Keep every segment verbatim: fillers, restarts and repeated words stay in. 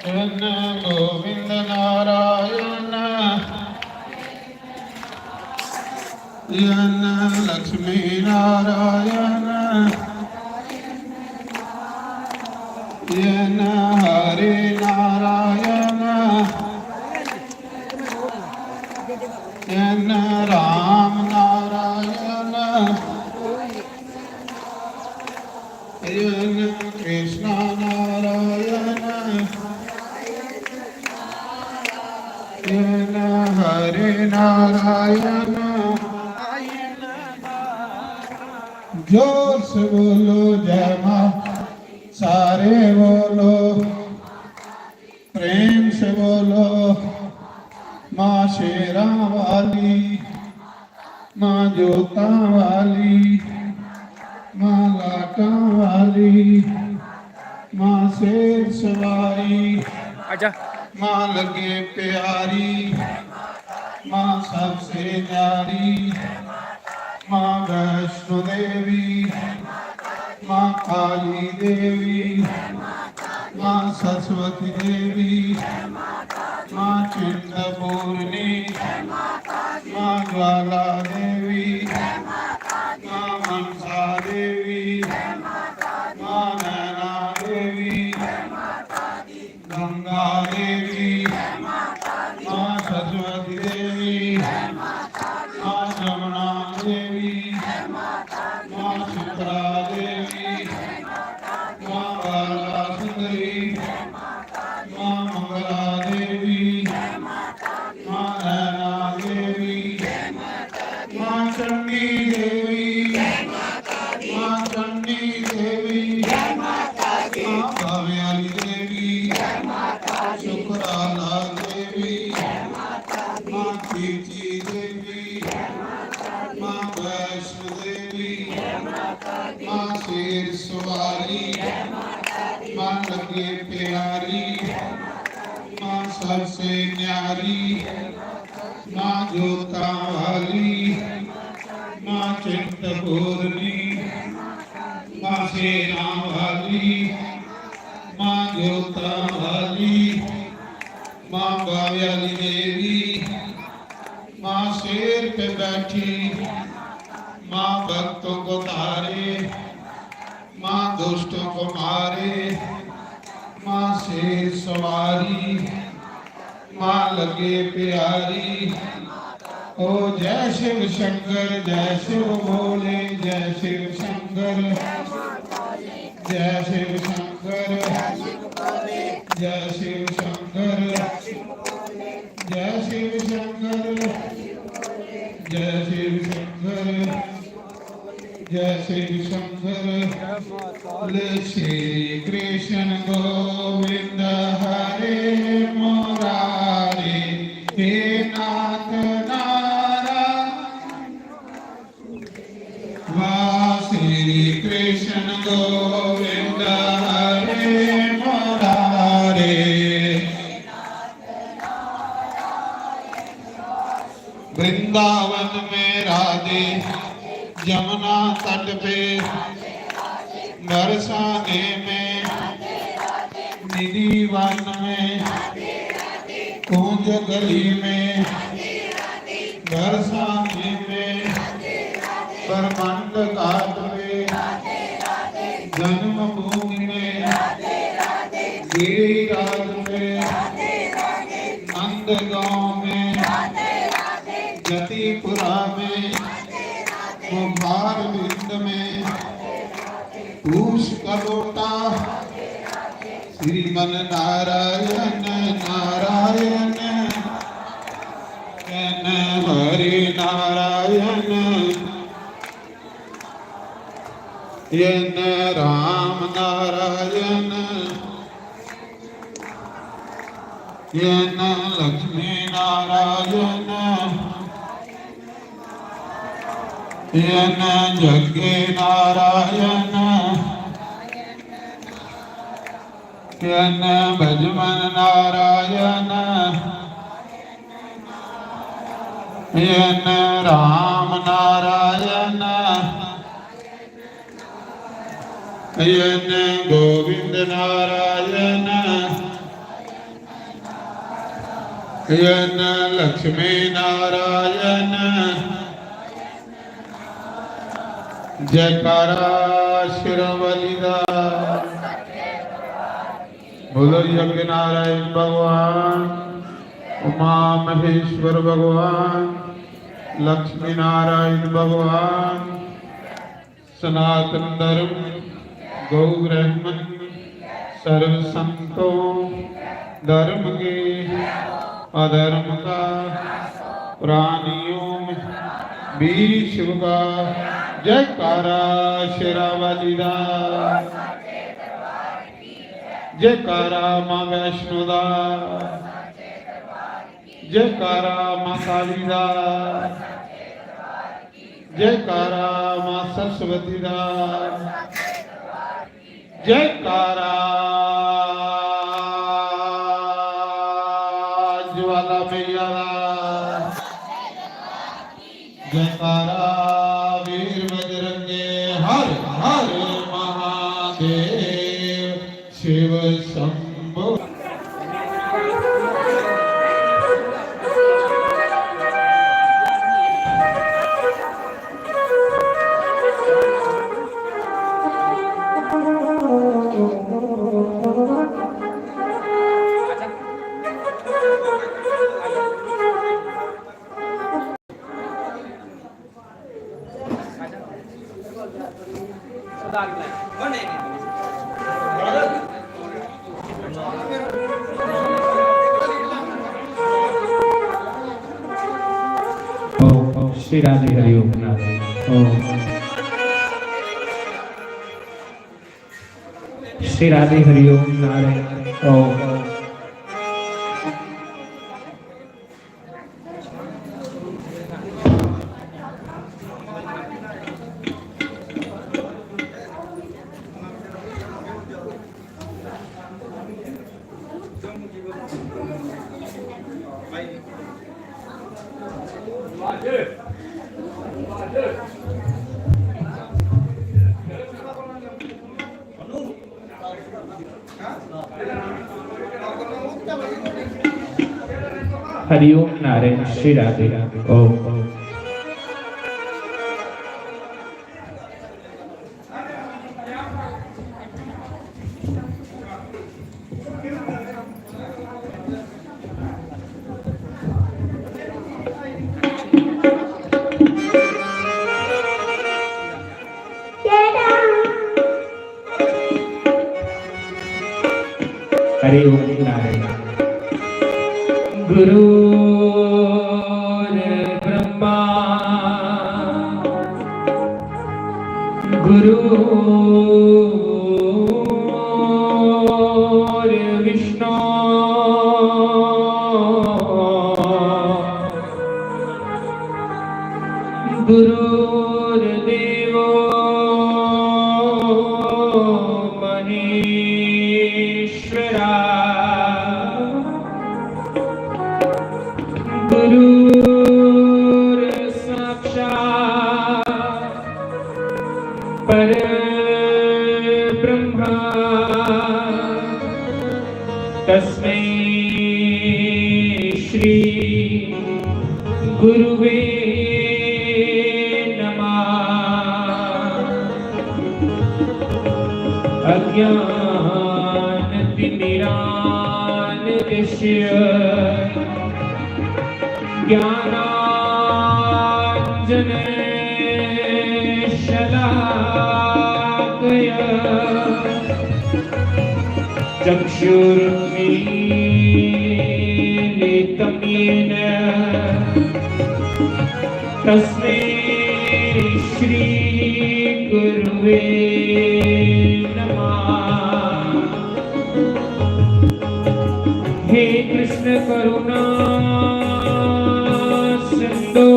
N Govind Narayan, एन लक्ष्मी नारायण, एन हरि नारायण, एन राम नारायण, एन कृष्ण नारायण, एन हरि नारायण। जोर से बोलो जय माँ, सारे बोलो, प्रेम से बोलो, माँ शेरां वाली, माँ जोतां वाली, माँ लाटां वाली, माँ शेर सवारी, आजा। माँ लगे प्यारी, माँ सबसे न्यारी, माँ वैष्णो देवी, माँ काली देवी, माँ सरस्वती देवी, माँ चिंतपूर्णी, माँ ज्वाला देवी, माँ मनसा देवी, माँ नैना देवी, गंगा देवी, माँ सरस्वती देवी, माँ जमुना देवी, माँ शीतला देवी, माँ बाला सुंदरी, माँ मंगला देवी, माँ नैना देवी, माँ चंडी देवी, माँ चंडी देवी, माँ बावे वाली देवी, सुकराला देवी, माँ चीची देवी, माँ वैष्णो देवी, माँ शेर सवारी, माँ लगे प्यारी, माँ सबसे न्यारी, माँ जोतां वाली, माँ चिंतपूर्णी, माँ शेरां वाली, माँ जोतां वाली, माँ बावे वाली देवी, माँ शेर पे बैठी, माँ भक्तों को तारे, माँ दुष्टों को मारे, माँ शेर सवारी, माँ लगे प्यारी। ओ जय शिव शंकर, जय शिव भोले, जय शिव शंकर, जय शिव शंकर, जय शिव शंकर, जय शिव शंकर, जय शिव शंकर, जय शिव शंकर। बोले श्री कृष्ण गोविंद हरे मुरारे, हे नाथ नारायण। वाह श्री कृष्ण गोविंद हरे मुरारे। वृंदावन में राधे, जमुना तट पे बरसाने में, निधि वन में, कुंज गली में बरसाने में, ब्रह्मांड घाट में, जन्मभूमि में, गिरिराज में, नंदगांव में, जतिपुरा में, कुमार विंद में, पूछ कलोटा, श्रीमन नारायण नारायण, एन हरि नारायण, एन राम नारायण, एन लक्ष्मी नारायण, एन जग्गे नारायण, एन बजमन नारायण, एन राम नारायण, एन गोविंद नारायण, जन लक्ष्मी नारायण, जयकारा शेरावाली दा। बोलो यज्ञ नारायण भगवान, उमा महेश्वर भगवान, लक्ष्मी नारायण भगवान। सनातन धर्म, गौ ब्राह्मण, सर्व संतों, धर्म के अधर्म का, प्राणियों में वीर शिव का। जयकारा शेरावाली दा, जयकारा माँ वैष्णो दा, जयकारा माँ काली दा, जयकारा माँ सरस्वती दा, जयकारा ज्वाला मैया दा, जयकारा वीर बजरंगे। हर हर महादेव शिव शंभो। ओम श्री राधे हरिओम नारायण। ओम श्री राधे हरिओम नारायण। ओम। हरिओम नारायण श्री राधे। ओम। हरि ओम नारायण। गुरुर्ब्रह्मा गुरुर्विष्णु गुरुर्देवो महेश्वरा। गुरुर्साक्षात् परब्रह्मा तस्मै श्री गुरुवे नमः। अज्ञानतिमिरान्धस्य ज्ञानाञ्जनशलाकया चक्षुरुन्मीलितं येन तस्मै श्री गुरुवे नमः। हे कृष्ण करुणा सिंधु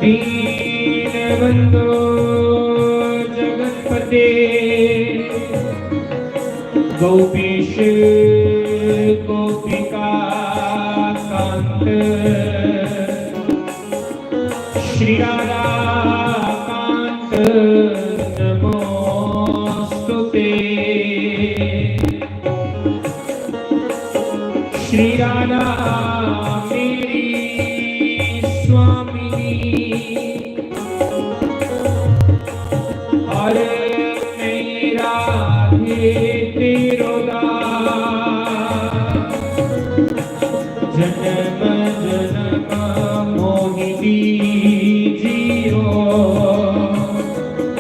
दीनबंधो जगत्पते गोपीश गोपिका कांत श्री राधा कांत नमोस्तुते। मेरी स्वामिनी, और मेरा हे तेरो दास, जन्म जन्म मोहि दीजियो,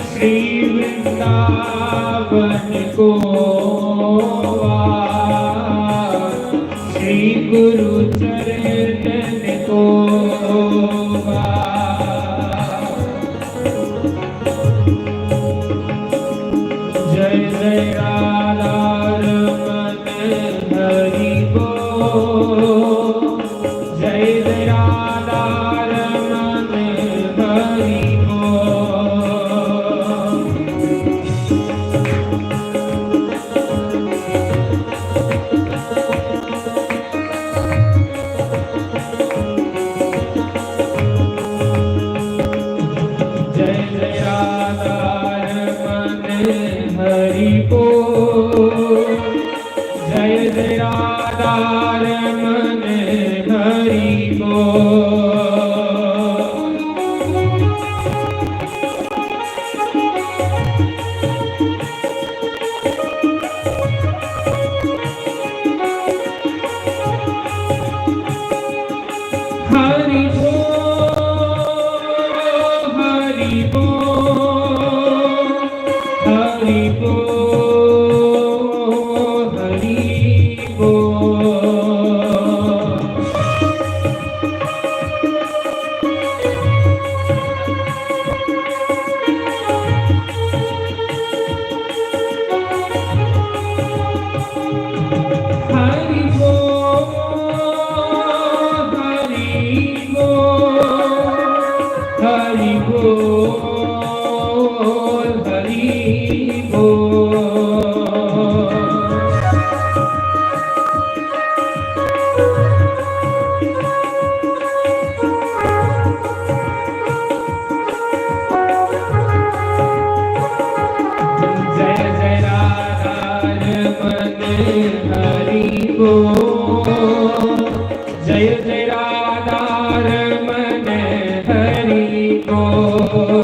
श्री वृंदावन को वा, श्री गुरु चरणन को वा। जय जय राधा रमन हरि बोल। जय जय राधा रमन हरि बोल। जय जय राधा रमन हरि बोल। जय जय राधा रमन हरि बोल। हरि बोल, हरि बोल, हरि बोल, हरि बोल। हरि बोल, हरि बोल, हरि बोल, हरि बोल। जय जय राधा रमन हरि बोल। जय जय राधा रमन हरि बोल।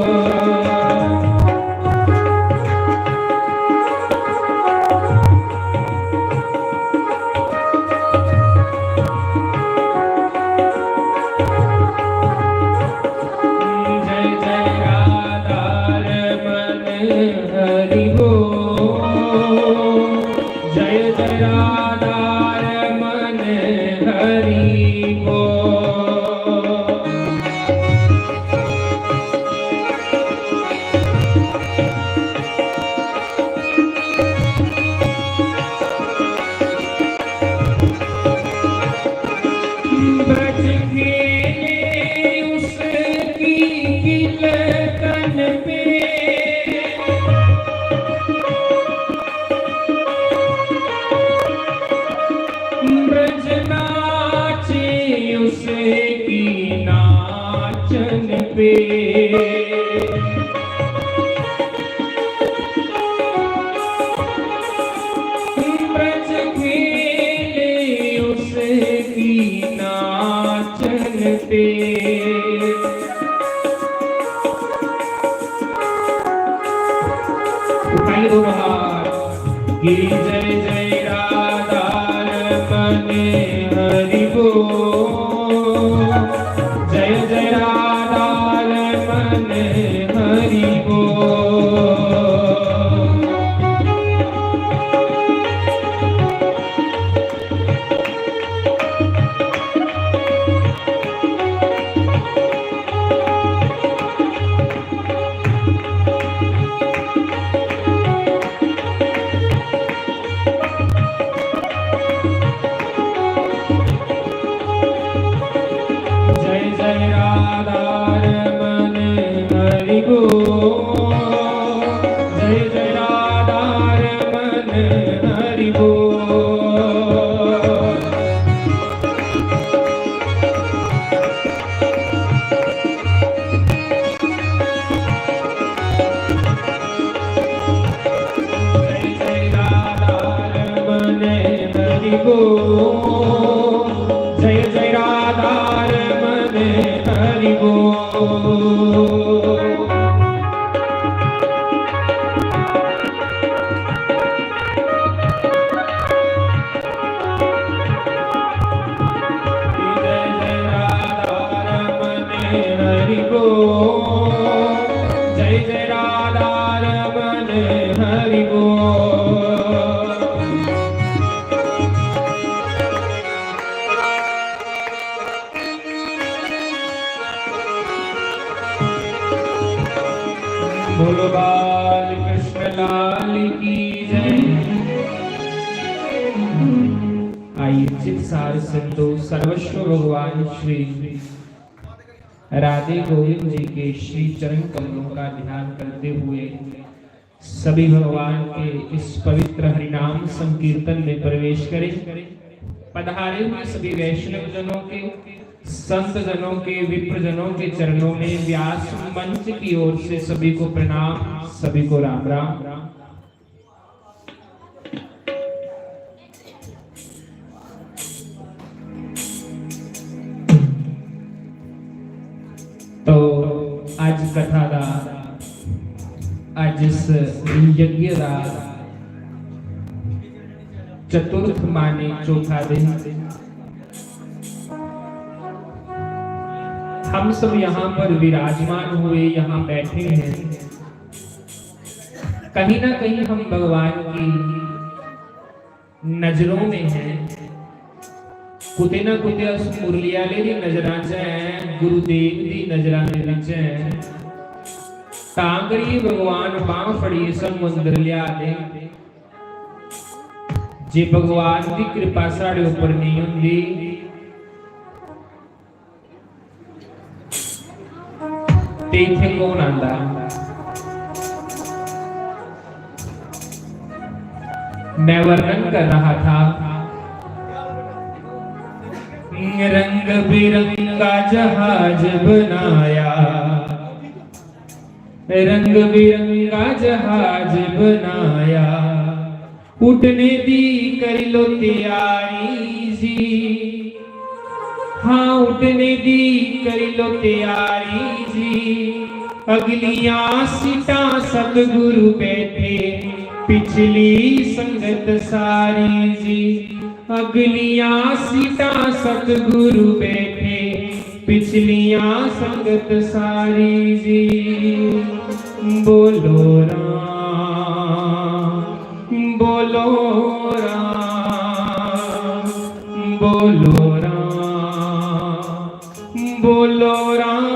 जय जय राधा रमन हरि बोल। जय जय राधा रमन हरि बोल। ब्रज खेले उसकी किलकन पे, ब्रज नाचे उसकी नाचन पे। ब्रज खेले उसकी नाचन पे। उठाइए दोनों हाथ। कि जय जय राधा रमन हरि बोल। जय जय राधा रमन हरि बोल। जय जय राधा रमन हरि बोल। जय जय राधा रमन हरि बोल। जय जय राधा रमन हरि बोल। चित सार सिंधु सर्वस्व भगवान श्री राधे गोविंद जी के श्री चरण कमलों का ध्यान करते हुए सभी भगवान के इस पवित्र हरिनाम संकीर्तन में प्रवेश करें। पधारे हुए सभी वैष्णव जनों के, संत जनों के, विप्र जनों के चरणों में व्यास मंच की ओर से सभी को प्रणाम, सभी को राम राम। तो अज कथा दा, अज इस यज्ञ दा चतुर्थ माने चौथा दिन, हम सब यहाँ पर विराजमान हुए, यहाँ बैठे हैं। कहीं ना कहीं हम भगवान की नजरों में हैं। कुते ना कुते अस मुरली आले दी नजरां च हैं, गुरुदेव दी नजरां दे विच हैं। तां करियै भगवान बांह फड़ियै सानू अंदर लिया दे। जे भगवान दी कृपा साढ़े उप्पर नेईं हुंदी, ते इत्थै कौन आंदा? मैं वर्णन कर रहा था, रंग बिरंगा जहाज बनाया, रंग बिरंगा जहाज बनाया, उठने दी करी लो तैयारी जी, हाँ उठने दी करी लो तैयारी जी। अगलियां सीटां सतगुरु बैठे, पिछली संगत सारी जी। अगलियां सीटां सतगुरु बैठे, पिछलियां संगत सारी जी। बोलो राम, बोलो राम, बोलो राम, बोलो राम।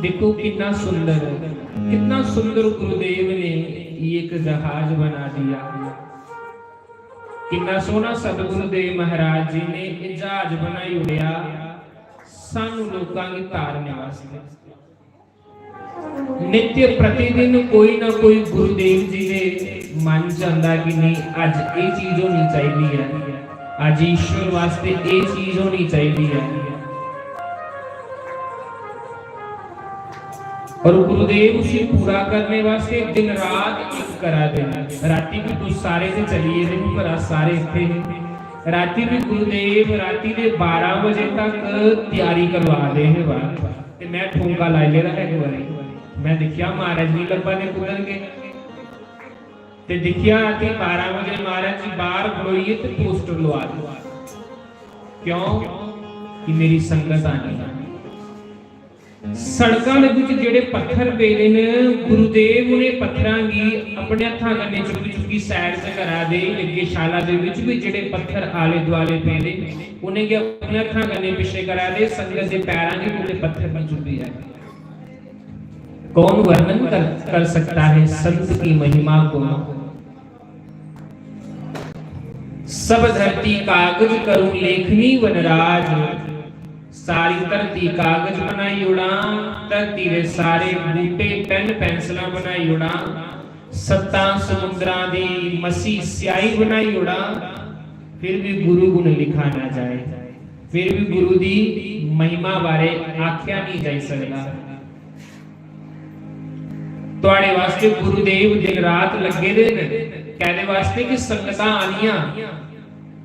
देखो कितना सुंदर, कितना सुंदर गुरुदेव ने ये एक जहाज बना दिया। कितना सोहना सतगुरुदेव महाराज जी ने ये जहाज बनाई उड़ेया सानू लोकां गी तारने वास्ते। नित्य प्रतिदिन कोई ना कोई गुरुदेव जी दे मन च आंदा कि नहीं, अज ये चीज होनी चाहिए है, अज ईश्वर वास्ते ये चीज होनी चाहिए है। और गुरुदेव उसी पूरा करने वास्ते दिन रात एक करा दे। राती भी तुस सारे ते चली गेदे हे, पर अस सारे इत्थे हे। राती भी गुरुदेव राती दे बारह बजे तक तैयारी करवा दे हे बाहर। ते मैं ठुमका लाई लेदा है एक बारी। मैं दिक्खेआ महाराज जी लब्भा दे कुद्धर गे। ते दिक्खेआ कि बारह बजे महाराज जी बाहर खड़ोइयै ते पोस्टर लुआ दे। क्यों? कि मेरी संगत आनी है। सड़कां दे विच जेह्ड़े पत्थर पेदे न, गुरुदेव उ'नें पत्थरां गी अपने हत्थां कन्नै चुक्की चुक्की side च करा दे। यज्ञशाला दे विच भी जेह्ड़े पत्थर आले दुआले पेदे, उ'नेंगी अपने हत्थां कन्नै पिच्छे करा दे। संगत दे पैरां गी कुतै पत्थर निं चुभदी ऐ। कौन वर्णन कर, कर सकता है संत की महिमा को? सब धरती कागज करूं लेखनी वनराज। सारी धरती कागज बनाई ओड़ां, धरती दे सारे बूटे पेन पेंसिलां बनाई ओड़ां, सत्तां समुंदरां दी मसी स्याही बनाई ओड़ां, फिर भी गुरु गुण लिखा ना जाए, फिर भी गुरु दी महिमा बारे आख्या नहीं जाई सकदा। तुआड़े वास्ते गुरुदेव दिन रात लग्गे दे न। कैदे वास्ते? कि संगतां आनियां,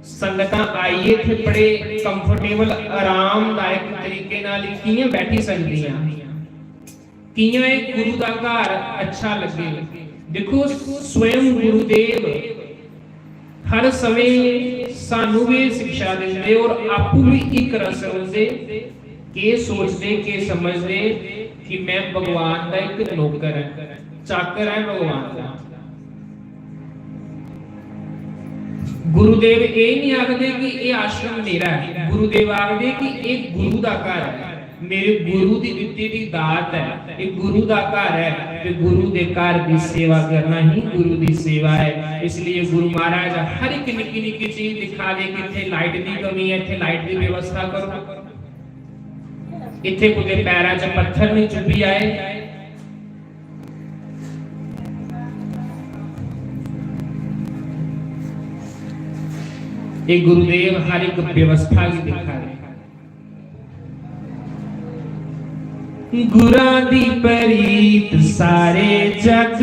संगतां आइयै इत्थै बड़े comfortable, आरामदायक तरीके नाल कि'यां बैठी सकदियां, कि'यां एह् गुरु दा घर अच्छा लग्गे। दिक्खो, स्वयं गुरुदेव हर समें सानू भी शिक्षा दिंदे और आपू भी इक रस रौंह्दे। केह् सोचदे, केह् समझदे कि मैं भगवान दा इक नौकर ऐ, चाकर ऐ भगवान दा। गुरुदेव एह् नहीं आखदे कि एह् आश्रम मेरा ऐ, गुरुदेव आखदे कि एह् गुरु दा घर ऐ, मेरे गुरु दी दित्ती दी दात ऐ, एह् गुरु दा घर ऐ। ते गुरु दे घर दी सेवा करना ही गुरु दी सेवा है। इसलिए गुरु महाराज हर एक निक्की निक्की चीज दिखा दे कि इत्थे लाइट दी कमी है, इत्थे लाइट दी व्यवस्था करो, इत्थे कुते पैरां च पत्थर नहीं चुभी आए। ये गुरुदेव हर एक व्यवस्था की दिखा रहे। गुरां दी परीत सारे जग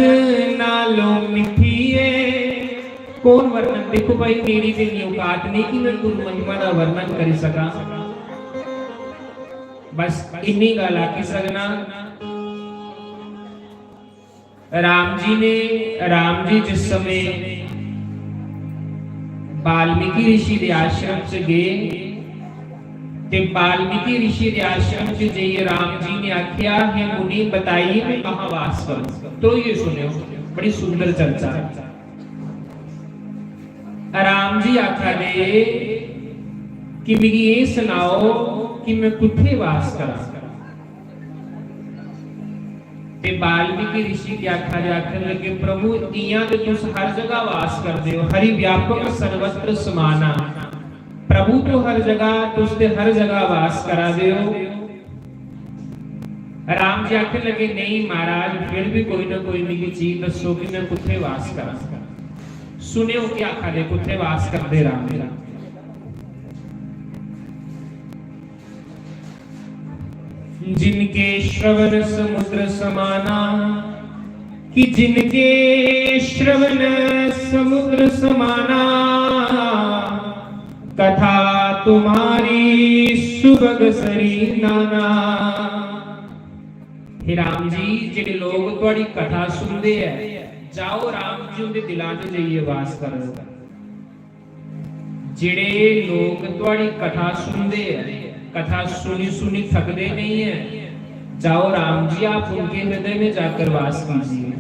नालों मिठी है। कौन वर्णन? देखो भाई, मेरी ते इन्नी औकात नहीं कि मैं गुरु महिमा का वर्णन करी सका। बस इन्नी गल आखी सकना। राम जी ने, राम जी जिस समय वाल्मीकि ऋषि दे आश्रम च गए, ते वाल्मीकि ऋषि दे आश्रम च जाइयै राम जी ने आख्या, "हे मुनि, बताइए मैं कहाँ वास करूं?" तो ये सुनियो, बड़ी सुंदर चर्चा। राम जी आखा दे कि मिगी ये सुनाओ कि मैं कुत्थे वास करां। ते वाल्मीकि ऋषि के आखा दे, आखन लगे, "प्रभु, इयां ते तुस हर जगह वास करदे हो, हरि व्यापक सर्वत्र समाना। प्रभु तो हर जगह, तुस ते हर जगह वास करा दे हो।" राम जी आखन लगे, "नहीं महाराज, फिर भी कोई ना कोई मिगी चीज दसो कि मैं कुत्थे वास करां।" सुनियो क्या आखा दे, कुत्थे वास करदे राम जी। जिनके श्रवण समुद्र समाना, कि जिनके श्रवण समुद्र समाना, कथा तुम्हारी सुभग सरी नाना। हे राम जी, जेड़े लोग तुहाड़ी कथा सुनदे ऐ, जाओ राम जी उंदे दिलां च जाइयै वास करो। जेड़े लोग तुहाड़ी कथा सुनदे ऐ, कथा सुनी सुनी थकदे नहीं है, जाओ राम जी, आप उनके हृदय में जाकर वास कीजिए।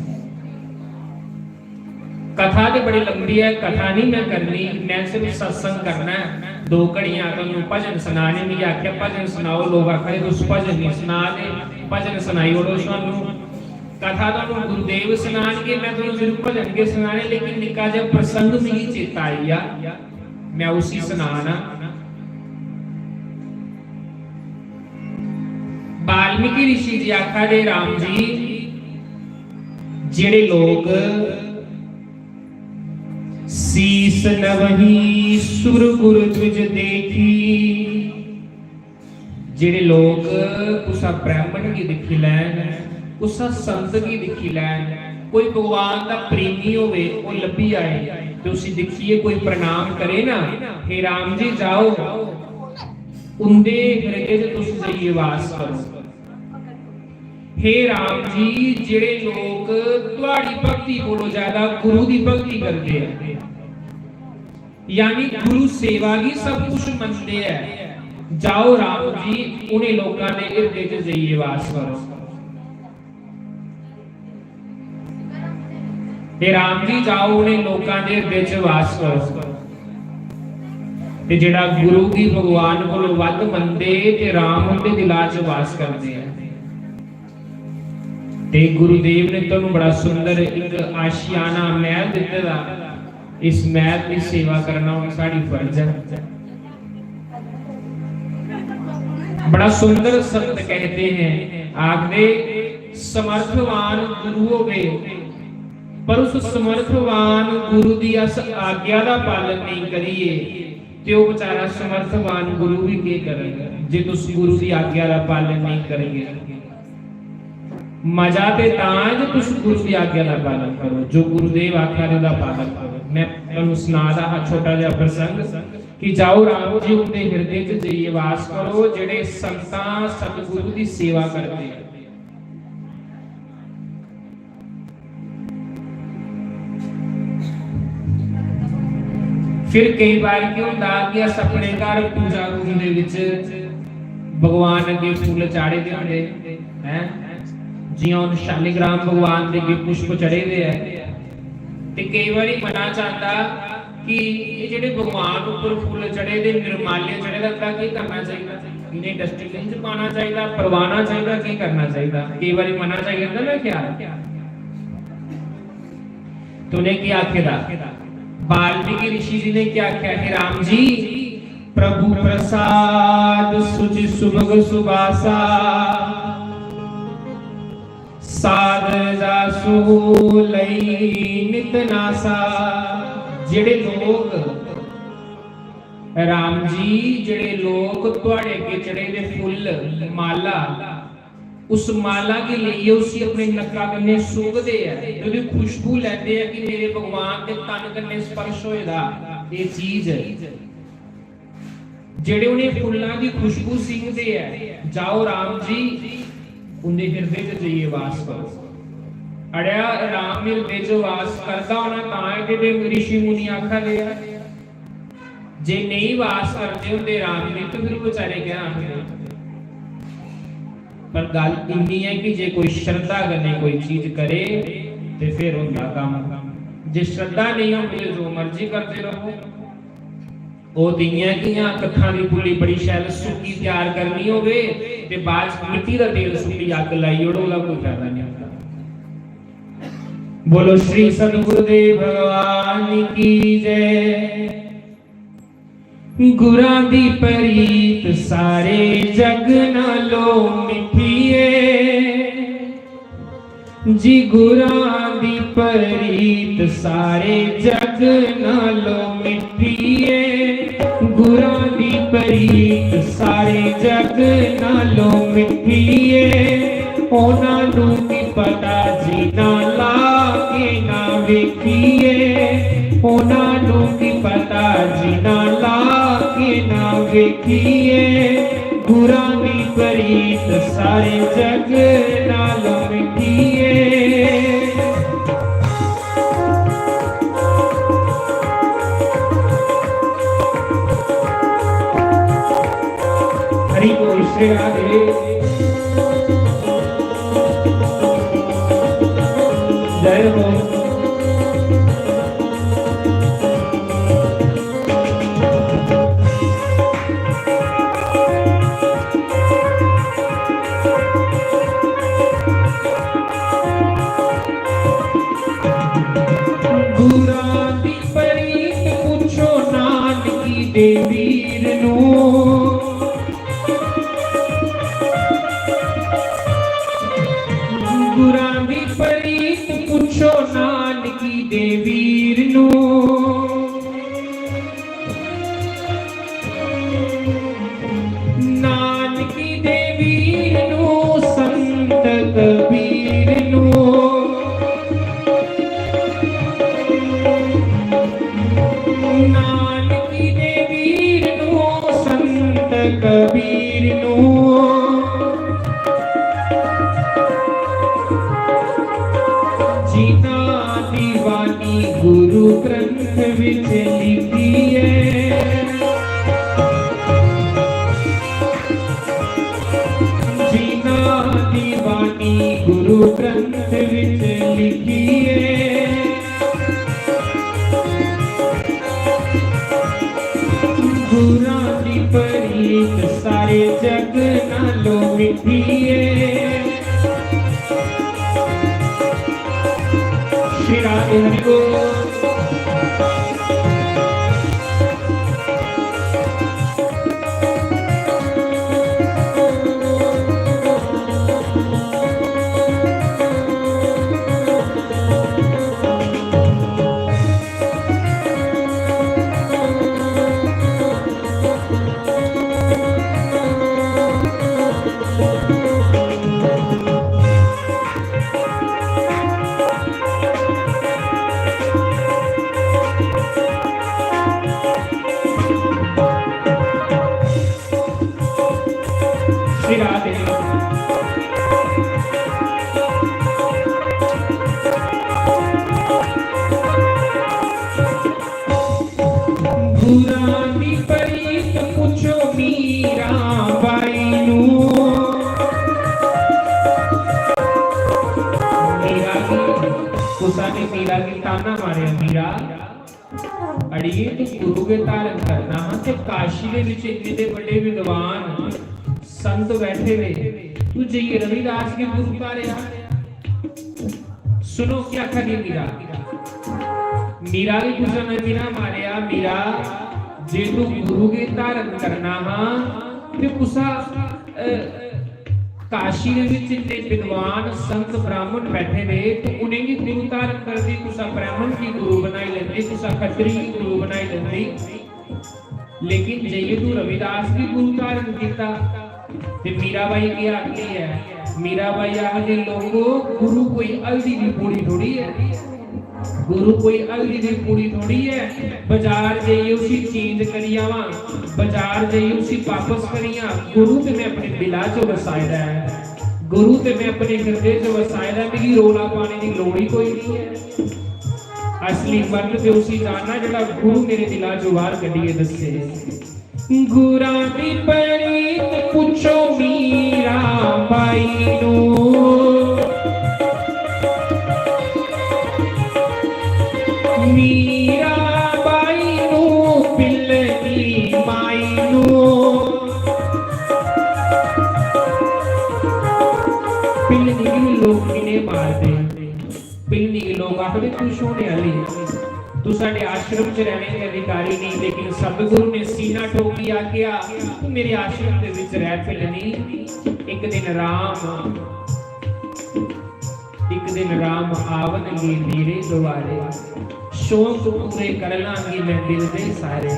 कथा ते बड़ी लंबी है, कथा नहीं मैं करनी, मैं सिर्फ सत्संग करना है। दो घड़ियां तुहानू भजन सुनाने, मिगी आखेआ, "भजन सुनाओ।" लोग आखा दे, "तुस भजन नहीं सुना दे, भजन सुनाई ओड़ो सानू।" कथा तुहानू गुरुदेव सुनानगे, मैं तुहानू सिर्फ भजन गै सुनाने, लेकिन निक्का जिहा प्रसंग मिगी चेता आई गेआ, मैं उसी सुनाना। वाल्मीकि ऋषि जी आखा दे, "राम जी, जेड़े लोग सीस नवही सुर गुर द्विज देखी, जेड़े लोग कुसा ब्राह्मण गी दिक्खी लैन, कुसा संत गी दिक्खी लैन, कोई भगवान दा प्रेमी होवे, ओह् लब्भी आए ते उसी दिक्खियै कोई प्रणाम करे ना, हे राम जी, जाओ, उंदे हृदय च तुस जाइयै वास करो।" हे राम जी, जेड़े लोक तुहाड़ी भक्ति कोलों ज्यादा गुरु दी भक्ति करदे ऐ, यानी गुरु सेवा गी सब कुछ मनदे ऐ, जाओ राम जी, उनें लोकां दे हिरदे च जाइयै वास करो। हे राम जी, जाओ उनें लोकां दे हिरदे च वास करो। ते जेड़ा गुरु गी भगवान कोलों वध मनदे, ते राम उंदे दिला च वास करदे ऐ। ते गुरुदेव ने तुहानू बड़ा सुंदर एक आशियाना महल दिते दा। इस महल की सेवा करना हुण साड़ी फर्ज है। बड़ा सुंदर संत कहते हैं, आखदे, समर्थवान गुरु होवे, पर उस समर्थवान गुरु दी अस आज्ञा दा पालन नहीं करिए, ते ओह् बेचारा समर्थवान गुरु भी केह् करग, जे तुस गुरु दी आज्ञा दा पालन नहीं करिए। मजा ते तां ऐ जे तुस गुरु दी आज्ञा दा पालन करो, जो गुरुदेव आखा दे ओह्दा पालन करो। मैं तुहानू सना दा हा छोटा जिहा प्रसंग कि जाओ राम जी उंदे हिरदे च जाइयै वास करो, जेड़े संतां सतगुरु दी सेवा करदे आ। फिर केई बार केह् होंदा कि अस अपने घर पूजा रूम दे विच भगवान अग्गे फुल्ल चाढ़े दे होंदे हैं, जियां हुन शालिग्राम भगवान दे अग्गे पुष्प चढ़े दे ऐ, ते केई बारी मना च आंदा कि एह् जेह्ड़े भगवान उप्पर फुल्ल चढ़े दे, निर्माल्य चढ़े दा, इंदा केह् करना चाहिदा? इ'नें डस्टबिन च पाना चाहिदा, परवाना चाहिदा, केह् करना चाहिदा? केई बारी मना च आई जंदा ना ख्याल। तुने केह् आखे दा? वाल्मीकि ऋषि जी ने केह् आखेआ कि राम जी, प्रभु प्रसाद सुचि सुभग सुबासा, सादर जासु लई नित नासा। जेड़े लोग राम जी, जेड़े लोग थुआड़े अग्गें चढ़े दे फुल्ल, माला, उस माला गी लेइयै उसी अपने नक्का कन्नै सूंघदे ऐ ते ओह्दी खुशबू लैंदे ऐ कि मेरे भगवान दे तन कन्नै स्पर्श होए दा एह् चीज ऐ। जेड़े उ'नें फुल्लां दी खुशबू सींघदे ऐ, जाओ राम जी, उं'दे हिरदे च जाइयै वास करो। अड़ेआ, राम हिरदे च वास करदा होना, तां एड्डे एड्डे ऋषि मुनि आखा दे ऐ। जे नेईं वास करदे होंदे राम जी, ते फिर बेचारे क्या आखदे? पर गल्ल इन्नी ऐ कि जे कोई श्रद्धा कन्नै कोई चीज करे, ते फिर होंदा कम्म। जे श्रद्धा नेईं होंदी, ते जो मर्जी करदे रहो। ओह् ते इ'यां कि इ'यां कत्थां दी पुल्ली बड़ी शैल सुक्की त्यार करनी होवे ते बाद च मिट्टी दा तेल सुट्टी अग्ग लाई ओड़ो, ओह्दा कोई फायदा निं होंदा। बोलो श्री सतगुरुदेव भगवान की जय। गुरां दी परीत सारे जग नालों मिठी ऐ। जी गुरां दी परीत सारे जग नालों मिठी ऐ। गुरां दी परीत सारे जग नालों मिठी ऐ। ਉਹਨਾਂ ਨੂੰ ਕੀ ਪਤਾ, ਜਿਨ੍ਹਾਂ ਲਾ ਕੇ ਨਾ ਵੇਖੀ ਏ। ਉਹਨਾਂ ਨੂੰ ਕੀ ਪਤਾ, ਜਿਨ੍ਹਾਂ ਲਾ ਕੇ ਨਾ ਵੇਖੀ ਏ। ਗੁਰਾਂ ਦੀ ਪਰੀਤ ਸਾਰੇ ਜਗ ਨਾਲ ਮਿੱਠੀ ਏ। हरि बोल श्री राधे। जय हो। गुरां दी परीत पुछो नानकी दे वीर नू। गुरां दी परीत पुछो नानकी दे वीर नू। नानकी दे वीर नू संत कबीर नू। नानकी दे वीर नू संत कबीर नू। जिन्हां दी बाणी गुरु ग्रंथ विच लिखी ऐ। जिन्हां दी बाणी गुरु ग्रंथ विच लिखी ऐ। गुरां दी परीत सारे जग नालों मिठी ऐ। श्री राधे हरि बोल। श्री राधे। गुरां दी परीत पुछो मीरा बाई नू। मीरा गी, कुसा ने मीरा गी ताना मारेआ, मीरा, अड़िए, तू गुरु के धारण करना हा ते काशी दे विच इन्ने दे बड़े विद्वान संत बैठे हुए, तू जाइए रविदास के गुरु का रहा। सुनो क्या आखा दी मीरा। मीरा गी कुसै ने मि'ना मारेआ, "मीरा, जे तू गुरु गी धारण करना हा ते कुसै, अ, काशी दे बिच इन्ने विद्वान संत ब्राह्मण बैठे दे, तू उ'नेंगी गुरु धारण करदी, कुसै ब्राह्मण गी गुरु बनाई लैंदी, कुसै खत्तरी गी गुरु बनाई लैंदी।" लेकिन जाइयै तू रविदास गी गुरु धारण कीता। ते मीराबाई केह् आखदी ऐ? मीराबाई आखदी, "लोको, गुरु कोई हल्दी दी पूड़ी थोड़ी ऐ, गुरु कोई हल्दी दी पूड़ी थोड़ी ऐ, बाजार जाइयै उसी चेंज करी आवां, बाजार जाइयै उसी वापस करी आं, गुरु ते में अपने दिला च बसाए दा ऐ, गुरु ते में अपने हिरदे च बसाए दा, मिगी रौला पाने दी लोड़ ही कोई नहीं ऐ।" असली मर्द ते उसी जानना जेह्ड़ा गुरु मेरे दिला चों बाहर कड्ढियै दस्से। गुरां दी परीत पुच्छो मीरा बाई नू, मीरा बाई नू, पिल्लनी माई नू। पिल्लनी गी लोक किने मारदे? पिल्लनी गी लोक आखदे, "तू छूने आह्ली, तू साढ़े आश्रम च रैह्ने दे अधिकारी नेईं।" लेकिन सतगुरु ने सीना ठोकी आखेआ, "तू मेरे आश्रम दे विच रह पिल्लनी।" इक दिन राम, इक दिन राम आवनगे मेरे द्वारे, शौक पूरे कर लांगी मैं दिल दे सारे।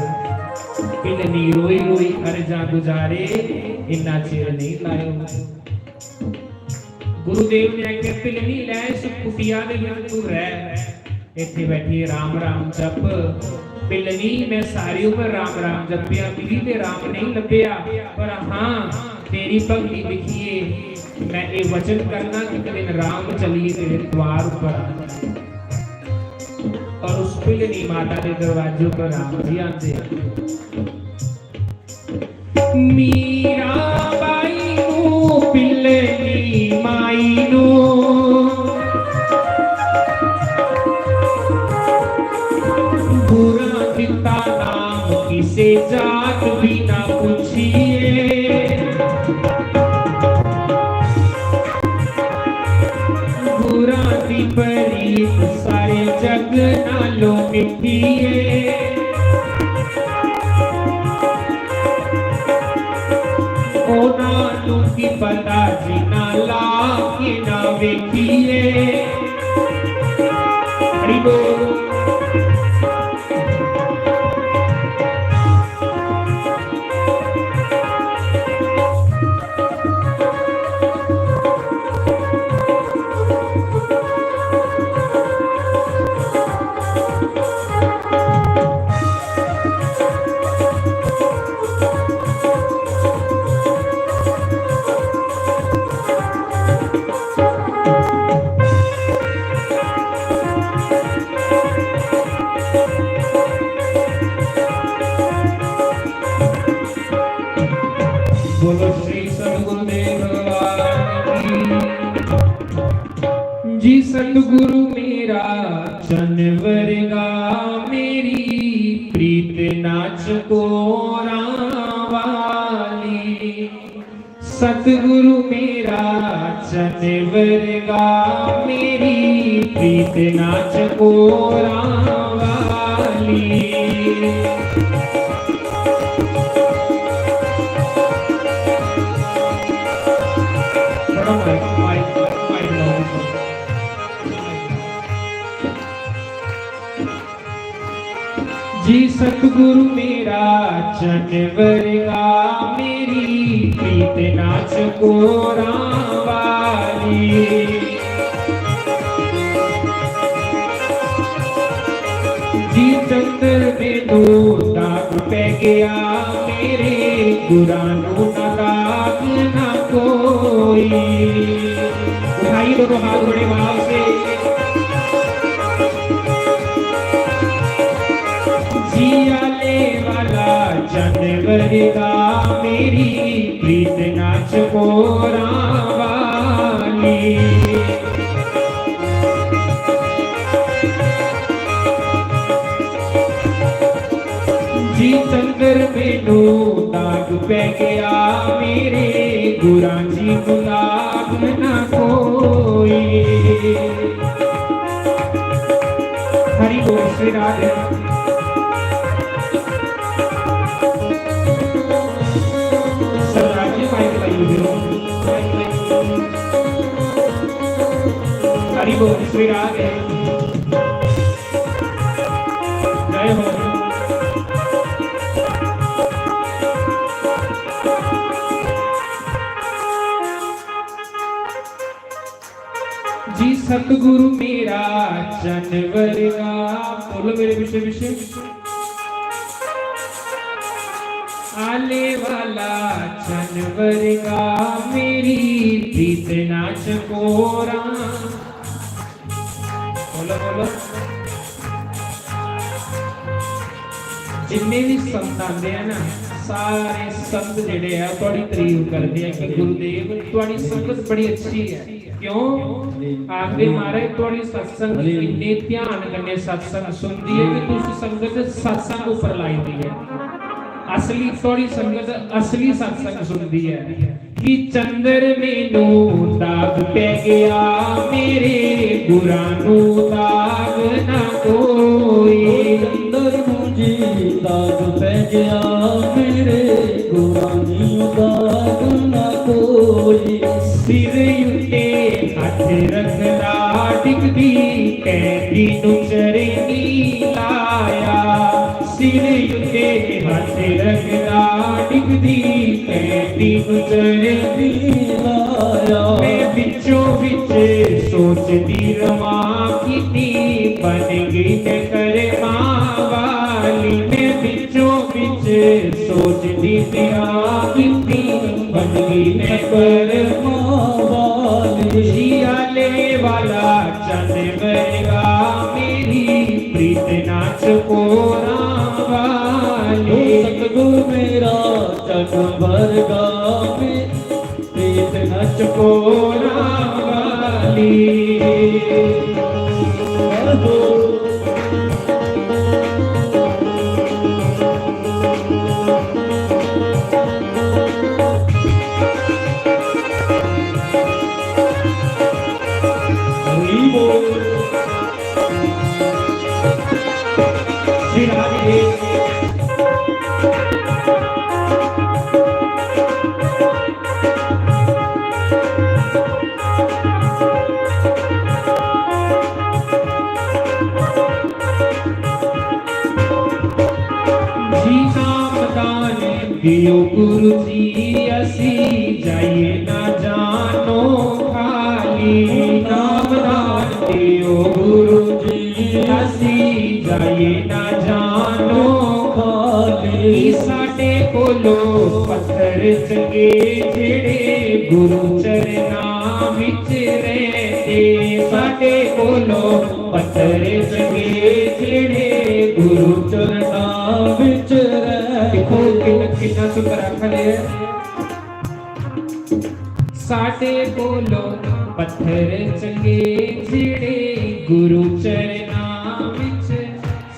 पिल्लनी रोई रोई अर्जां गुजारे, इन्ना चिर नहीं लायो। गुरुदेव ने आखेआ, "पिल्लनी, लै इस कुटिया दे विच तू रह, इत्थे बैठियै राम राम जप।" पिल्लनी, "मैं सारी उम्र राम राम जपेआ, मिगी ते राम नहीं लब्भेआ, पर हां, तेरी भक्ति दिक्खियै मैं एह् वचन करना कि इक दिन राम चलियै तेरे द्वार उप्पर आना।" और उस पिल्लनी माता दे दरवाजे उप्पर राम जी आंदे। मीरा बाई नू, पिल्लनी माई नू, बुरा दिता नाम किसे जात बिना पुछिए। गुरां दी परीत सारे जग नालों मिठी ऐ। उन्हां नू की पता जिन्हां ला के ना वेखी ऐ। हरि बोल। बोलो श्री सतगुरुदेव भगवान की। जी सतगुरु मेरा चन वर्गा, मेरी प्रीत ना चकोरां वाली। सतगुरु मेरा चन वर्गा, मेरी प्रीत ना चकोरां वाली। बड़ा माइक, माइक, माइक लाओ। जी सतगुरु मेरा चन वर्गा, मेरी प्रीत ना चकोरां वाली। जी चंद्र मैनू दाग पै गया, मेरे गुरां नू ना दाग ना कोई। उठाइए दोनों हाथ बड़े भाव से। जी आले वाला जानवर दा, मेरी प्रीत ना चकोरां वाली। जी चंद्र मैनू दाग पै गया, मेरे गुरां जी नू लाग ना कोई। हरि बोल श्री राधे। सरदार जी माइक लाइए। हरि बोल श्री राधे। जय हो। जी सतगुरु मेरा चन वर्गा, बोलो मेरे पीछे पीछे। आले वाला चन वर्गा, मेरी प्रीत ना चकोरा। बोलो बोलो। जिन्ने भी संत आंदे हैं ना, सारे संत जेह्ड़े आ, थुआड़ी तारीफ करदे आ कि गुरुदेव, थुआड़ी संगत बड़ी अच्छी है। क्यों? आखदे, "महाराज, थुआड़ी सत्संग, इन्ने ध्यान कन्नै सत्संग सुनदी है कि तुस संगत सत्संग उप्पर लाई दी है।" असली थुआड़ी संगत असली सत्संग सुनदी है। कि चंद्रमे नू दाग पै गया, मेरे गुरां नू दाग ना कोई। चंद्रमू जी दाग पै गया, मेरे गुरां नू दाग ना कोई। सिर उत्ते हत्थ रखदा, डिगदी कैदी नू चरनी लाया। सिर उत्ते हत्थ रखदा, डिगदी कैदी नू चरनी लाया। मैं बिचों बिच सोचदी रवां, किन्नी बन गई मैं कर्मां वाली। मैं बिचों बिच सोचदी रवां, किन्नी बन गई मैं कर्मां वाली। जी आले वाला चन वर्गा, मेरी प्रीत ना चकोरा वाली। ओ सतगुरु मेरा चन वर्गा, मेरी प्रीत ना चकोरा वाली। हरि बोल। श्री राधे। जी नाम दान दियो गुरु जी, असी जाइए ना जानो खाली। नाम दान दियो गुरु जी, असी जाइए ना जानो खाली। साडे कोलो पत्थर चंगे, जेड़े गुरु चरना विच रहंदे। साडे कोलो पत्थर चंगे, जेड़े गुरु चरना विच रहंदे। देखो किन्ना, किन्ना सुंदर आखा दे है। साडे कोलो पत्थर चंगे, जेड़े गुरु चरना विच।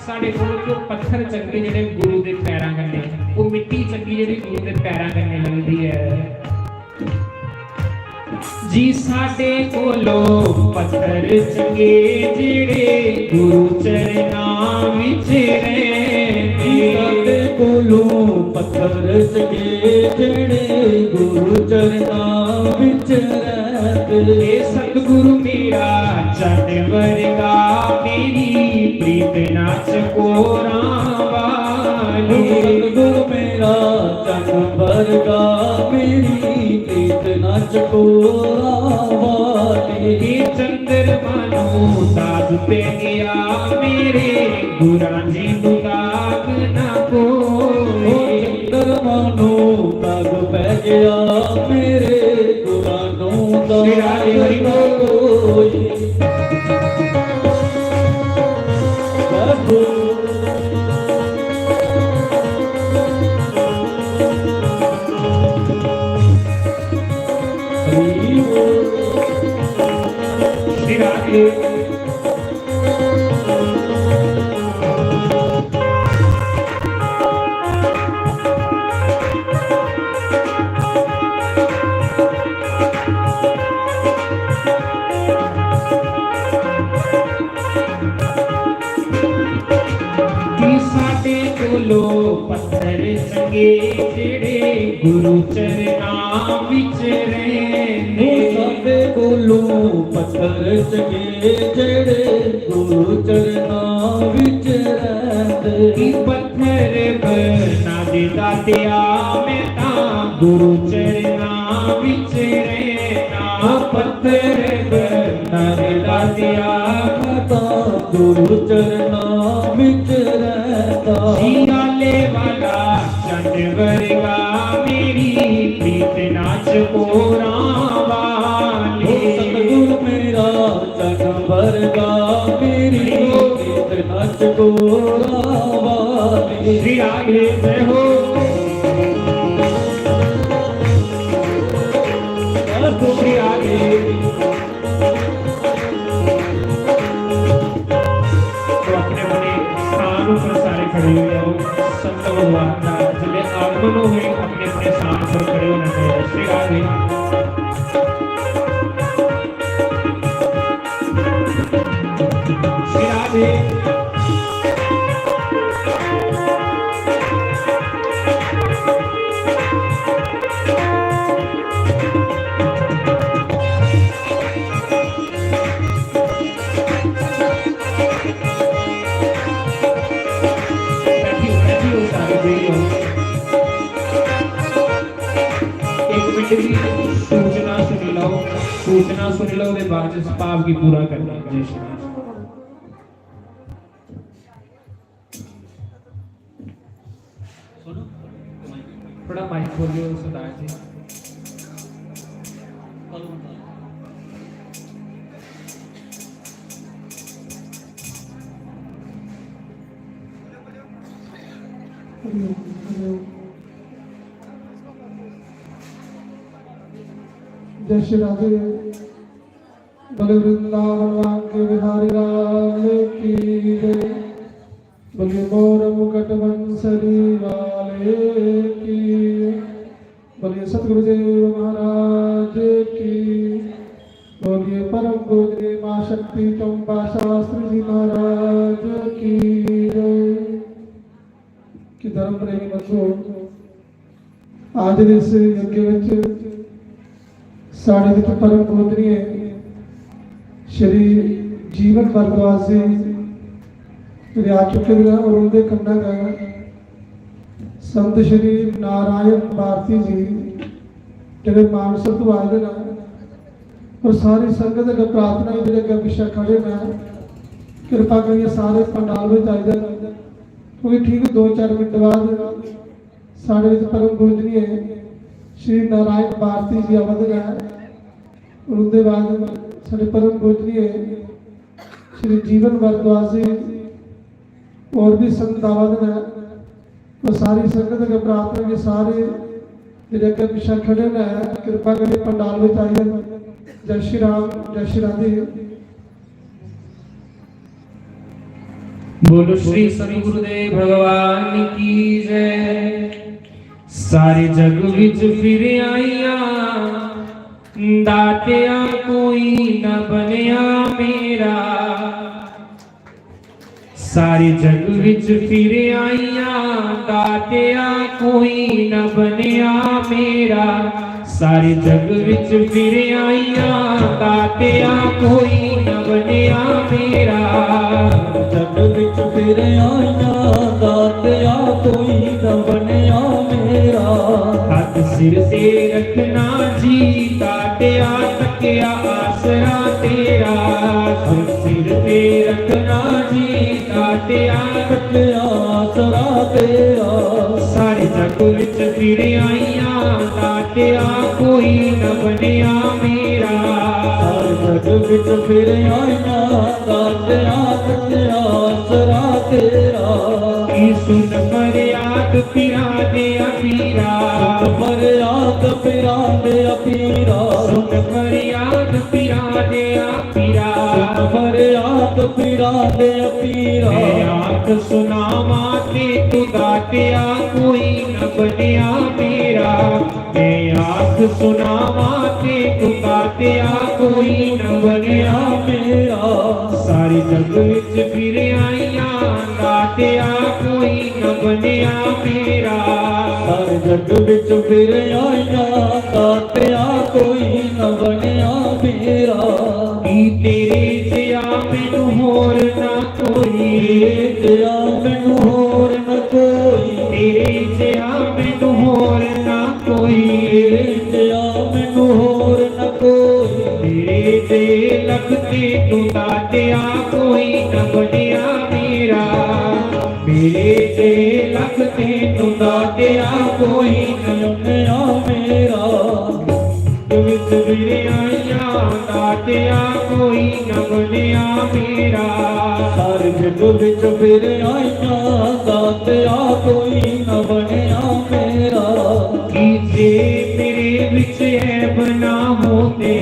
साडे कोलो जो पत्थर चंगे, जेड़े गुरु दे पैरां कन्नै, वो मिट्टी चंगी, जेड़ी गुरु दे पैरां कन्नै लगदी है। जी साडे कोलो पत्थर चंगे, जेड़े गुरु चरना विच रहंदे। साडे कोलो पत्थर चंगे, जेड़े गुरु चरना विच रहंदे। ए सतगुरु मेरा चन वर्गा, मेरी प्रीत ना चकोरा वाली। सतगुरु मेरा चन वर्गा, मेरी प्रीत ना चकोरा वाली। ए चंद्रमा नू दाग पै गया, मेरे गुरां जी नू दाग ना कोई। ओ चंद्रमा नू दाग पै गया, मेरे गुरां नू दाग ना कोई। श्री राधे। तो पत्थर चंगे जेड़े गुरु चरना विच रैंदे। साडे कोलों पत्थर चंगे जेड़े गुरु चरना विच रैंदे। पत्थर बना दे दातिया, मैं तां गुरु चरना विच रैंदा। पत्थर बना दे दातिया, मैं तां गुरु चरना विच रैंदा। जियाले वाला चंद वर्गा, मेरी प्रीत नाच कोरां वाले। ओ सतगुर मेरा चंद वर्गा, मेरी प्रीत नाच कोरां वाले। श्री आगे जय हो। श्री आगे। तो अपने अपने स्थान ऊपर सारे खड़े हो जाओ। संत भगवान का जिसले आगमन हो गए, अपने अपने स्थान पर खड़े होना चाहिए। श्री राधे। श्री राधे। बैठी हो, बैठी हो, सारे बैठी हो। एक मिनट की सूचना सुनी लो, सूचना सुनी लो, उसके बाद इस भाव की पूरा करना। जय श्री राम। सुनो, थोड़ा माइक खोलियो सरदार जी। जय श्री राधे। बोले वृंदावन वांके बिहारी लाल की जय। बोलिए मोर मुकुट बंसरी वाले की। बोलिए सतगुरुदेव महाराज की। बोलिए परम पूजनीय माँ शक्ति चंपा शास्त्री जी महाराज की जय। कि धर्म प्रेमी बंधुओ, आज दे इस यज्ञ विच साढ़े विच परम पूजनीय श्री जीवन भारद्वाज जी जेह्ड़े आ चुके दे न और उं'दे कन्नै गै संत श्री नारायण भारती जी जेह्ड़े मानसर तों आए दे न और सारी संगत अग्गें प्रार्थना ऐ जेह्ड़े अग्गें पिच्छें खड़े न, किरपा करियै सारे पंडाल विच आई जान, क्योंकि ठीक दो चार मिनट बाद साढ़े विच परम पूजनीय श्री नारायण भारती जी आवा दे न। और उंदे बाद साढ़े परम पूजनीय श्री जीवन भारद्वाज जी और भी संत आवा दे न। तो सारी संगत अग्गें प्रार्थना कि सारे जेह्ड़े अग्गें पिच्छें खड़े न, किरपा करियै पंडाल विच आई जान। जय श्री राम, जय श्री राधे। बोलो श्री सतगुरुदेव भगवान की जय। सारे जग विच फिर आईया, दातिया कोई न बनया मेरा। सारे जग विच फिर आईया, दातिया कोई न बनया मेरा। सारे जग विच फिर आईया, दातिया कोई न बनया मेरा। जग विच फिर आईया, दातिया कोई न बनया मेरा। हत्थ सिर ते रखना जी, दातिया तकिया आसरा तेरा। हत्थ सिर ते रखना जी, दातिया तकिया आसरा तेरा। सारे जग विच फिर आईया, दातिया कोई न बनया मेरा। सारे जग विच फिर आईया, दातिया तकिया आसरा तेरा। की सुन फरियाद पीरा दे आ पीरा। सुन फरियाद पीरा दे आ पीरा। सुन फरियाद पीरा दे आ पीरा। सुन फरियाद पीरा दे आ पीरा। मैं आख सुनावा ते तू दातिया कोई न बनया मेरा। मैं आख सुनावा ते तू दातिया कोई न बनया मेरा। सारे जग विच फिर आइयां, दातिया कोई न बनेया मेरा। सारे जग विच फिर आइयां, दातिया कोई न बनेया मेरा। की तेरे जिया मैनू होर ना कोई, तेरे जिया मैनू होर ना कोई, तेरे जिया मैनू होर ना कोई, तेरे जिया मैनू होर ना कोई। मेरे जे लख तेनू दातिया कोई न बनेया मेरा। मेरे जे लख तेनू दातिया कोई न बनेया मेरा। विच फिर आइयां, दातिया कोई न बनेया मेरा। सारे जग विच फिर आइयां, दातिया कोई न बनेया मेरा। कि जे मेरे विच ऐब ना होंदे,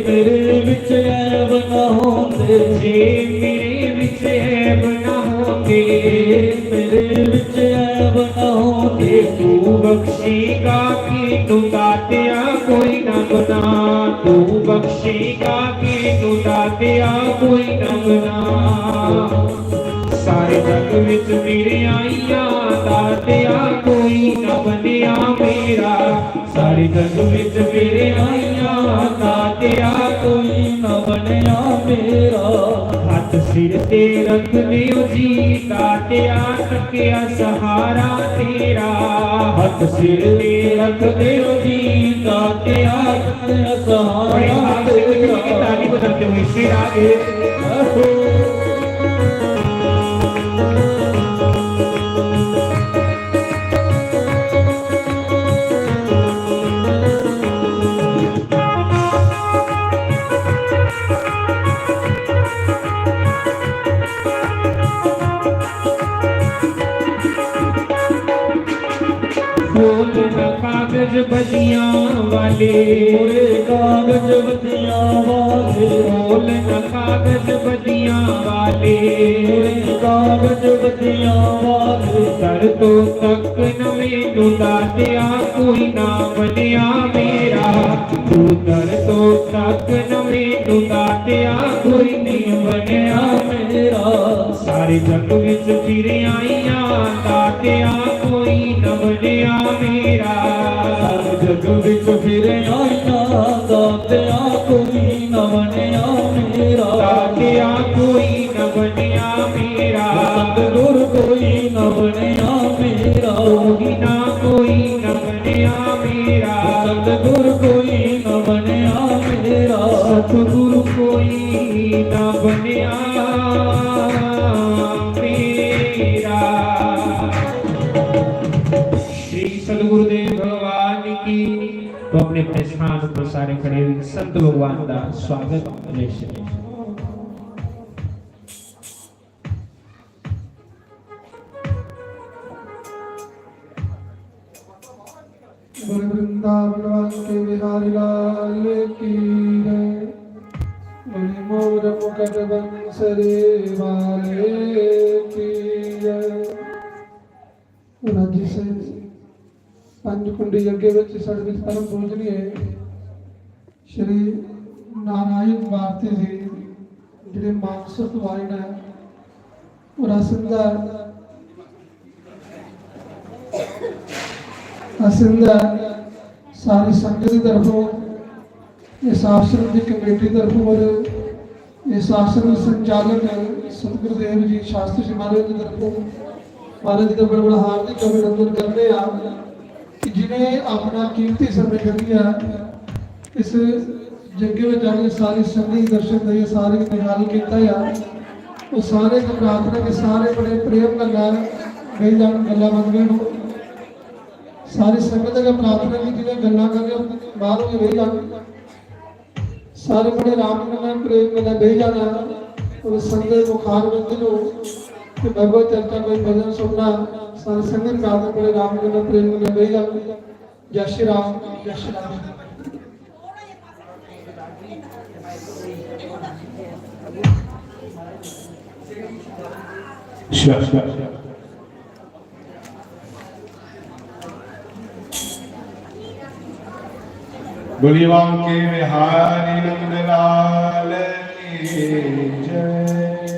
मेरे विच ऐब ना होंदे, जे मेरे विच ऐब ना होंदे, मेरे विच ऐब ना होंदे। तू बख्शेगा किनू दातिया कोई ना बना, तू बख्शेगा किनू दातिया कोई ना बना। सारे जग विच फिर आइयां, दातिया कोई ना बनेया मेरा। सारे जग विच फिर आइयां, दातिया कोई ना बनेया मेरा। हत्थ सिर ते रख लियो जी, दातिया तकिया सहारा तेरा। हत्थ सिर ते रख लियो जी, दातिया तकिया बड़े सहारा भाव से तेरा। ताली बजाते हुए शेर आगे। बोल ना कागज बदियां वाले, ओरे कागज बदियां वाले, बोल ना कागज बदियां वाले, ओरे कागज बदियां वाले। दर तो तक न मैनू दातिया कोई ना बनेया मेरा। तू दर तो तक न मैनू दातिया कोई नहीं बनेया मेरा। सारे जग विच फिर आइयां, दातिया कोई न बनेया मेरा। सारे जग विच फिर आइयां, दातिया कोई न बनेया मेरा। दातिया कोई न बनेया मेरा। सतगुर कोई न बनेया मेरा। मोहिना कोई न बनेया मेरा। सतगुर कोई न बनेया मेरा। सतगुर कोई न बनेया मेरा। श्री सतगुरुदेव भगवान की। तो अपने अपने स्थान पर सारे खड़े हुए संत भगवान का स्वागत। जय श्री। बोल वृंदावन के बिहारी लाल की जय। बोल मोर मुकुट बंसरी वाले की जय। राजी से पंज कुंडी यज्ञ विच साढ़े विच परम पूजनीय श्री नारायण भारती जी जिहड़े मानसर तो आए ने और अस इंदा, अस इंदा सारी संगत की तरफों, इस आश्रम की कमेटी तरफों और इस आश्रम संचालक सतगुरुदेव जी शास्त्री जी महाराज की तरफों महाराज जी का बड़ा बड़ा हार्दिक अभिनंदन करते हैं कि जिन्हें अपना कीमती समय करियै इस जग्गे में जाके सारी संगत दर्शन देइयै सारे गी निहाल कीता है। तो सारे की प्रार्थना के सारे बड़े प्रेम कन्नै बेही जान, गल्लां मंगन। सारी संगत अगर प्रार्थना की जिन्हें गल्लां करनियां बाहर होइयै बेही जान। सारे बड़े राम कन्नै प्रेम कन्नै बेही जाना और संगत मुखार बंदे हो कि भगवत चर्चा कोई भजन सुनना। सारे संगत प्रार्थना बड़े राम कन्नै प्रेम कन्नै बेही जान। जय श्री राम, जय श्री राम। श्री, श्री, श्री। बोलिए बांके बिहारी नंद लाल की जय।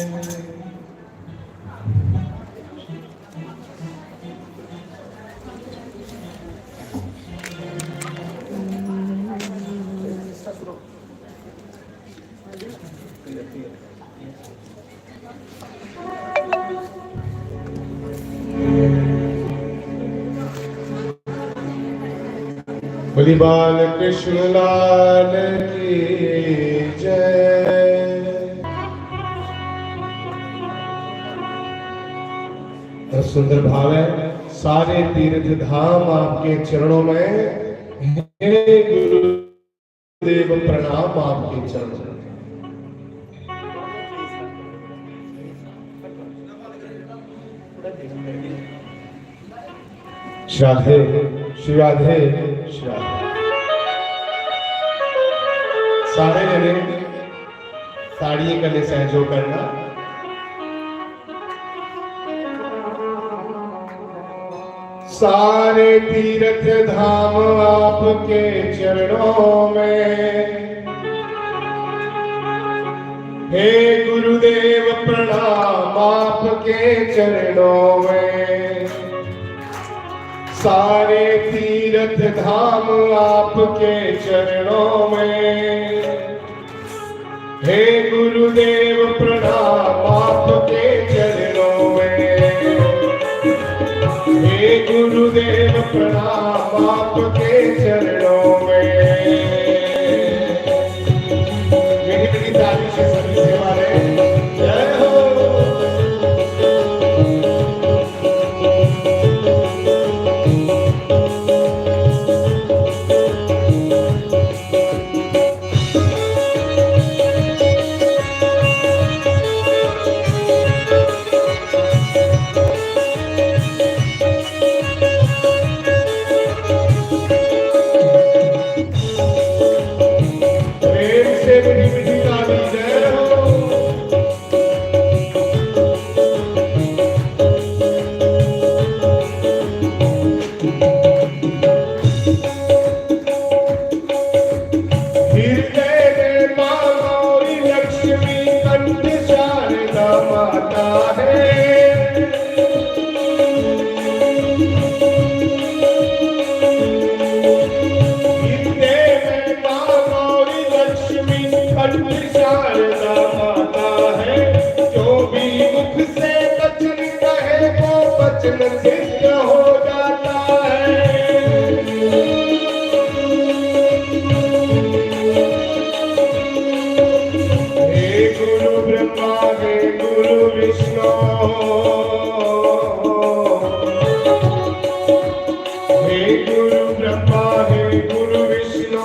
श्री बाल कृष्ण लाल की जय। और सुंदर भाव है, सारे तीर्थ धाम आपके चरणों में, हे गुरुदेव प्रणाम आपके चरणों में। श्राद्धे, श्राद्धे, श्राद्धे। सारे जने ताड़ियें कन्नै सैह्जोग करना। सारे तीर्थ धाम आपके चरणों में, हे गुरुदेव प्रणाम आपके चरणों में। सारे तीर्थ धाम आपके चरणों में, हे गुरुदेव प्रणाम आपके चरणों में, हे गुरुदेव प्रणाम आपके चरणों में। मीठी मीठी ताली से सभी सेवा लें। जय हो। प्रेम से मीठी मीठी ताली, जय हो। हृदय में माँ गौरी लक्ष्मी, कंठ शारदा माता है। हृदय में माँ गौरी लक्ष्मी, कंठ शारदा माता है। जो भी मुख से वचन कहे, वो वचन सिद्ध हो जाता है। हे गुरु ब्रह्मा, हे गुरु विष्णु, हे गुरु ब्रह्मा, हे गुरु विष्णु,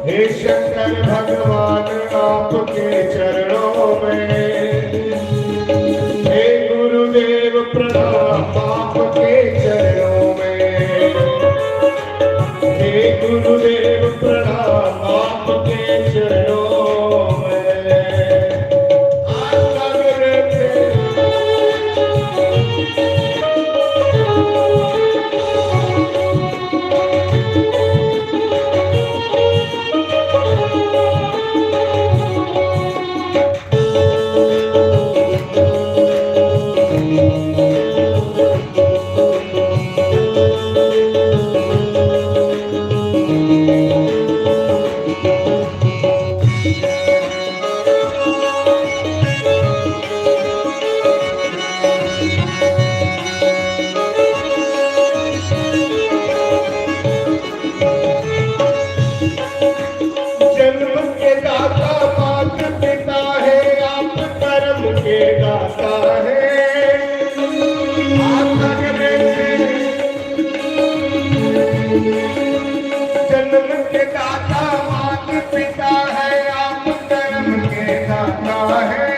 हे शंकर भगवान, आपके चरणों में। हे गुरुदेव प्रणाम आपके चरणों में। हे गुरुदेव प्रणाम आपके चरणों में। जन्म के दाता मात पिता है, आप कर्म के दाता है। जन्म के दाता मात पिता है, आप कर्म के दाता है।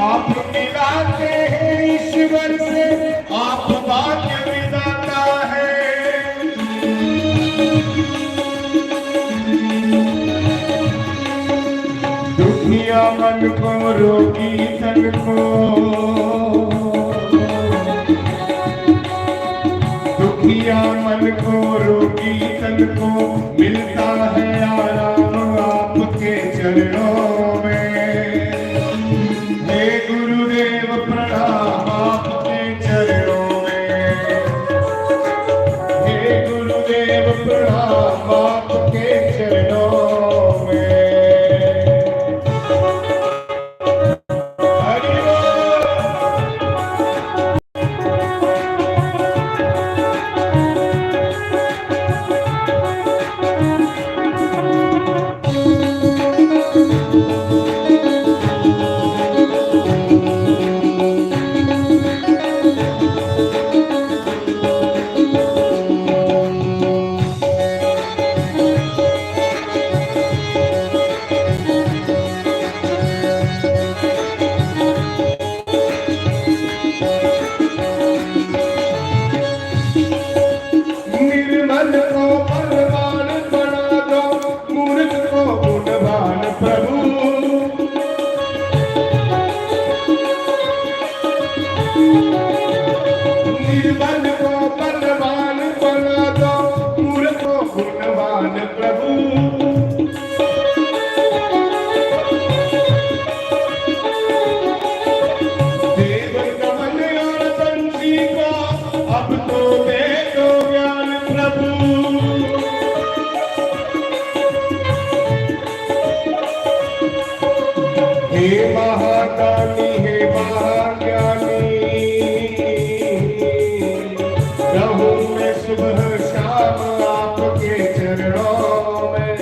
आप मिलाते हैं ईश्वर से, आप भाग्य विधाता है। दुखिया मन को, रोगी तन को, दुखिया मन को, रोगी तन को मिलता है आराम आपके चरणों में। हे गुरुदेव प्रणाम आपके चरणों में। हे गुरुदेव प्रणाम आपके चरणों में। हरि बोल। हे महादानी, हे महाज्ञानी, रहूं मैं सुबह शाम आपके चरणों में।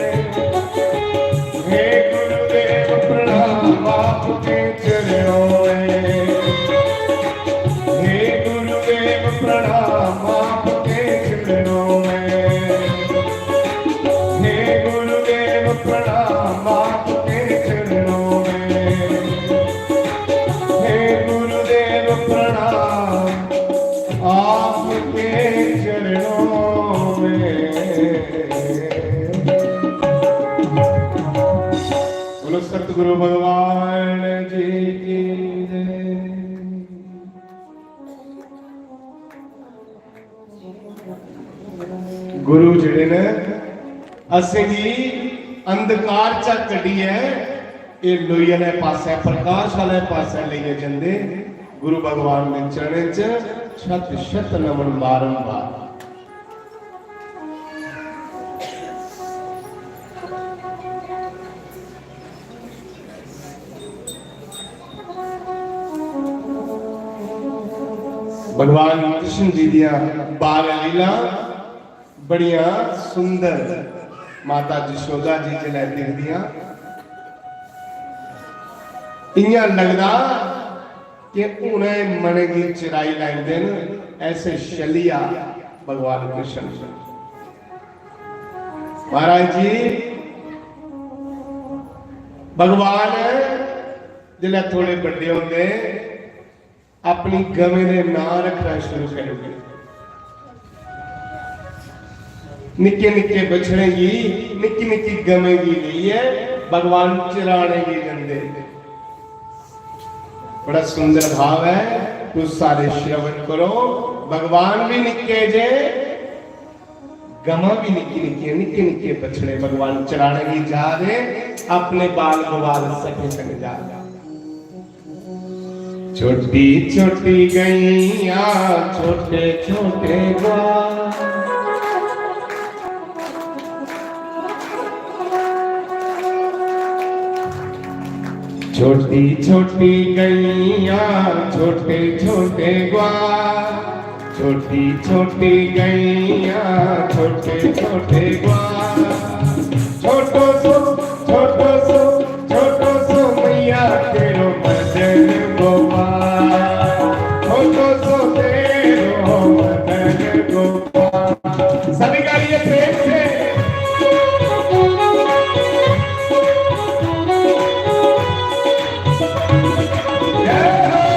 हे गुरुदेव, प्रणाम आपके चरणों में। हे गुरुदेव, प्रणाम आपके चरणों में। हे गुरुदेव, प्रणाम आपके चरणों में। हे गुरुदेव, प्रणाम आपके चरणों में। बोलो सतगुरु भगवान जी की जय। गुरु जेह्ड़े न, असेंगी अंधकार चा कड्ढियै एह् लोई आह्ले पासै, प्रकाश आह्ले पासै लेइयै जंदे। गुरु भगवान दे चरणें च शत शत नमन बारंबार। भगवान कृष्ण जी दियां बाल लीला बड़ियां सुंदर। माता जशोदा जी जिसलै दिखदियां, इ'यां लगदा कि हुनै मनै गी चराई लैंदे न, ऐसे छलिया भगवान कृष्ण। महाराज जी, भगवान जिसलै थोड़े बड्डे होंदे, अपनी गवें दे नांऽ रखना शुरू करी ओड़े। निक्के निक्के बछड़े गी, निक्की निक्की गवें गी लेइयै भगवान चराने गी जंदे। बड़ा सुंदर भाव ऐ, तुस सारे श्रवण करो। भगवान भी निक्के जे, गवां भी निक्की निक्की, निक्के निक्के बछड़े भगवान चराने गी जा रहे, अपने बाल गवाल सखे संग जा रहे। छोटी छोटी गैयां, छोटे छोटे ग्वाल। छोटी छोटी गैयां, छोटे छोटे ग्वाल। छोटी छोटी गैयां, छोटे छोटे ग्वाल। छोटो सो, छोटो सो, छोटो सो मैया तेरो मदन गोपाल। छोटो सो तेरो मदन गोपाल। सभी गाइए प्रेम से। जय हो।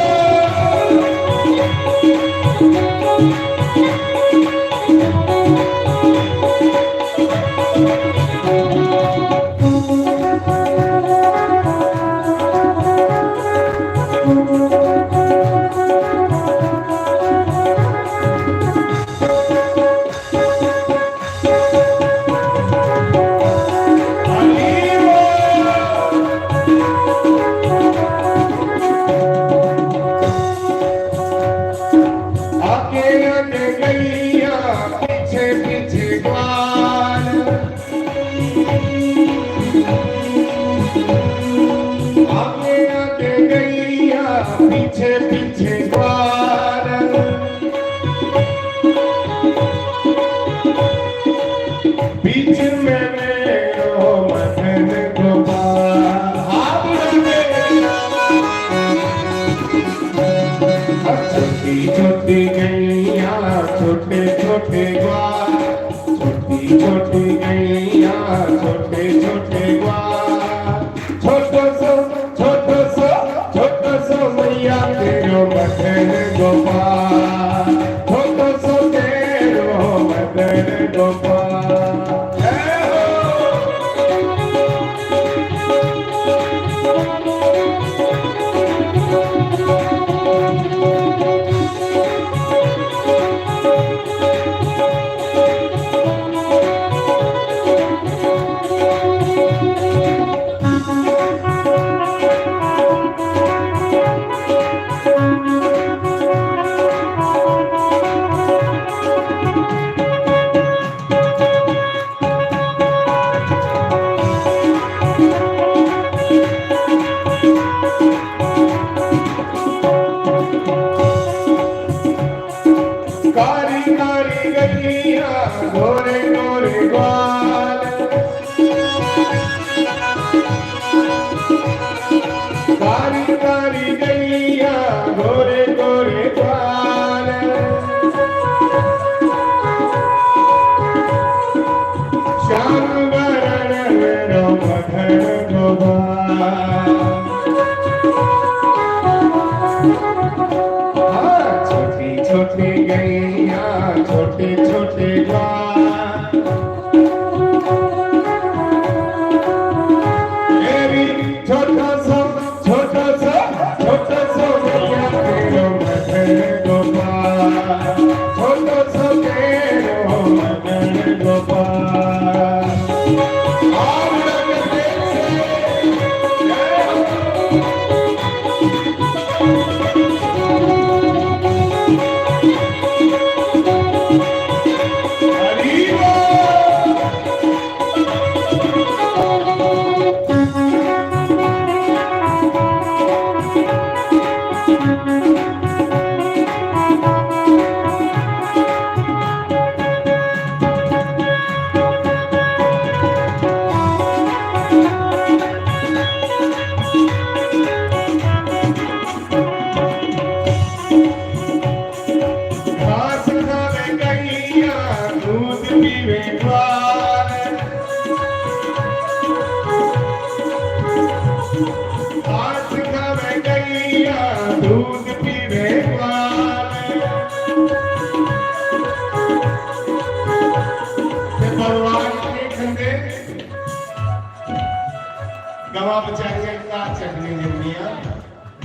गवां बेचारियां घाह चरने जंदियां,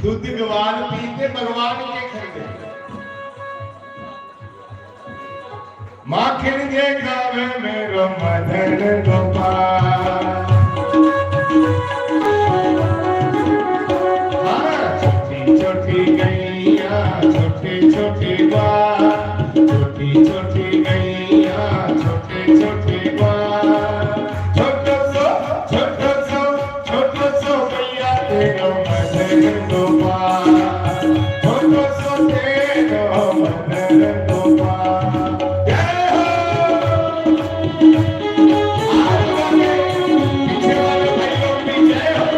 दुद्ध गवाल पींदे, भगवान के खंदे? माखन जे खावे मेरो मदन गोपाल। हाँ, छोटी छोटी गैया, छोटे छोटे बाल, छोटी छोटी गैया, छोटे छोटे बाल। छोटो सो, छोटो सो, छोटो सो भैया तेरो मदन गोपाल। छोटो सो तेरो मदन गोपाल। जय हो। आप लोगों के पीछे वाले भाइयों की जय हो।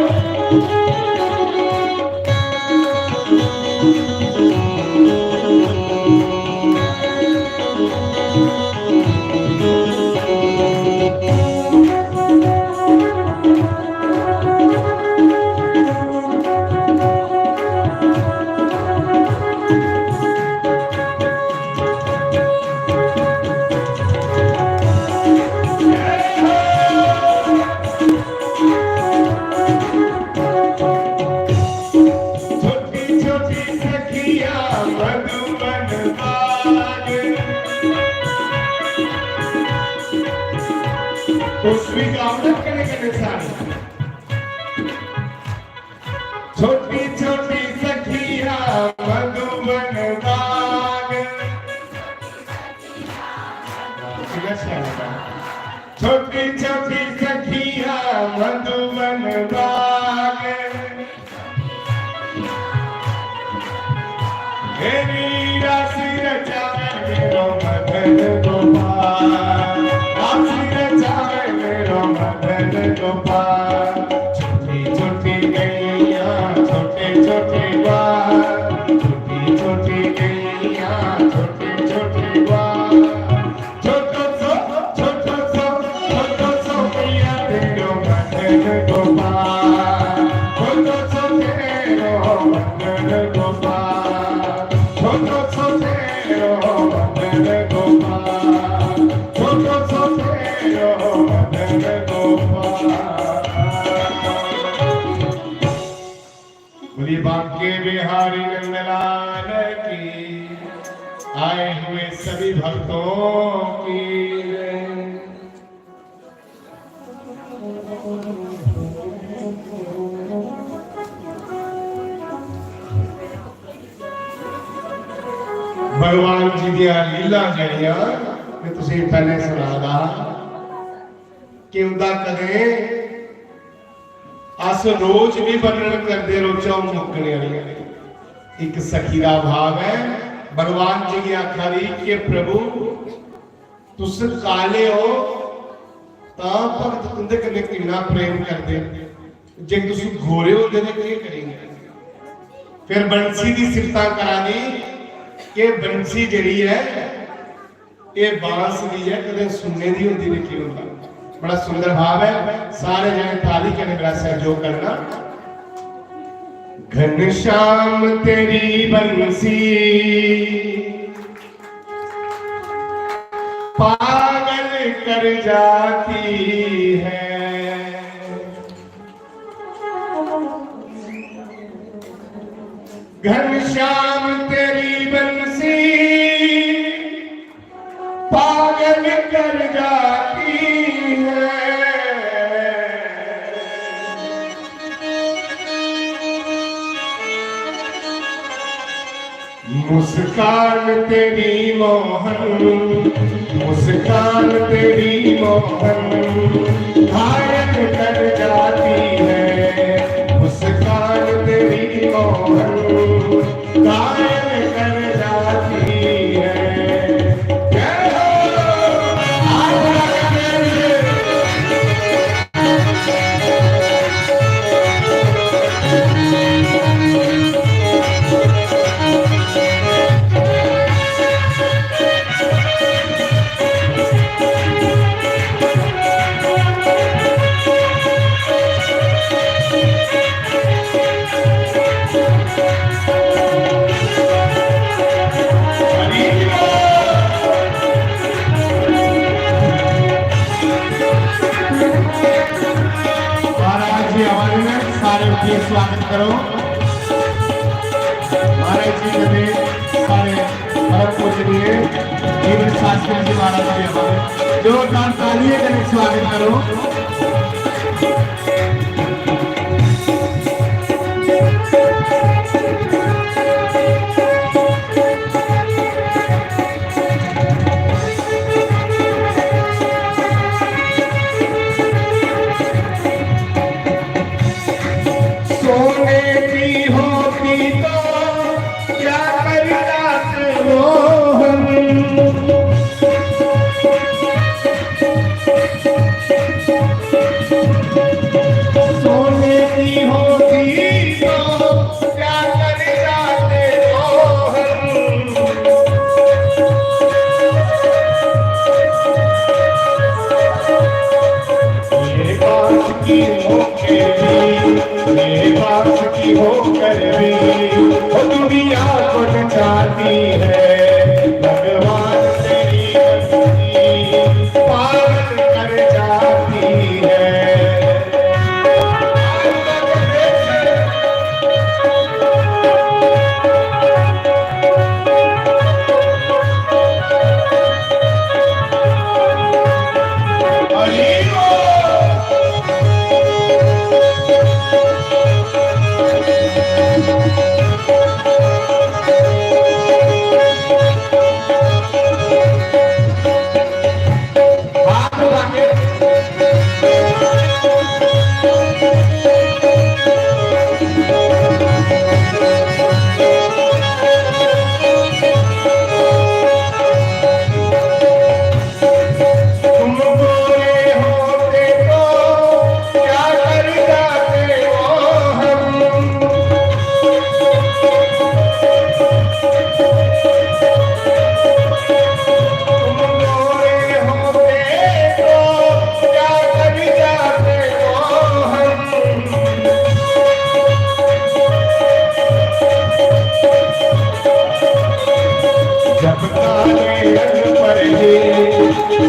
छोटी छोटी सखिया मधुबन बाग। उस भी गाँव में कने कने सारी। छोटी छोटी सखिया मधुबन बाग। छोटी छोटी सखिया मधुबन बाग। मेरी राशि रचावे मेरो मदन गोपाल, राशि रचावे मेरो मदन गोपाल। छोटी छोटी गैया, छोटे छोटे बाल, छोटी छोटी गैया, छोटे छोटे बाल। छोटो सो, छोटो सो, छोटो सो भैया तेरो मदन गोपाल। छोटो सो तेरो मदन गोपाल। छोटो सो तेरो मदन गोपाल। छोटो सो तेरो मदन गोपाल। बोलिए बांके बिहारी नंदलाल की, आए हुए सभी भक्तों की जय। भगवान जी दियां लीला जेह्ड़ियां में तुसेंगी पैह्लें सनाऽ दा हा कि उं'दा कदें अस रोज बी वर्णन करदे रौह्चै, ओह् मुक्कने आह्ली ऐ। इक सखी दा भाव ऐ, भगवान जी गी आखा दी कि प्रभु, तुस काले ओ, तां भगत तुं'दे कन्नै किन्ना प्रेम करदे, जे तुस गोरे होंदे, तां केह् करेंगे? फिर बंसी दी सिफतां करा दी कि बंसी जेह्ड़ी ऐ, एह् बांस दी ऐ, कदें सुनने दी होंदी ते केह् होंदा। बड़ा सुंदर भाव ऐ, सारे जने ताली कन्नै मेरा सैहयोग करना। घनश्याम तेरी बंसी पागल कर जाती है। घनश्याम तेरी बंसी पागल कर जाती है। मुस्कान तेरी मोहन, मुस्कान तेरी मोहन, घायल कर जाती है। मुस्कान तेरी मोहन, घायल कर जाती है। जय हो। आवा दे न, सारे उठियै स्वागत करो। महाराज जी कन्नै सारे परम पूजनीय जीवन शास्त्री जी महाराज जी आवा दे। जोरदार तालियें कन्नै स्वागत करो। सोने की होती तो क्या कर जाते वो हम। सोने की होती तो क्या कर जाते वो हम। ये बात की होके भी, ये बात की होकर भी, वो दुनिया को नचाती है। भगवान तेरी बंदगी पावन कर जाती है। तुम गोरे होते तो क्या कर जाते वो हम। तुम गोरे होते तो क्या कर जाते वो हम। जब काले रंग पर ये,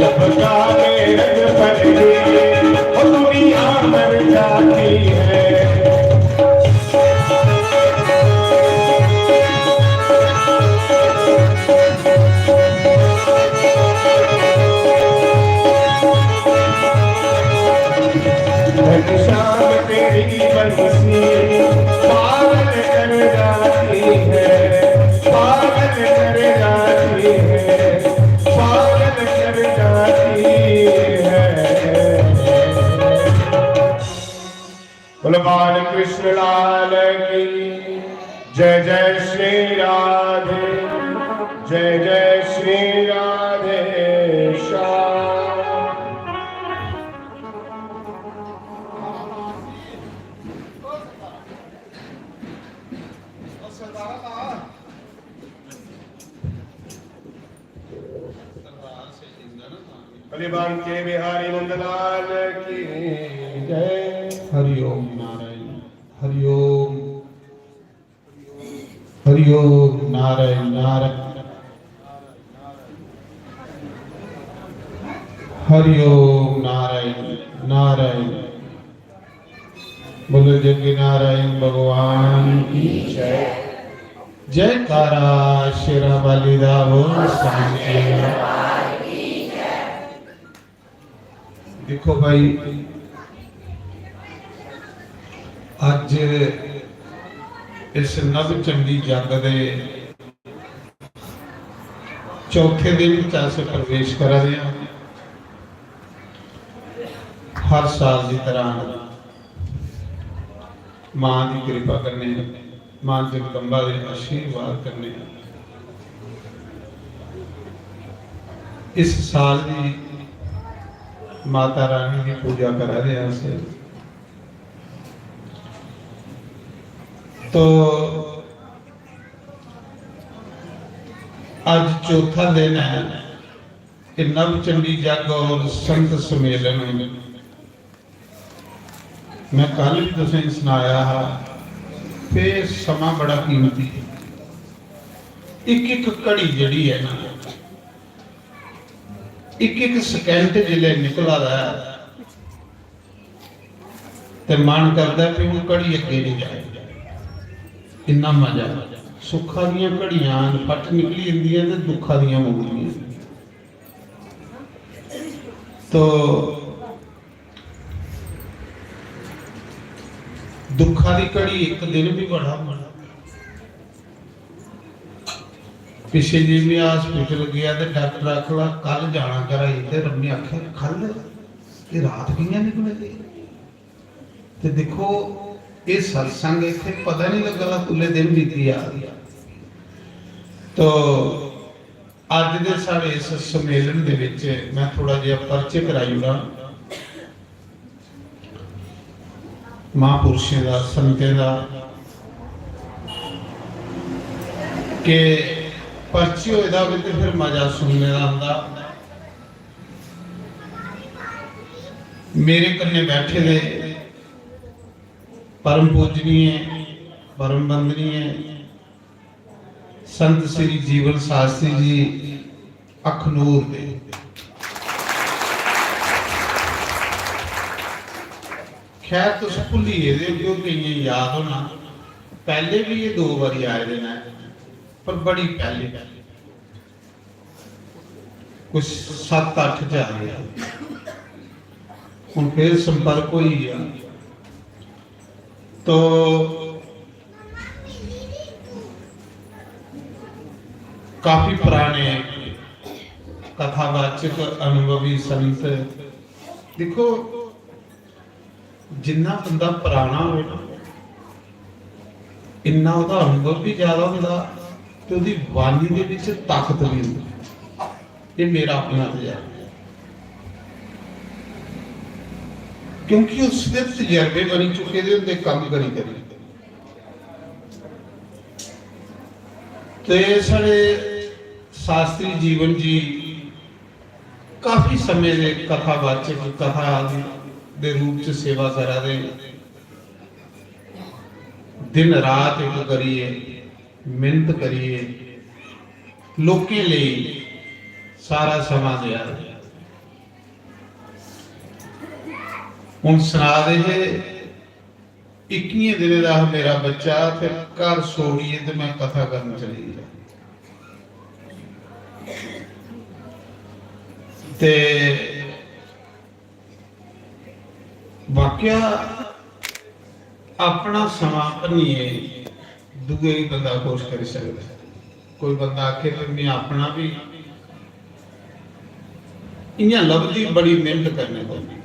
जब काले रंग पर ये, वो दुनिया मर जाती है। घनश्याम तेरी बंसी पागल कर जाती है, पागल कर जाती है, पागल कर जाती है। बोलो बाल कृष्ण लाल की जय। जय श्री राधे, जय जय श्री राधे श्याम। भले बांके बिहारी नंदलाल की जय। हरिओम नारायण, हरिओम, हरिओम नारायण, नारायण, हरिओम नारायण, नारायण। बोलो जंगी नारायण भगवान की जय। जयकारा शेरां वाली दा बोल सांचे। देखो भाई, अज इस नव चंडी जग दे चौथे दिन च अस प्रवेश करा दे हां। हर साल दी तरह मां दी किरपा कन्नै, मां जगदम्बा दे आशीर्वाद कन्नै इस साल भी माता रानी की पूजा करा दे हां अस। तो अज चौथा दिन है कि नवचंडी जग और संत सम्मेलन। मैं कल भी तुसें सनाया हा कि समा बड़ा कीमती है। एक एक घड़ी जेड़ी है ना, एक एक सेकंड जिले निकला दा है, ते मन करदा कि हून घड़ी अग्गें निं जाए। इन्ना मजा। सुखा दियां घड़ियां फट निकली जंदियां ते दुखा दियां मुड़दियां। तो दुखा दी घड़ी इक दिन भी बड़ा, बड़ा। पिछले दिन में हॉस्पिटल गया ते डॉक्टर आखला, "कल जाना घरा गी।" ते रम्मी आखे, "कल? ये रात कि'यां निकले?" ते दिक्खो, ये सत्संग इत्थे पता नहीं लग्गा दा कुल्ले दिन बीती जा। तो अज्ज दे साढ़े इस सम्मेलन दे विच मैं थोड़ा जिहा परिचय कराई ओड़ां महापुरुषें दा, संतें दा, कि परिचय होए दा होवे ते फिर मजा सुनने दा आंदा। मेरे कन्नै बैठे दे परम पूजनीय, परम वंदनीय संत श्री जीवन शास्त्री जी अखनूर दे। खैर, तुस भुल्ली गेदे होगे, केइयें याद होना, पैह्ले बी एह् दो बारी आए दे न, पर बड़ी पैह्ले, कुछ सत्त अट्ठ च आए दे। हून फिर संपर्क होई गेआ। तो काफी पराने कथावाचक अनुभवी संत। दिक्खो, जिन्ना बंदा पराना होवे ना, इन्ना ओह्दा अनुभव भी ज्यादा होंदा ते ओह्दी वाणी दे विच ताकत भी होंदी। ये मेरा अपना तजर्बा ऐ। क्योंकि उसदे तजर्बे बनी चुके दे होंदे कम्म करी करी। ते साढ़े शास्त्री जीवन जी काफी समें दे कथावाचक, कथा दे रूप च सेवा करा दे, दिन रात इक करियै, मेहनत करियै, लोकें लेई सारा समां देआ दे। हून सना दे हे, इक्कियें दिनें दा हा मेरा बच्चा, ते घर छोड़ियै ते मैं कथा करन चली गेआ। ते वाकया अपना समां भन्नियै दूए गी बंदा खुश करी सकदा ऐ। कोई बंदा आखे कि मैं अपना भी इ'यां लभदी, बड़ी मेहनत करनी पौंदी।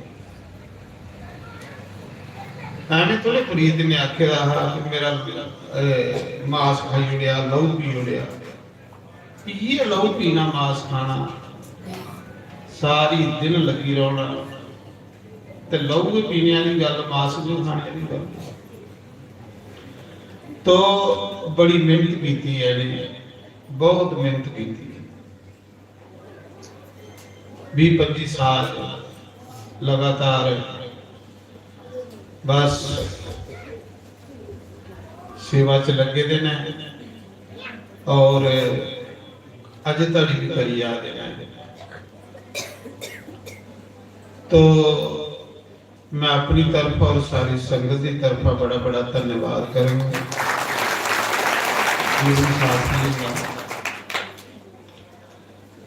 ऐवें थोड़े प्रीत ने आखे दा हा कि मेरा, ए, मास खाई ओड़ेआ, लहू पी ओड़ेआ। इ'यै लहू पीना, मास खाना, सारी दिन लग्गी रौह्ना, ते लहू गै पीने आह्ली गल्ल, मास गै खाने आह्ली गल्ल। तो बड़ी मेहनत कीती ऐ इ'नें, बहुत मेहनत कीती ऐ। बीह पंजी साल लगातार बस सेवा च लग्गे दे न और अजे धड़ी भी करी जा दे न। तो मैं अपनी तरफा और सारी संगत की तरफा बड़ा बड़ा धन्यवाद करूंगा जीवन साथी का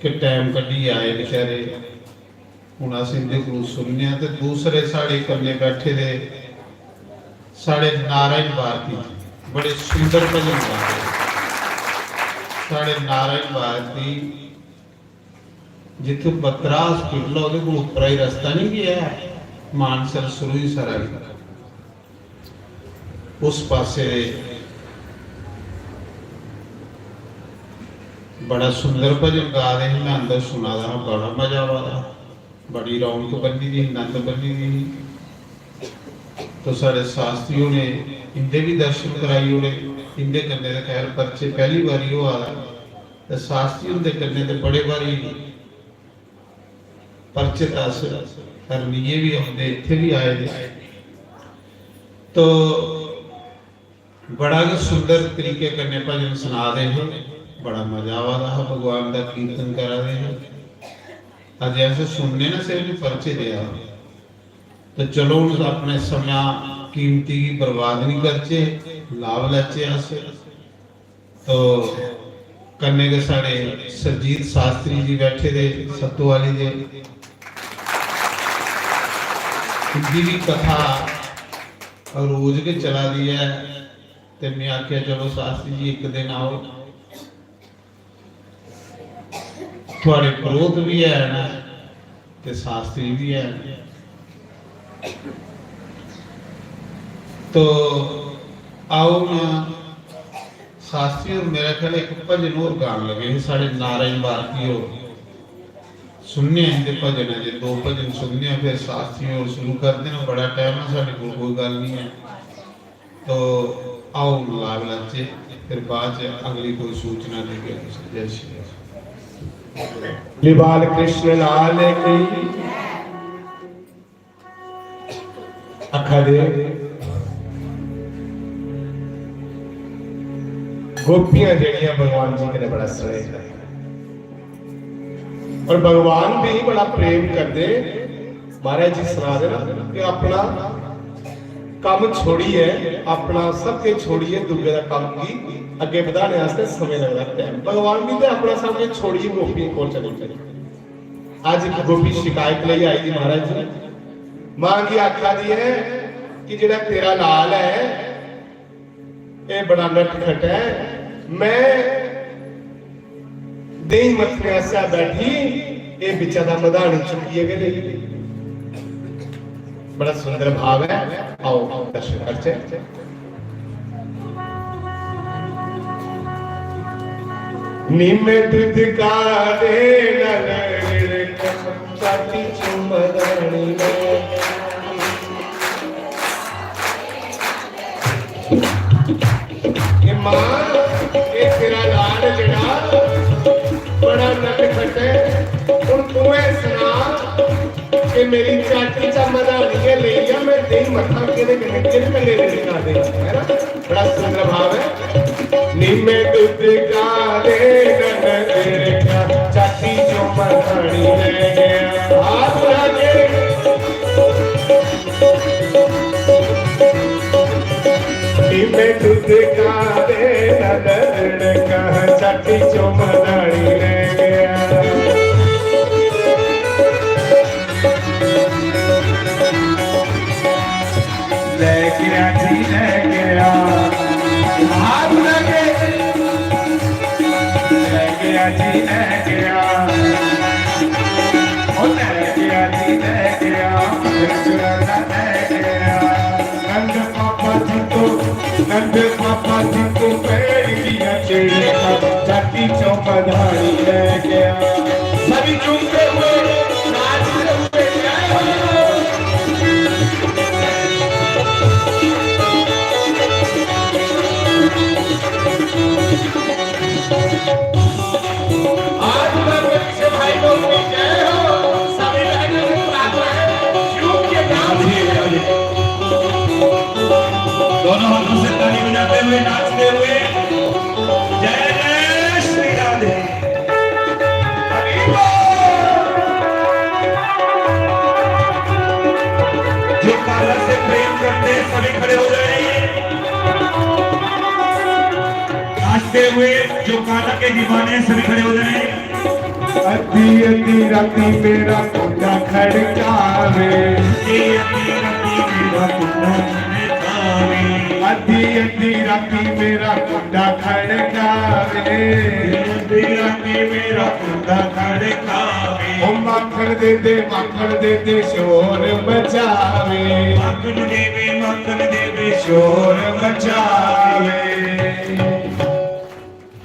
कि टाइम कड्ढियै आए बेचारे। हून अस इंदे कोलू सुनने आं ते दूसरे साढ़े कन्नै बैठे दे साढ़े नारायण भारती जी बड़े सुंदर भजन गा दे। साढ़े नारायण भारती जित्थूं बत्रा हॉस्पिटल ऐ, ओह्दे कोल उप्परा ही रस्ता नहीं गेआ ऐ, मानसर सरूईंसर आह्ली उस पासे दे बड़ा सुंदर भजन गा दे हे, मैं अंदर सुना दा हा, बड़ा मजा आवा दा हा, बड़ी रौनक बनी दी ही, नंद बनी दी ही। तो साढ़े शास्त्री होने इंदे भी दर्शन कराई ओड़े, इंदे कन्नै ते खैर परिचय पैह्ली बारी होआ दा, ते शास्त्री हुंदे कन्नै ते बड़े बारी परिचित अस हरनिये भी औंदे, इत्थै भी आए दे। तो बड़ा गै सुंदर तरीके कन्नै भजन सना दे हे, बड़ा मजा आवा दा हा, भगवान दा कीर्तन करा दे हे। अज्ज अस सुनने ना, सिर्फ परिचय देआ। ते चलो, हून अपने समां कीमती गी बर्बाद निं करचै, लाभ लैचै अस। तो कन्नै गै साढ़े सरजीत शास्त्री जी बैठे दे सत्तोआली दे, उंदी बी कथा रोज गै चला दी ऐ। ते में आखेआ, "चलो शास्त्री जी, इक दिन आओ, थुआढ़े परोह्त बी हैन ते शास्त्री बी हैन।" तो आओ ना, शास्त्री होर मेरा ख्याल इक भजन होर गान लगे हे, साढ़े नारायण भारती होर। सुनने आं इंदे भजन, अजें दो भजन सुनने आं, फिर शास्त्री होर शुरू करदे न। बड़ा टाइम ऐ साढ़े कोल, कोई गल्ल निं ऐ। तो आओ, लाभ लैचे, फिर बाद च अगली कोई सूचना देगे। जय श्री राम। श्री बाल कृष्ण लाल की। आखा दे, गोपियां जेह्ड़ियां भगवान जी कन्नै बड़ा स्नेह करदियां और भगवान भी बड़ा प्रेम करदे। महाराज जी सना दे ना कि अपना कम्म छोड़ियै, अपना सब किश छोड़ियै, दूए दा कम्म गी अग्गें बधाने आस्तै समें लगदा। ते भगवान बी ते अपना सब किश छोड़ियै गोपियें कोल चली पे। अज्ज इक गोपी शिकायत लेई आई दी महाराज जी, मां गी आखा दी ऐ कि जेह्ड़ा तेरा लाल ऐ, एह् बड़ा नटखट ऐ, में देहीं मथने आस्तै बैठी, एह् बिच्चा दा मधानी चुक्कियै गै लेई गेई। बड़ा सुंदर भाव ऐ, आओ दर्शन करचै। निम्मे दुद्ध का दे नल रिड़का, चाटी चुम्मा दानी ले। ए मां, ए तेरा लाल जेड़ा बड़ा नटखट ऐ, हुन तू ऐ सना कि मेरी चाटी चा मधानी गै लेई जा, मैं देई मत्था केदे कन्नै, केदे कन्नै रिड़का दे, है ना? बड़ा सुंदर भाव है। निम्मे दुद्ध का दे नन रिड़का, चाटी चो मधानी ले गया। हाथ उठा के। निम्मे दुद्ध का दे नन रिड़का, चाटी चो मधानी ले गया। ले गया जी, ले गया। हाथ लगे। ले गया जी, ले गया। ओ ले गया जी, ले गया। ले गया। नंद पापा जी को, नंद पापा जी को पैर किया छेड़छाड़, छाती चौं मधानी ले गया। सभी झूमते हुए, नाचते हुए, जय हो। आज मैं से भाई लोग की जय हो, सभी बहनों को प्रार्थना है, शिव के नाम से। दोनों हाथों से ताली बजाते हुए, नाचते हुए, जय जय श्री राधे। हरि बोल। जो कान्हा से प्रेम करते हैं, सभी खड़े हो जाएं। नाचते हुए जो कान्हा के दीवाने हैं, सभी खड़े हो जाएं। अद्धी अद्धी राती मेरा कुंडा खड़कावे। अद्धी अद्धी राती मेरा कुंडा खड़कावे। अद्धी अद्धी राती मेरा कुंडा खड़कावे। अद्धी राती मेरा कुंडा खड़कावे। ओ माखन दे दे, माखन दे दे, शोर मचावे। माखन देवे, माखन देवे, शोर मचावे।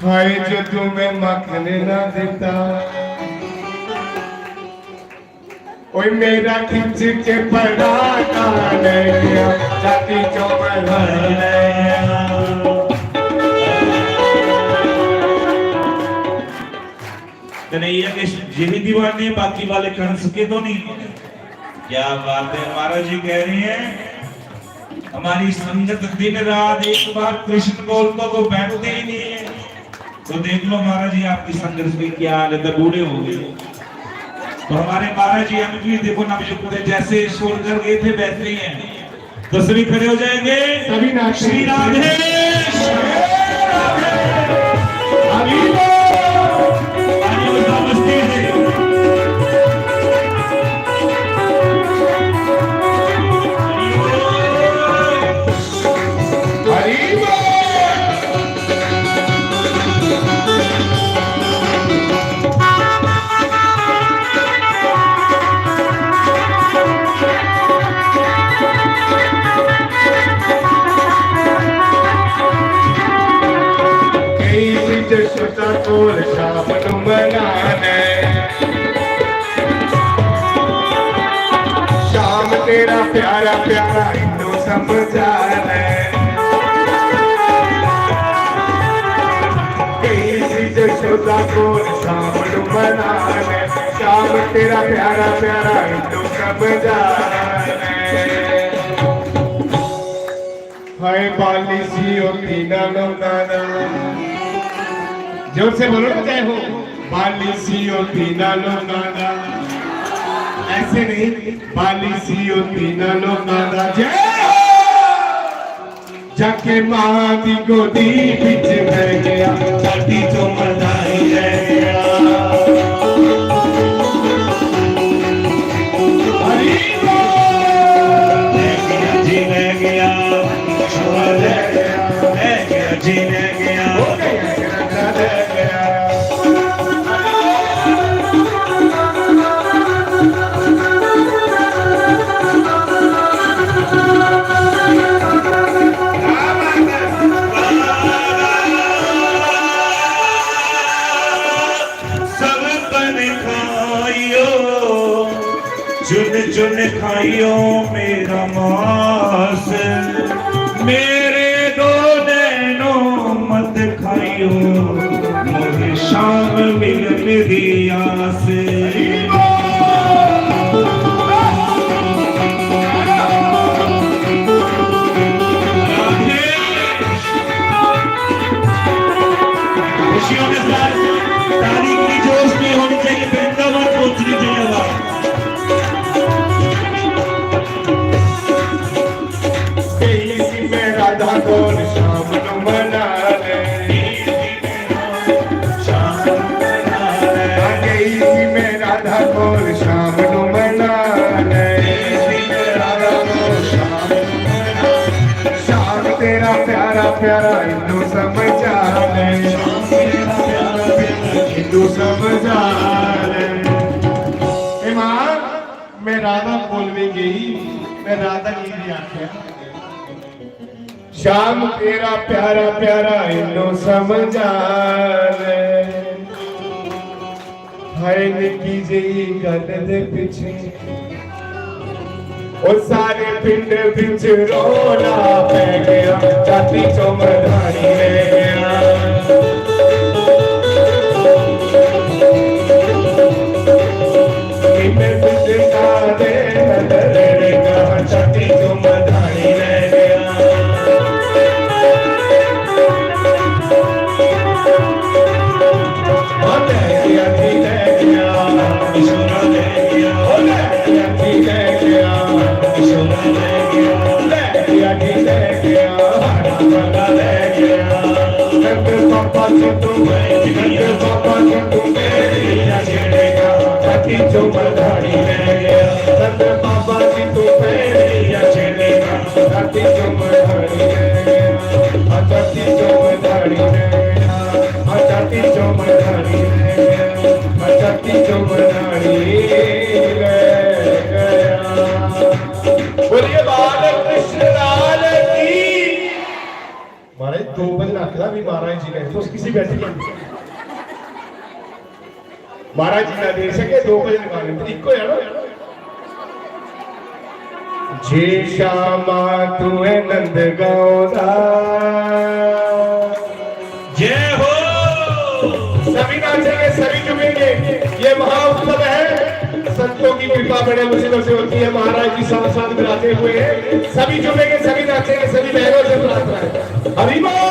हाय जो तू मैं माखन ना देता, ओए मेरा खिंच के पड़ा ना ले गया, छाती चो मधानी ले गया। कन्हैया के यही दीवाने, बाकी वाले कंस के तो नहीं। क्या बात है, महाराज जी कह रहे हैं, हमारी संगत दिन रात एक बार कृष्ण बोल तो वो बैठते ही नहीं है। तो देख लो महाराज जी, आपकी संगत में क्या हाल है, तो बूढ़े हो गए। हमारे महाराज जी एमपी देखो नवयुक्त थे, जैसे छोड़कर गए थे वैसे ही हैं। तो सभी खड़े हो जाएंगे। सभी नाचेंगे। श्री राधे, श्री राधे। हरि बोल। हरि बोल, नमस्ते। हरि बोल। गई सी जशोदा कोल शाम नू मनाने। श्याम तेरा प्यारा प्यारा इन्नू समझा ले। गई सी जशोदा कोल शाम नू मनाने। श्याम तेरा प्यारा प्यारा इन्नू समझा ले। हाय बाली सी ओ तीना लोकां दा। जोर से बोलो ना, जय हो। बाली सी ओ तीना लोकां दा। ऐसे नहीं, बाली सी ओ तीना लोकां दा। जय हो। जाके मां दी गोदी बिच बह गया, छाती चो मदाई रह गया। हरी बोल। रह गया जी, रह गया, रह गया जी, रह गया। सब तन खाइयो, चुन चुन खाइयो मेरा मांस। मेरे दो नैनों मत खाइयो, मुझे शाम मिलन दी आस। खुशियों के साथ ताली की जोश में होनी चाहिए, वृंदावन पहुंचनी चाहिए आवाज। तेईस में राधा को शाम नू मना ले। शाम नू मना ले। तेईस में राधा को शाम नू मना ले। श्याम तेरा प्यारा प्यारा इन्नू समझा ले। इन्नू समझा ले। ए मां, मैं राधा कोल भी गई, मैं राधा की भी आख्या, श्याम तेरा प्यारा प्यारा इन्नू समझा ले। हाय निक्की जेही गल दे पिछे ओ सारे पिंड बिच रौला पै गया, छाती चो मधानी रह गया। इन्ने बिच सारे नजर का छाती चो मधानी रह गया। बोलिए बाल कृष्ण लाल की। महाराज दो भजन आखदा भी महाराज जी ने, तुस किसी बैठी गए? महाराज जी का देश है कि दो भजन गाने, तो इको है ना। जे श्यामा तू है नंदगांव दा। जय हो। सभी नाचेंगे, सभी झूमेंगे। ये महाउत्सव है, संतों की कृपा बड़े मुश्किलों से होती है। महाराज जी साथ साथ विराजे हुए हैं। सभी झूमेंगे, सभी नाचेंगे, सभी बहनों से प्रार्थना है। हरि बोल।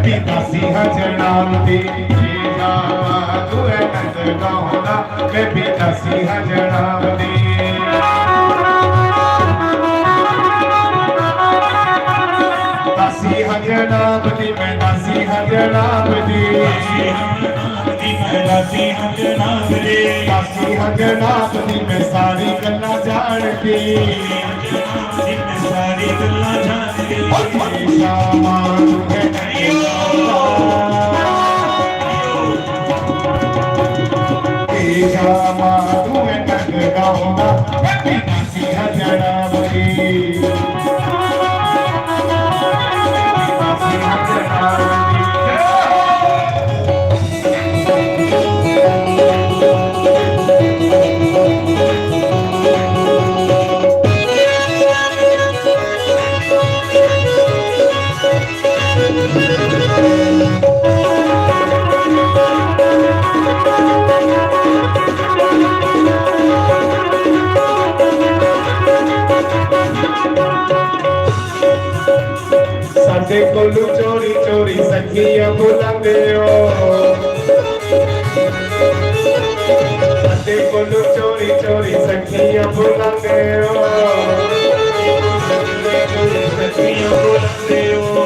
भी दासी हाँ जनाब दी। मेरा मां तू है नंद गाँव दा, मैं भी दासी हाँ जनाब दी। दासी हाँ जनाब दी, मैं दासी हाँ जनाब दी। दासी हाँ जनाब दी, मैं दासी हाँ जनाब दी। दासी हाँ जनाब दी, मैं सारी गल्लां जानदी। सारी गल्लां जानदी। ओ शामा तू है शामा तू है नंद गाँव दा, मैं भी दासी हाँ जनाब दी। दासी हाँ जनाब दी। साडे कोलू चोरी चोरी सखियां बुलांदे हो। साडे कोलू चोरी चोरी सखियां बुलांदे हो। सखियां बुलांदे हो।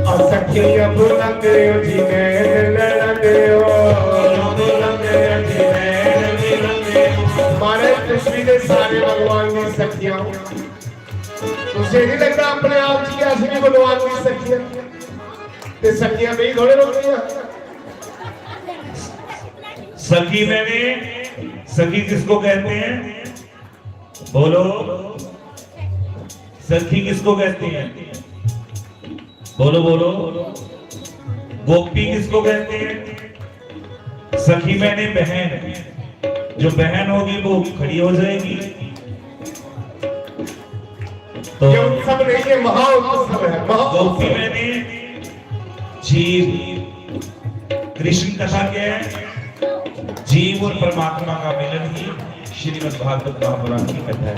आ सखियां बुलांदे हो जी, नैन लड़ांदे हो। बुलांदे हो जी, नैन लड़ांदे हो। मारे पृथ्वी दे सारे भगवान दी सखियां। तुझे नहीं लगता अपने आप जी, अस भी भगवान की सखियां? ते सखियां भी थोड़े रोकदियां। सखी मैंने, सखी किसको कहते हैं? बोलो, सखी किसको कहते हैं? बोलो, बोलो। गोपी किसको कहते हैं? सखी मैंने बहन, जो बहन होगी वो खड़ी हो जाएगी। तो ये उत्सव नहीं, ये महाउत्सव है, महाउत्सव। गोपी मैंने जीव, कृष्ण कथा क्या है? जीव और परमात्मा का मिलन ही श्रीमद् भागवत महापुराण की कथा है।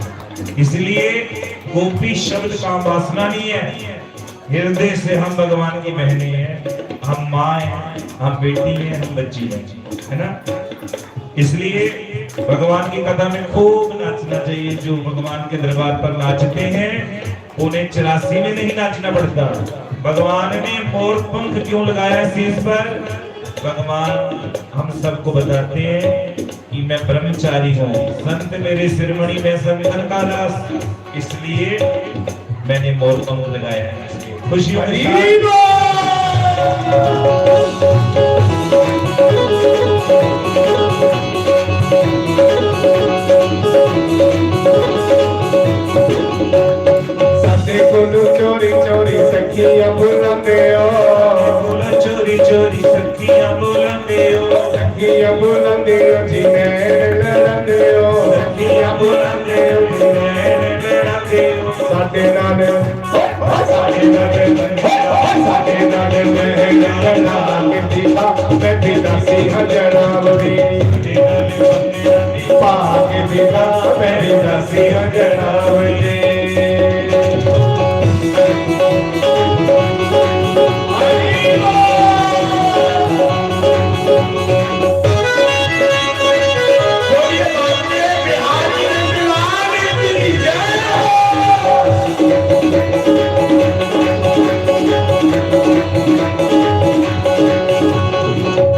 इसलिए गोपी शब्द काम वासना नहीं है, हृदय से हम भगवान की बहनें हैं, हम माँ हैं, हम बेटी हैं, हम बच्ची हैं, है ना? इसलिए भगवान की कथा में खूब नाचना चाहिए। जो भगवान के दरबार पर नाचते हैं, उन्हें चौरासी में नहीं नाचना पड़ता। भगवान ने मोर पंख क्यों लगाया शीश पर? भगवान हम सबको बताते हैं कि मैं ब्रह्मचारी हूँ, संत मेरे शिरोमणि, मैं शंकर का दास, इसलिए मैंने मोर पंख लगाया है। खुशियों के साथ। हरी बोल। साडे कोलू चोरी चोरी सखियां बुलांदे हो। बोला चोरी चोरी सखियां बुलांदे हो। सखियां बुलांदे हो जी, नैन लड़ांदे हो। सखियां बुलांदे हो जी, नैन लड़ांदे हो। साडे नाल, साडे नाल, साडे नाल मैं लड़ा के दिखा, मैं भी दासी हाँ जनाब दी। भाग दिखा, मैं भी दासी हाँ जनाब दी।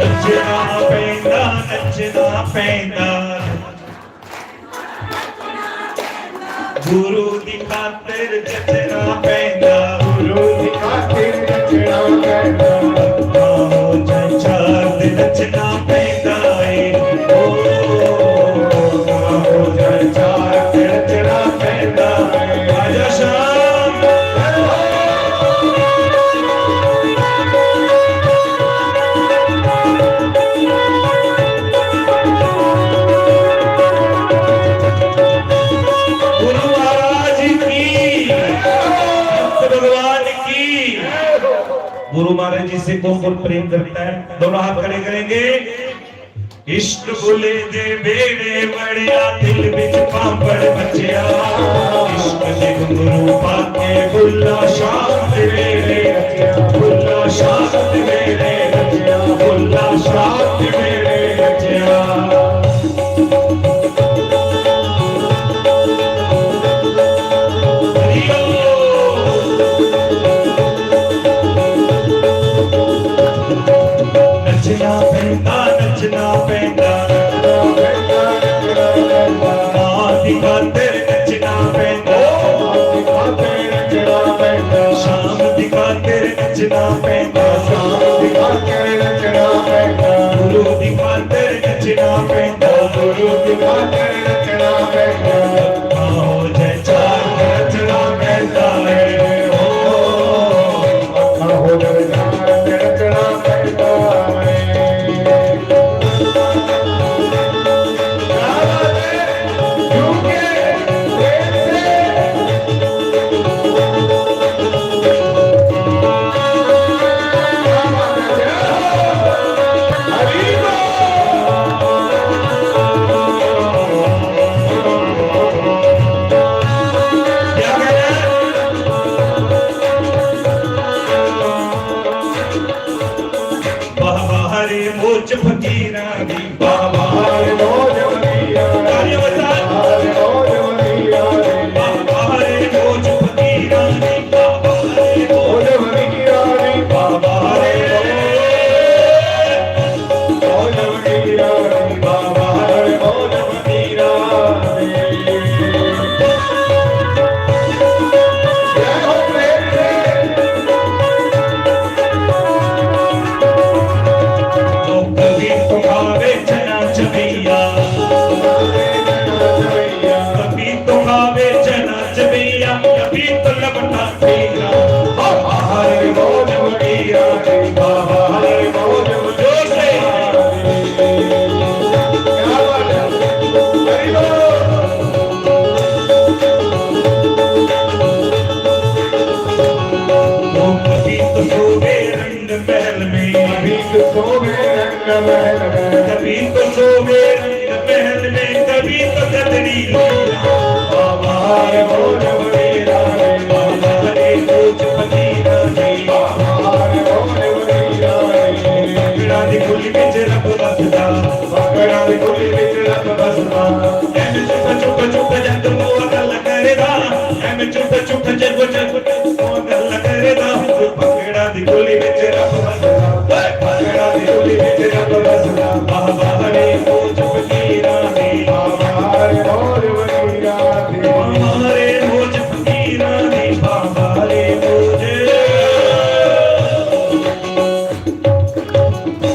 नचना पैंदा, नचना पैंदा। गुरु दी खातिर जचना पैंदा। गुरु दी खातिर जचना पैंदा। माहो जंचार ते नचना पैंदा ए। ओ, माहो जंचार ते नचना पैंदा ए। आजा शाम। गुरु महाराज की, भगवान की। गुरु महाराज जी से कौन कौन प्रेम करता है, दोनों हाथ खड़े करेंगे। इश्क बुले दे बेड़े वड़िया, दिल विच पापड़ बचिया। इश्क दे घुंघरू पा के बुल्ला शाम दे वेले रचिया। नचना पैंदा, शाम दी खातर नचना पैंदा, गुरु दी खातर नचना पैंदा, गुरु दी खातर नचना पैंदा। आहो जयचार नचना पैंदा है, ओ, आहो जयचार नचना पैंदा है। बाबा हरे मोच फकीरां दी, बाबा हरे मोच फकीरां दी, तालियां बजा। हरे मोच फकीरां दी, बाबा हरे मोच फकीरां दी, बाबा हरे मोच फकीरां दी, बाबा हरे मोच फकीरां दी, बाबा हरे मोच फकीरां दी। जय हो प्रेम से। ओ कभी तो खावे चना चबैया, कभी तो खावे चना चबैया, कभी तो लपटा चबैया। ओ हरे मौज वगैया, बाबा हरे मौज वगैया। जोर से। क्या बात है? हरि बोल। ओ कभी तो सोवे रंग महल में, कभी तो सोवे रंग महल में, कभी तो सोवे रंग महल में, कभी तो गदड़ी लीला। बाबा रे मोर वडेरा रे, बाबा रे मोर फकीरा रे, बाबा रे मोर वडेरा रे। पकड़ा दी खुली बिच रब बसदा, पकड़ा दी खुली बिच रब बसदा। एम चुप चुप चुप जद मोआ गल करदा, एम चुप चुप जद मोआ गल करदा। पकड़ा दी खुली बिच रब बसदा, ओए पकड़ा दी खुली बिच रब बसदा। बाबा रे मोर फकीरा रे, बाबा रे मोर वडेरा रे, बाबा रे मोर फकीरा रे, बाबा रे मोर।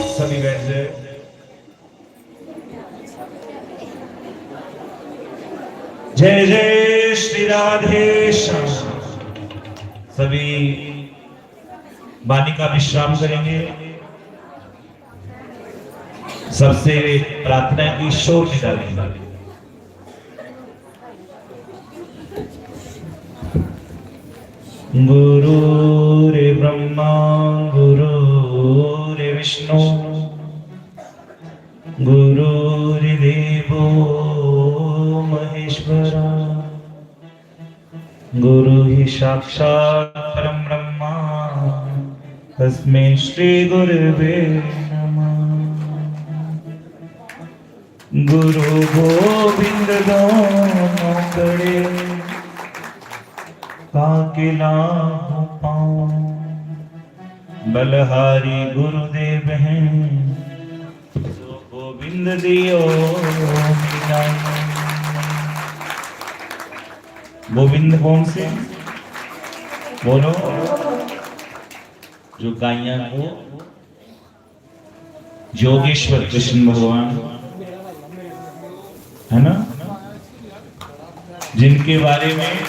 सभी बैठ जाए। जय जय श्री राधे श्याम। सभी बालिका विश्राम करेंगे। सबसे प्रार्थना है कि शोर निकालें। गुरु रे ब्रह्मा, गुरु रे विष्णु, गुरु रे देवो महेश्वरा, गुरु ही साक्षात परम ब्रह्मा, तस्मै श्री गुरुवे नमः। गुरु गोविंद दोनों कड़े, ताके लाभ पाऊं। बलहारी गुरुदेव हैं, सो गोविंद दियो मिलाऊं। गोविंद कौन से? बोलो। जो गाइयां को योगेश्वर कृष्ण भगवान, है ना, जिनके बारे में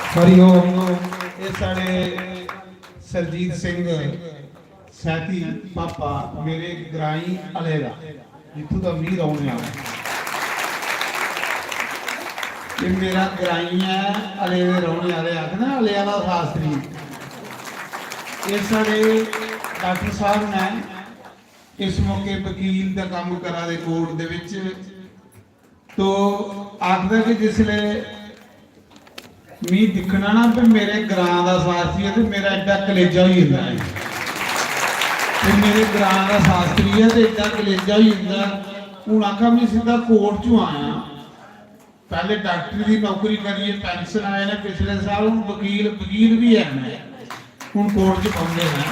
हरिओम। ये साढ़े सरजीत सिंह सैती पापा मेरे ग्राई अले दा, जित्थूं दा मी रौहने आह्ला। ये मेरा ग्राई ऐ, अले दे रौहने आह्ले आखदे ना, अले आह्ला शास्त्री। एह् साढ़े डाक्टर साहब ने इस मौके वकील दा कम्म करा दे कोर्ट दे विच। तो आखदा कि जिसले मी दिक्खना ना, ते मेरे ग्रां दा शास्त्री ऐ, ते मेरा एड्डा कलेजा होई जंदा ऐ। ते मेरे ग्रां दा शास्त्री ऐ, ते एड्डा कलेजा होई जंदा। हून आखा, में सिद्धा कोर्ट चों आया, पैह्ले डाक्टरी दी नौकरी करियै पैंशन आए न पिछले साल, हून वकील, वकील बी हैन, हून कोर्ट च बौंह्दे न।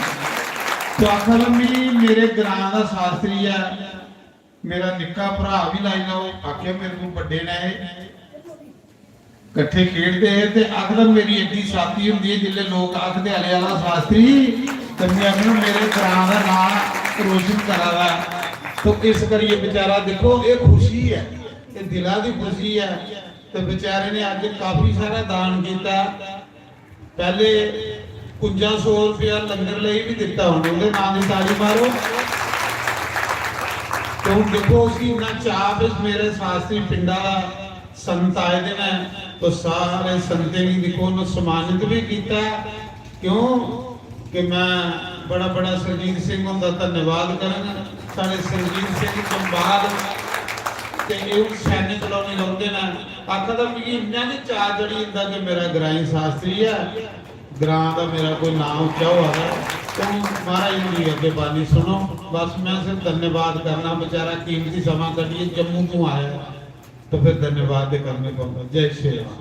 ते आखा दा, मी मेरे ग्रां दा शास्त्री ऐ, मेरा निक्का भ्राऽ बी लाई लैओ, आखेआ मेरे कोल बड्डे न एह्। कट्ठे खेढदे हे ते आखदा, मेरी एड्डी छाती होंदी ऐ, जिसलै लोक आखदे, "अले आह्ला शास्त्री, ते मैनू मेरे ग्रां दा नांऽ रोशन करा दा ऐ। तो इस करियै बेचारा दिक्खो, एह् खुशी ऐ, एह् दिला दी खुशी ऐ। ते बेचारे ने अज्ज काफी सारा दान कीता। पैह्ले कुंजा सौ रपेआ लंगर लेई बी दित्ता उ'नें, उं'दे नांऽ दी ताली मारो। ते हून दिक्खो उसी इन्ना चाऽ, इस मेरे शास्त्री पिंडा दा संत आए दे न, तो सारे संतें गी दिक्खो उ'नें सम्मानित बी कीता। क्यों कि मैं बड़ा बड़ा सुरजीत सिंह हुंदा धन्यवाद करङ। साढ़े सुरजीत सिंह जम्बाद ते एह् हून सैनिक कॉलोनी रौंह्दे न। आखा दा मिगी इन्ना गै चाऽ चढ़ी जंदा कि मेरा ग्राईं शास्त्री ऐ, ग्रां दा मेरा कोई नांऽ उच्चा होआ दा ऐ। ते हून महाराज हुंदी अग्गें बाणी सुनो। बस मैं सिर्फ धन्यवाद करना, बेचारा कीमती समां कड्ढियै जम्मू तों आया ऐ, तो फिर धन्यवाद दे करने पौंदा। जय श्री राम।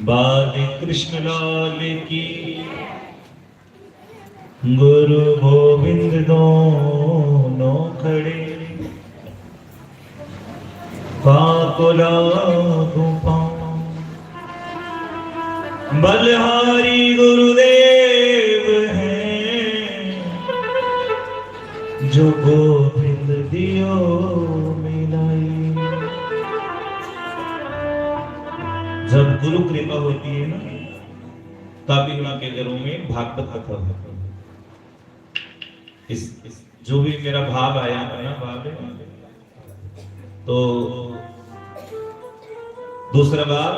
बाल कृष्ण लाल की, गुरु गोविंद दोनों खड़े, पाको लागू पाऊं। बलिहारी गुरुदेव हैं, जो गोविंद दियो मिलाई। जब गुरु कृपा होती है ना, तभी उनके घरों में भागवत कथा होती है। इस, इस जो भी मेरा भाव आया है ना, भाव है, तो दूसरा भाव,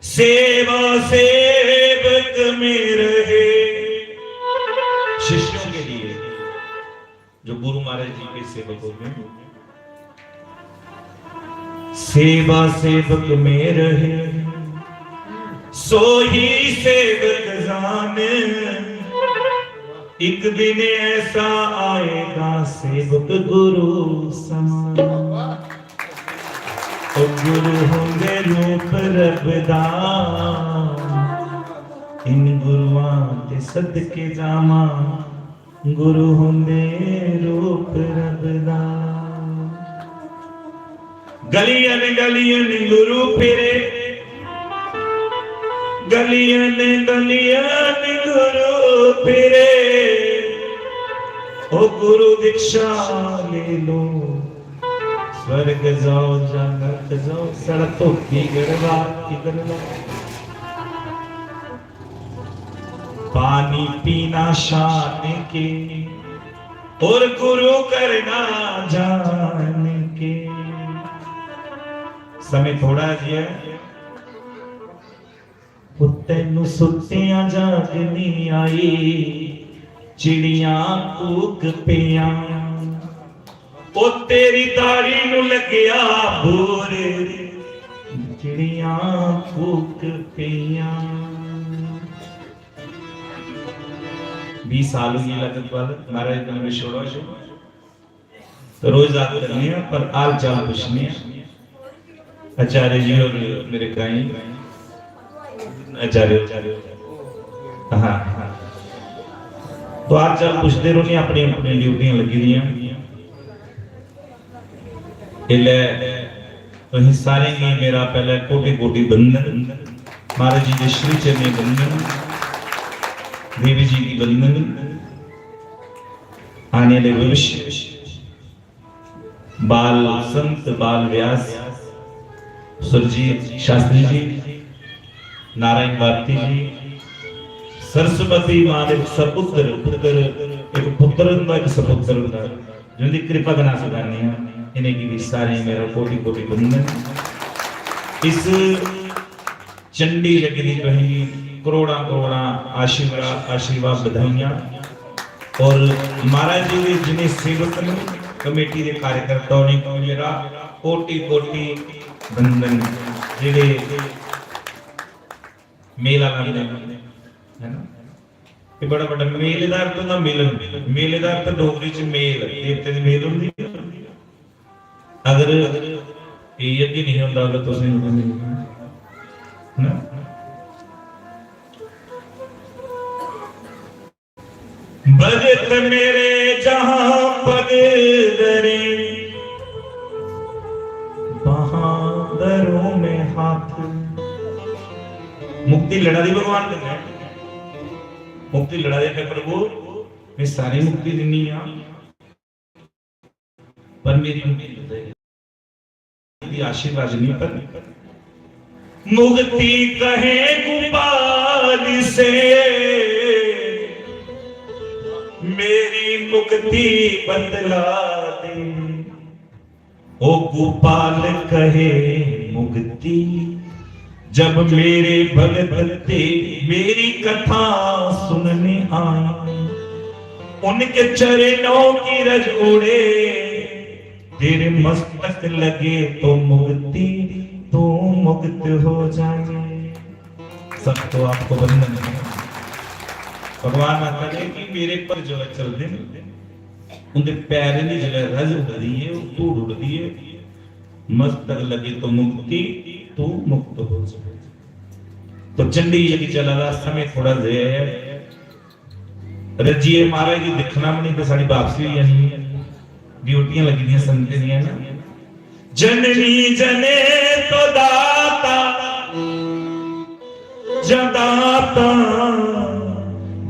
सेवा सेवक में रहे। शिष्यों के लिए, जो गुरु महाराज जी के सेवक होते हैं, सेवा सेवक में रहे, सो ही सेवक जान। एक दिन ऐसा आएगा सेवक गुरु समान। ओ गुरु होंदे रूप रब दा, इन गुरुआं दे सदके जावां, गुरु होंदे रूप रब दा। गलियन गलियन गुरु फिरे, गलियन गलियन गुरु फिरे। ओ गुरु दीक्षा ले लो, स्वर्ग जाओ या नरक जाओ। साढ़ा धोती गढ़वाल किधर ला? पानी पीना शान के, और गुरु करना जान के। समय थोड़ा जिहा है। ओ तैनू सुत्तियां जाग नी आई, चिड़ियां कूक पियां। ओ तेरी दाढ़ी नू लग्गेआ बूर, चिड़ियां कूक पियां। बीस साल होई गे लगभग महाराज दा विछोड़ा होए। तो रोज याद करने हैं, पर हाल चाल पूछने हैं। आचार्य जी और मेरे ग्राईं आचार्य, हाँ, तो हाल चाल पूछते रौहने, अपनी अपनी ड्यूटियां लगी दियां। इसलै तुसें सारें गी मेरा पैह्ला कोटि कोटि वंदन, महाराज जी दे श्री चरणें वंदन, देवी जी गी वंदन, आने आह्ले भविष्य बाल संत, बाल व्यास, सुरजीत शास्त्री जी, नारायण भारती जी, सरस्वती मां दे सपुत्र, पुत्र, इक पुत्र हुंदा, इक सपुत्र हुंदा, जिंदी कृपा कन्नै अस गाने आं। इ'नेंगी बी सारें गी मेरा कोटि कोटि वंदन। इस चंडी लग्गी दी, तुसेंगी करोड़ां करोड़ां आशीर्वाद, आशीर्वाद, बधाइयां। और महाराज जी दे जिन्ने सेवक न, कमेटी दे कार्यकर्ता, उ'नेंगी मेरा कोटि कोटि वंदन। जेह्ड़े मेला लांदे न, है ना? एह् बड़ा बड्डा, मेले दा अर्थ होंदा मिलन। मेले दा अर्थ डोगरी च मेल, देवतें दी मेल होंदी। अगर एह् अग्गें नहीं होंदा, अगर तुसें ना, भगत मेरे जहां पग धरे, बाहां धरूं मैं हाथ। मुक्ति लड़ा दी भगवान कन्नै। मुक्ति लड़ा दे, "मैं प्रभु, मैं सारी मुक्ति दिन्नी हां, पर मेरी मुक्ति दे।" आशीर्वाद नहीं पर मुक्ति कहे गोपाल से, मेरी मुक्ति बतला दे। ओ गोपाल कहे मुक्ति, जब मेरे भगत ते मेरी कथा सुनने आए, उनके चरणों की रज उड़े, तेरे मस्तक लगे तो मुक्ति, तू मुक्त हो जाए। सबको आपको वंदन है। भगवान आखा दे कि मेरे पर जो चलदे न, उंदे पैरें दी जेल्लै रज उड़दी ऐ, ओह् धूड़ उड़दी ऐ, मस्तक लगे तो मुक्ति, तू मुक्त हो जाए। तो चंडी जी चला दा समय थोड़ा जेहा है, रज्जिए महाराज गी दिक्खना भी नहीं तो साड़ी वापसी होई जानी है। ड्यूटियां लगी दियां संगतें दियां ना। जननी जने तो दाता, जदाता,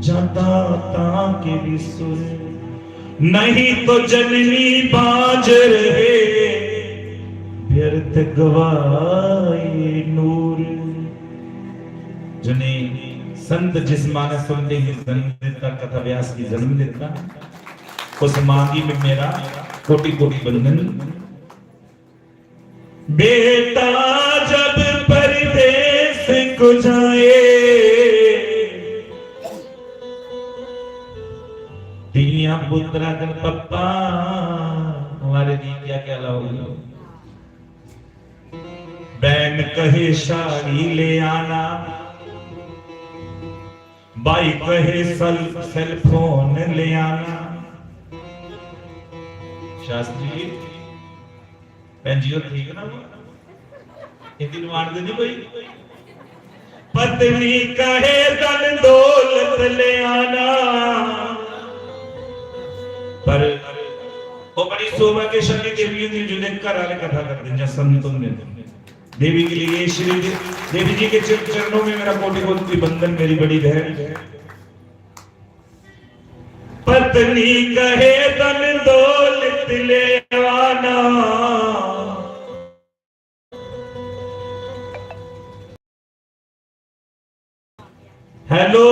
जदाता के भी सुर, नहीं तो जननी बांझ रहे, व्यर्थ गवाए नूर। जने संत जिस मानस सुनते ही जन्म देता, कथा व्यास की जन्म देता, उस मां की भी मेरा कोटि कोटि वंदन। बेटा जब परदेस को जाए, धियां पुत्र आखन पप्पा, हमारे दी क्या क्या लाओगे? बहन कहे साड़ी ले आना, भाई कहे सल-, सेलफोन ले आना। शास्त्री जी, भैन जी, और ठीक ना वो? इतनी डिमांड तो नहीं कोई? पत्नी कहे धन दौलत ले आना, पर वो बड़ी शोभा के शनि देवी होंदी, जिंदे घर आले कथा करदे जां संत होंदे ने। देवी के लिए श्री दे-, देवी जी के चर-, चरणों में मेरा कोटि कोटि वंदन, मेरी बड़ी बहन। पत्नी कहे धन दौलत ले आना। हेलो,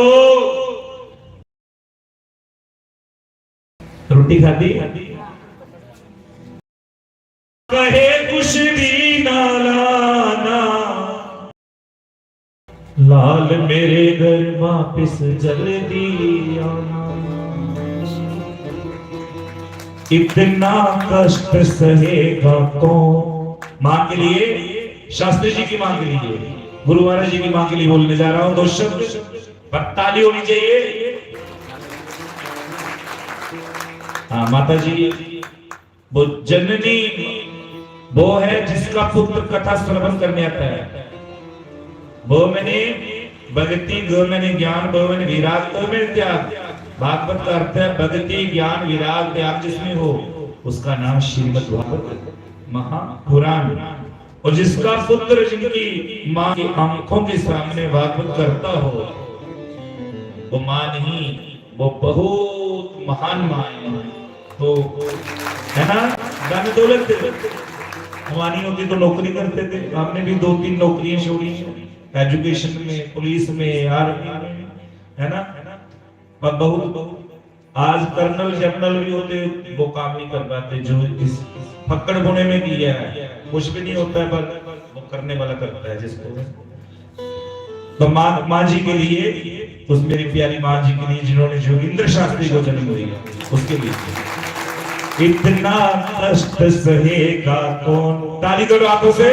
रोटी खाधी? कहे कुछ भी ना लाना, लाल मेरे घर वापस जल्दी आना। इतना कष्ट सहेगा कौन? माँ के लिए, शास्त्री जी की माँ के लिए, गुरु महाराज जी की माँ के लिए बोलने जा रहा हूँ दो शब्द, पर ताली होनी चाहिए। हाँ माता जी, वो जननी वो है जिसका पुत्र कथा श्रवण करने आता है। वो मैंने भक्ति, वो मैंने ज्ञान, वो मैंने विराग, वो मैंने त्याग। भागवत का अर्थ है भक्ति, ज्ञान, विराग, त्याग जिसमें हो, उसका नाम श्रीमद् भागवत महापुराण। और जिसका पुत्र जिनकी माँ की आंखों के सामने भागवत करता हो, वो माँ नहीं, वो बहुत महान माँ है। तो है ना, धन दौलत हमारी होती तो नौकरी करते थे। हमने भी दो तीन नौकरियां छोड़ी, एजुकेशन में, पुलिस में, आर्मी में, है ना। पर बहुत, आज कर्नल जर्नल भी होते, वो काम नहीं कर पाते जो इस फक्कड़ बुने में किया है। कुछ भी नहीं होता है, पर वो करने वाला करता है जिसको। तो माँ, माँ जी के लिए, उस मेरी प्यारी माँ जी के लिए, जिन्होंने जोगिंद्र शास्त्री को जन्म दिया, उसके लिए। इतना कष्ट सहेगा कौन? ताली करो हाथों से।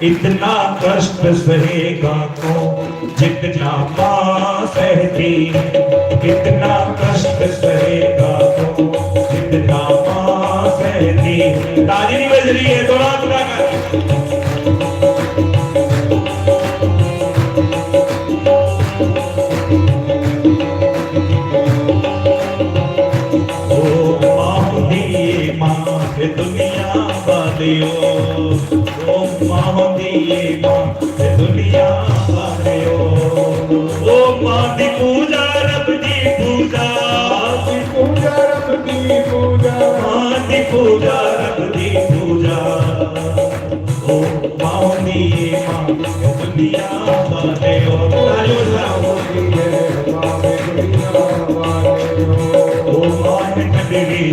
इतना कष्ट सहेगा कौन, जितना माँ सहती। इतना कष्ट सहेगा कौन, जितना माँ सहती। ताली नहीं बज रही है, थोड़ा थोड़ा। ओ माँ दिए माँ के दुनिया वालियो, ओ माँ दिए माँ के दुनिया वालियो। ओ माँ दी पूजा रब दी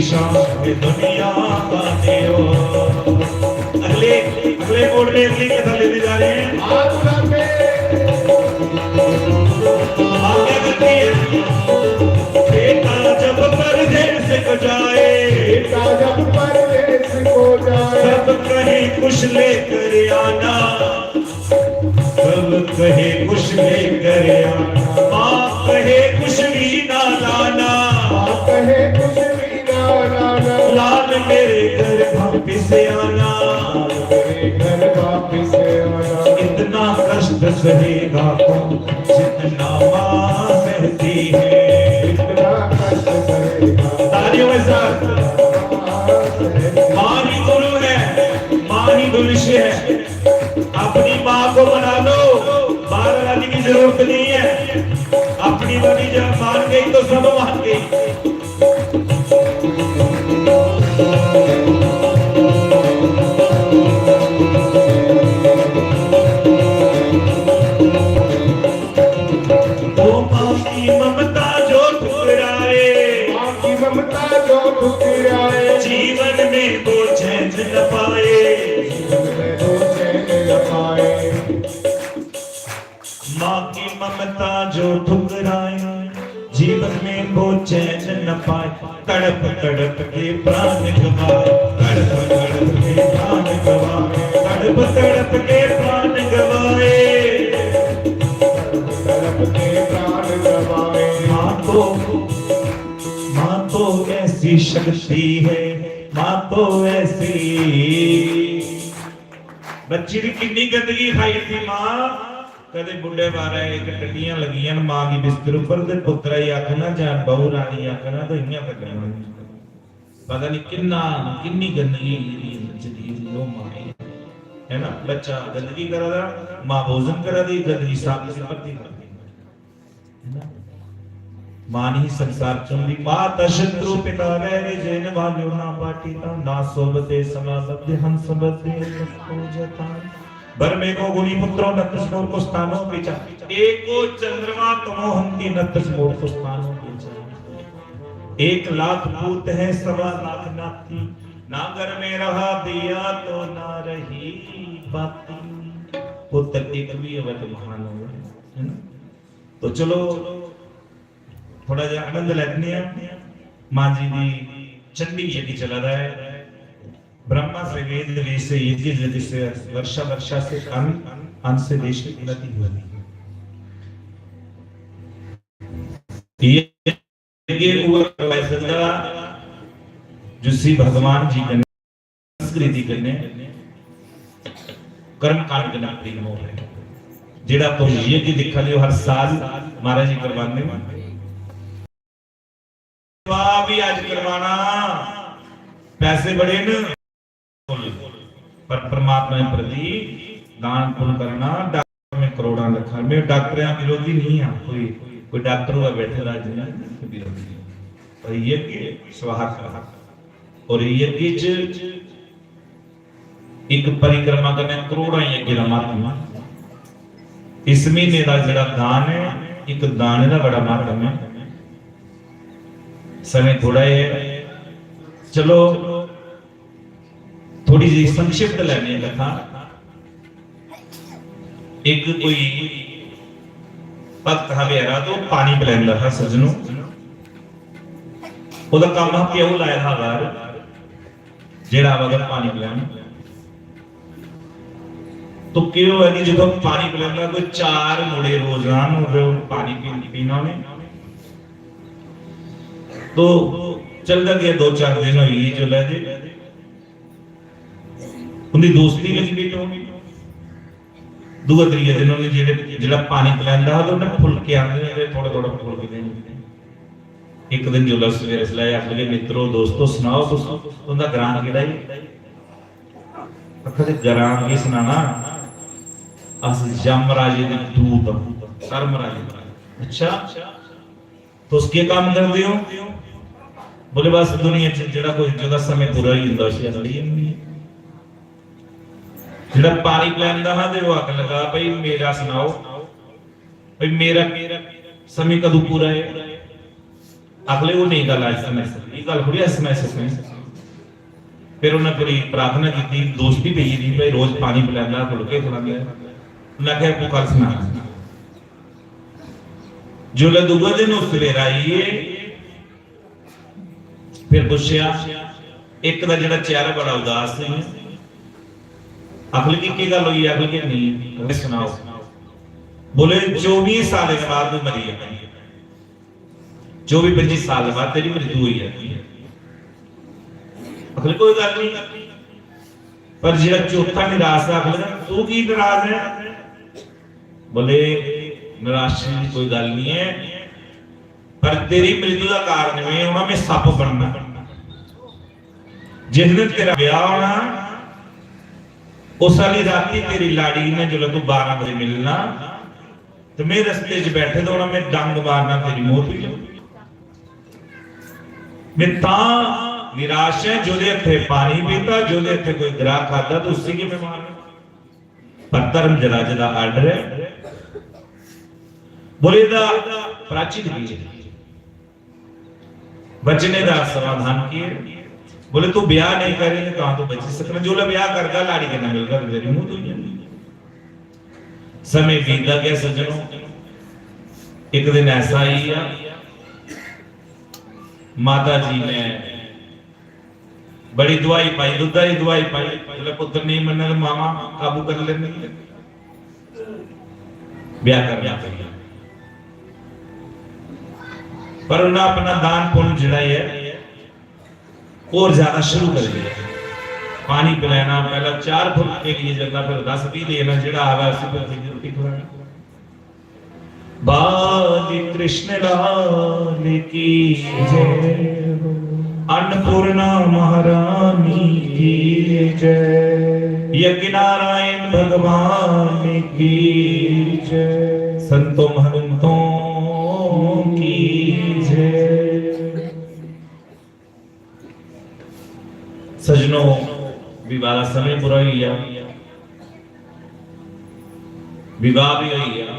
शान दुनिया का दियो। अगले, अगले मोड़ में अगली कथा लेने जा रहे हैं। आगे बढ़ती है। बेटा जब परदेस को जाए, बेटा जब परदेस को जाए, सब कहे कुछ लेकर आना। सब कहे कुछ लेकर आना, माँ कहे कुछ भी ना लाना। माँ कहे कुछ भी ना लाना। लाल मेरे घर वापिस आना। लाल मेरे घर वापिस आना। इतना कष्ट सहेगा कौन, जितना माँ सहती है। इतना कष्ट सहेगा। तालियों के साथ। माँ सहती। माँ ही गुरु है, माँ ही भविष्य है। अपनी माँ को मना लो, बाहर आने की जरूरत नहीं है। अपनी वाली जब मान गई तो सब मान गई। वो माँ की ममता जो ठुकराए, माँ की ममता जो ठुकराए, जीवन में वो चैन न पाए, जीवन में वो चैन न पाए। माँ की ममता जो ठुकराए, जीवन में वो चैन न पाए। तड़प तड़प के प्राण गवाए, तड़प तड़प के प्राण गवाए, तड़प तड़प के प्राण गवाए, तड़प के प्राण गवाए। माँ तो, माँ तो ऐसी शक्ति है, माँ तो ऐसी। बच्ची दी किन्नी गंदगी खाई थी माँ। कदे बुड्ढे बारै इक टट्टियां लगियां न मां गी बिस्तर उप्पर, ते पुत्तरा गी आखना जां बहू रानी गी आखना, ते इ'यां तक्कना। पता नहीं किन्ना, किन्नी गंदगी होई दी बच्चे दी, ओह् मां गी। है ना, बच्चा गंदगी करा दा, मां भोजन करा दी, गंदगी साफ करदी, भरती करदी। है ना? मां नहीं संसार चुंदी, माता शत्रु पिता वैरी, जेन वाल्यो ना पाटीता, ना सोबते समाबद्ध हंस बद्ध पूजता। बर में को गुणी पुत्रो नत्त समूर को स्थानो पीछा। एको चंद्रमा तमो हंती नत्त समूर को स्थानो पीछा। एक लाख पूत है सवा लाख नाती, नागर में रहा दिया तो ना रही बाती। पुत्र एक भी अवत महान हो, है ना? तो चलो थोड़ा जा आनंद लेने हैं। माँ जी दी चंडी यज्ञ चला रहा है। ब्रह्मा से वेद वेद से यज्ञ, यज्ञ से वर्षा, वर्षा से अन्न, अन्न से देश की उन्नति हुआ। ये यज्ञ हुआ वैसे जो श्री भगवान जी के संस्कृति कन्नै कर्मकांड कन्नै प्रेम हो रहा है। जेड़ा तुम यज्ञ दिक्खा लियो हर साल महाराज जी करवाने। विवाह भी आज करवाना, पैसे बड़े न, पर परमात्मा के प्रति दान पुण्य करना। डॉक्टर में करोड़ां लखां, मैं डॉक्टर विरोधी नहीं हाँ, कोई, कोई डॉक्टर हुआ बैठे दा जिन्ना विरोधी, पर यज्ञ स्वाहा कहा। और यज्ञ च एक परिक्रमा कन्नै करोड़ां यज्ञ दा महात्मा। इस महीने दा जेह्ड़ा दान है, एक दान दा बड़ा महात्मा है। समय थोड़ा है, चलो थोड़ी जी संक्षिप्त लैने कथा। एक कोई भक्त हा बेचारा, तो पानी पिलांदा हा सज्जनो। ओह्दा कम्म हा प्याऊ लाए दा हा बाहर, जेड़ा आवा दा पानी पिलाने। तो केह् होआ कि जदों पानी पिलांदा, कोई चार मुड़े रोज आन, ओह्दे पानी पी-, पीना उ'नें। तो चलदा गेआ, दो चार दिन होई गे चला दे। उंदी दोस्ती लगी पेई टोन। दूआ त्रीया दिन उ'नें जेह्ड़े, जेह्ड़ा पानी पलैंदा हा, ते उ'नें फुलके आंदे हे, थोह्ड़ा थोह्ड़ा फुलके देने। इक दिन जिसलै सवेरे, इसलै आखन लगे, "मित्रो, दोस्तो, सनाओ तुस, तुं'दा ग्रांऽ केह्ड़ा ऐ?" आखदे, "ग्रांऽ केह् सनाना, अस यमराजे दे दूत आं, धर्मराजे दे।" "अच्छा, तुस केह् कम्म करदे ओ?" बोले, "बस दुनिया च जेह्ड़ा कोई, जेह्दा समें पूरा होई जंदा, उसी अस लेई जन्ने आं।" जेह्ड़ा पानी पलैंदा हा ते ओह् आखन लगा, "भाई, मेरा सनाओ, भाई, मेरा, मेरा समें कदूं पूरा ऐ?" आखले, "ओह् नेईं गल्ल अज्ज सनाई सकदी, एह् गल्ल थोड़ी अज्ज सनाई सकने।" फिर उन्हें पूरी प्रार्थना की, दोस्ती पेई गेदी, भाई रोज पानी पिलांदा, फुलके खलांदा है। उन्हें आखेआ, "आपको कल सनाना।" जिसलै दूए दिन ओह् सवेरा आई गे, फिर पुच्छेआ, इक दा जेह्ड़ा चेहरा बड़ा उदास ही, आखले कि केह् गल्ल होई? आखले कि नेईं, आखले सनाओ। बोले, "चौबी साल के बाद तू मरी गया, चौबी पच्ची साल बाद तेरी मृत्यु हुई है।" आखले, "कोई गल्ल नहीं।" पर जेह्ड़ा चौथा निराश है, आखले, "तू की निराश है?" बोले, "निराश होने की कोई गल्ल नहीं है, पर तेरी मृत्यु का कारण में होना, मैं सप्प बनना। जिस दिन तेरा ब्याह होना, उस आली राती तेरी लाड़ी ने जिसलै तू बारां बजे मिलना, ते मैं रस्ते च बैठे दा होना, मैं डंग मारना, तेरी मौत होई जानी।" मैं तां निराश ऐ, जोदे हत्थे पानी पीता, जोदे हत्थे कोई ग्राह खादा, तो उसी की मैं मारना। पर धर्म जराजे दा आर्डर है। बोले, "दा प्राचित की है, बचने दा समाधान की है?" बोले, "तू ब्याह नहीं करेंगे, तां तू बची सकना। जोल्लै ब्याह करगा, लाड़ी कन्नै मिलगा, ते तेरी मौत होई जानी।" समय बीतदा गया सज्जनो, एक दिन ऐसा आई गया, माता जी ने बड़ी दुआई पाई, दुद्धा दी दुआई पाई, जिसलै पुत्र नहीं मन्ने तो मामा काबू कर लेंदी है, ब्याह करना पई। पर उन्हें अपना दान पुण्य जेह्ड़ा ऐ, होर ज्यादा शुरू करी दिया। पानी पिलाना, पहला चार फुलके लिए जंदा, फिर दस भी लेना, जेह्ड़ा आवे उसी भुक्खी दी रुट्टी खवानी। बाल कृष्ण लाल की जय, अन्नपूर्णा महारानी की जय, यज्ञ नारायण भगवान की जय, संतों महंतों की जय। सज्जनो, विवाह दा समय पूरा होई गेआ, विवाह भी होई गेआ।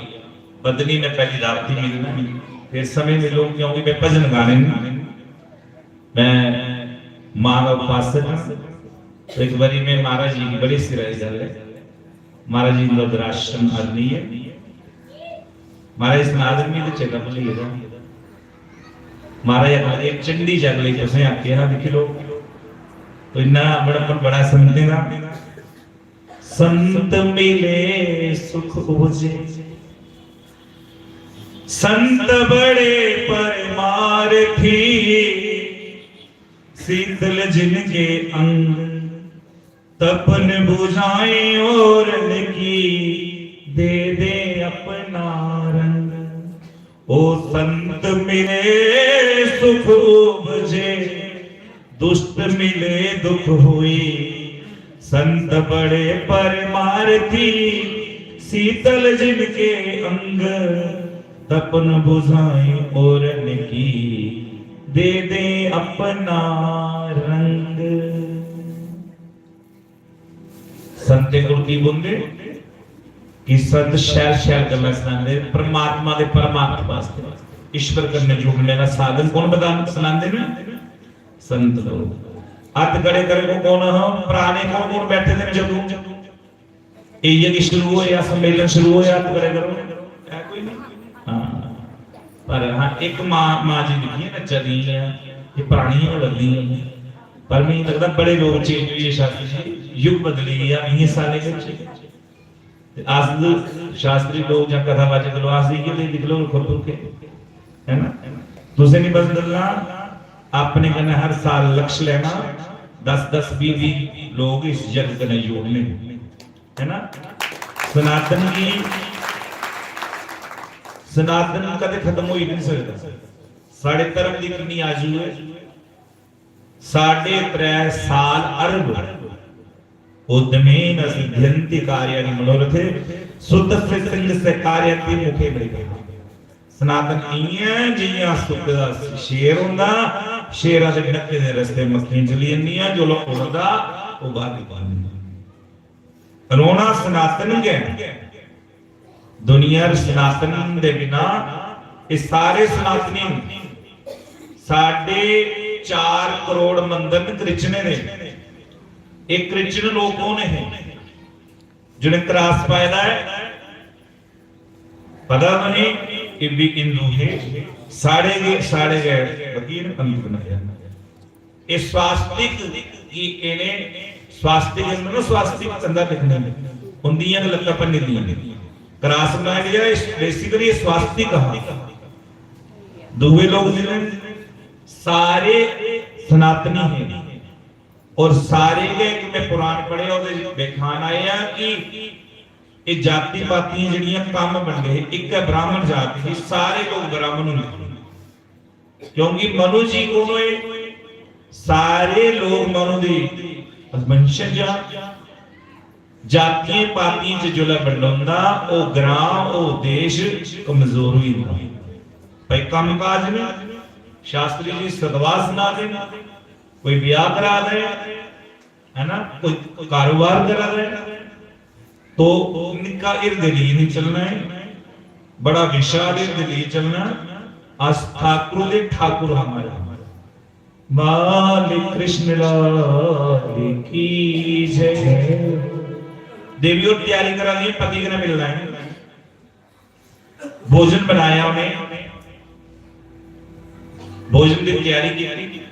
पत्नी ने पहली राती मिलना, फिर समय मिलो, क्योंकि मैं भजन गाने न, मैं मां दा उपासक हां। तो एक बारी मैं महाराज जी की बड़ी सिरा दी गल्ल है, महाराज जी दा उधर आश्रम आदमी है। महाराज सनातन मी ते चेता भुल्ली गेदा। महाराज आखदे, "एह् चंडी जग लेई तुसें आखेआ हा, दिक्खी लो।" तो इन्ना बड़प्पन बड़ा संतें दा। संत मिले सुख उपजे, संत बड़े परमारथी, शीतल जिनके अंग, तपन बुझाए ओरन की, दे दे अपना रंग। ओ संत मिले सुख उपजे, दुष्ट मिले दुख होई। संत बड़े परमारथी, शीतल जिनके अंग, तपन बुझाए ओरन की, दे दे अपना रंग। संतें कोल की बोलदे कि संत शैल शैल गल्लां सनांदे परमात्मा दे परमार्थ वास्ते, ईश्वर कन्नै जुड़ने दा साधन कौन बता सनांदे न? संत लोग। हत्थ खड़े करो, कौन हो? पराने कौन कौन बैठे दे न जदों? इ'यै कि शुरू होया, सम्मेलन शुरू होया, हत्थ खड़े करो। है कोई नहीं? हाँ। पर हाँ, एक माँ, माँ जी दिक्खियै नच्चा दी ऐ, ये परानियां होआ दी ऐ। पर मिगी लगदा बड़े लोग चेंज होई गे शास्त्री जी, युग बदली गेआ इ'नें सालें बिच। ते अस शास्त्री लोग जां कथावाचक लोग, अस इ'यै लेई दिक्खी लो, खुद भुक्खे, है ना? तुसें नहीं बदलना, अपने कन्नै हर साल लक्ष्य लेना, दस दस बीह बीह लोग इस जग कन्नै जोड़ने, है ना? सनातन गी, सनातन कदें खत्म होई नहीं सकदा। साढ़े धर्म दी किन्नी आयु है? साढ़े त्रै साल अरब। उद्यमेन सिद्ध्यन्ति कार्याणि मनोरथे, सुतस्य सिंहस्य कार्यन्ति मुखे मृगा। सनातन इ'यां ऐ जि'यां सुत्ते दा शेर होंदा, शेरा दे नक्के दे रस्ते मक्खियां चली जंदियां, जोल्लै उड़दा ओह् बाहर निकलदा। रौह्ना सनातन गै। दुनिया च सनातन दे बिना एह् सारे सनातनी न। साढ़े चार करोड़ मंदर न क्रिश्चनें दे। एह् क्रिश्चन लोक कौन हे जि'नें क्रास पाए दा ऐ? पता नहीं, एह् बी हिंदू हे। साढ़े गै, साढ़े गै वकील पंत बनाया। एह् स्वास्तिक गी इ'नें, स्वास्तिक, इ'नें ना स्वास्तिक कंधा लिखने, उंदियां गै लत्तां भन्नी दियां। क्रास बनाया गेआ, basically एह् स्वास्तिक हा। दूए लोक जि'नें, सारे सनातनी हे। और सारे गै, इक मैं पुराण पढ़ेआ, ओह्दे च व्याख्यान आया कि एह् जाति पातियां जेह्ड़ियां कम्म बंडे हे, इक गै ब्राह्मण जात ही, सारे लोक ब्राह्मण होंदे। क्योंकि मनु जी कौन होए? सारे लोक मनु दे वंशज आ। जातियें पातियें च जिसलै बंडोंदा, ओह् ग्रां, ओह् देश कमजोर होई जंदा। भाई, कम्म काज न, शास्त्री जी सतवास सना दे न, कोई ब्याह करा दे, है ना, कोई कारोबार करा दे, तो निक्का हिरदे लेइयै नहीं चलना है, बड़ा विशाल हिरदे लेइयै चलना। अस ठाकुर दे ठाकुर हमारे। बाल कृष्ण लाल की जय। देवी और तैयारी करा दी है, पति कन्नै मिलना है। भोजन बनाया उ'नें, भोजन दी त्यारी की,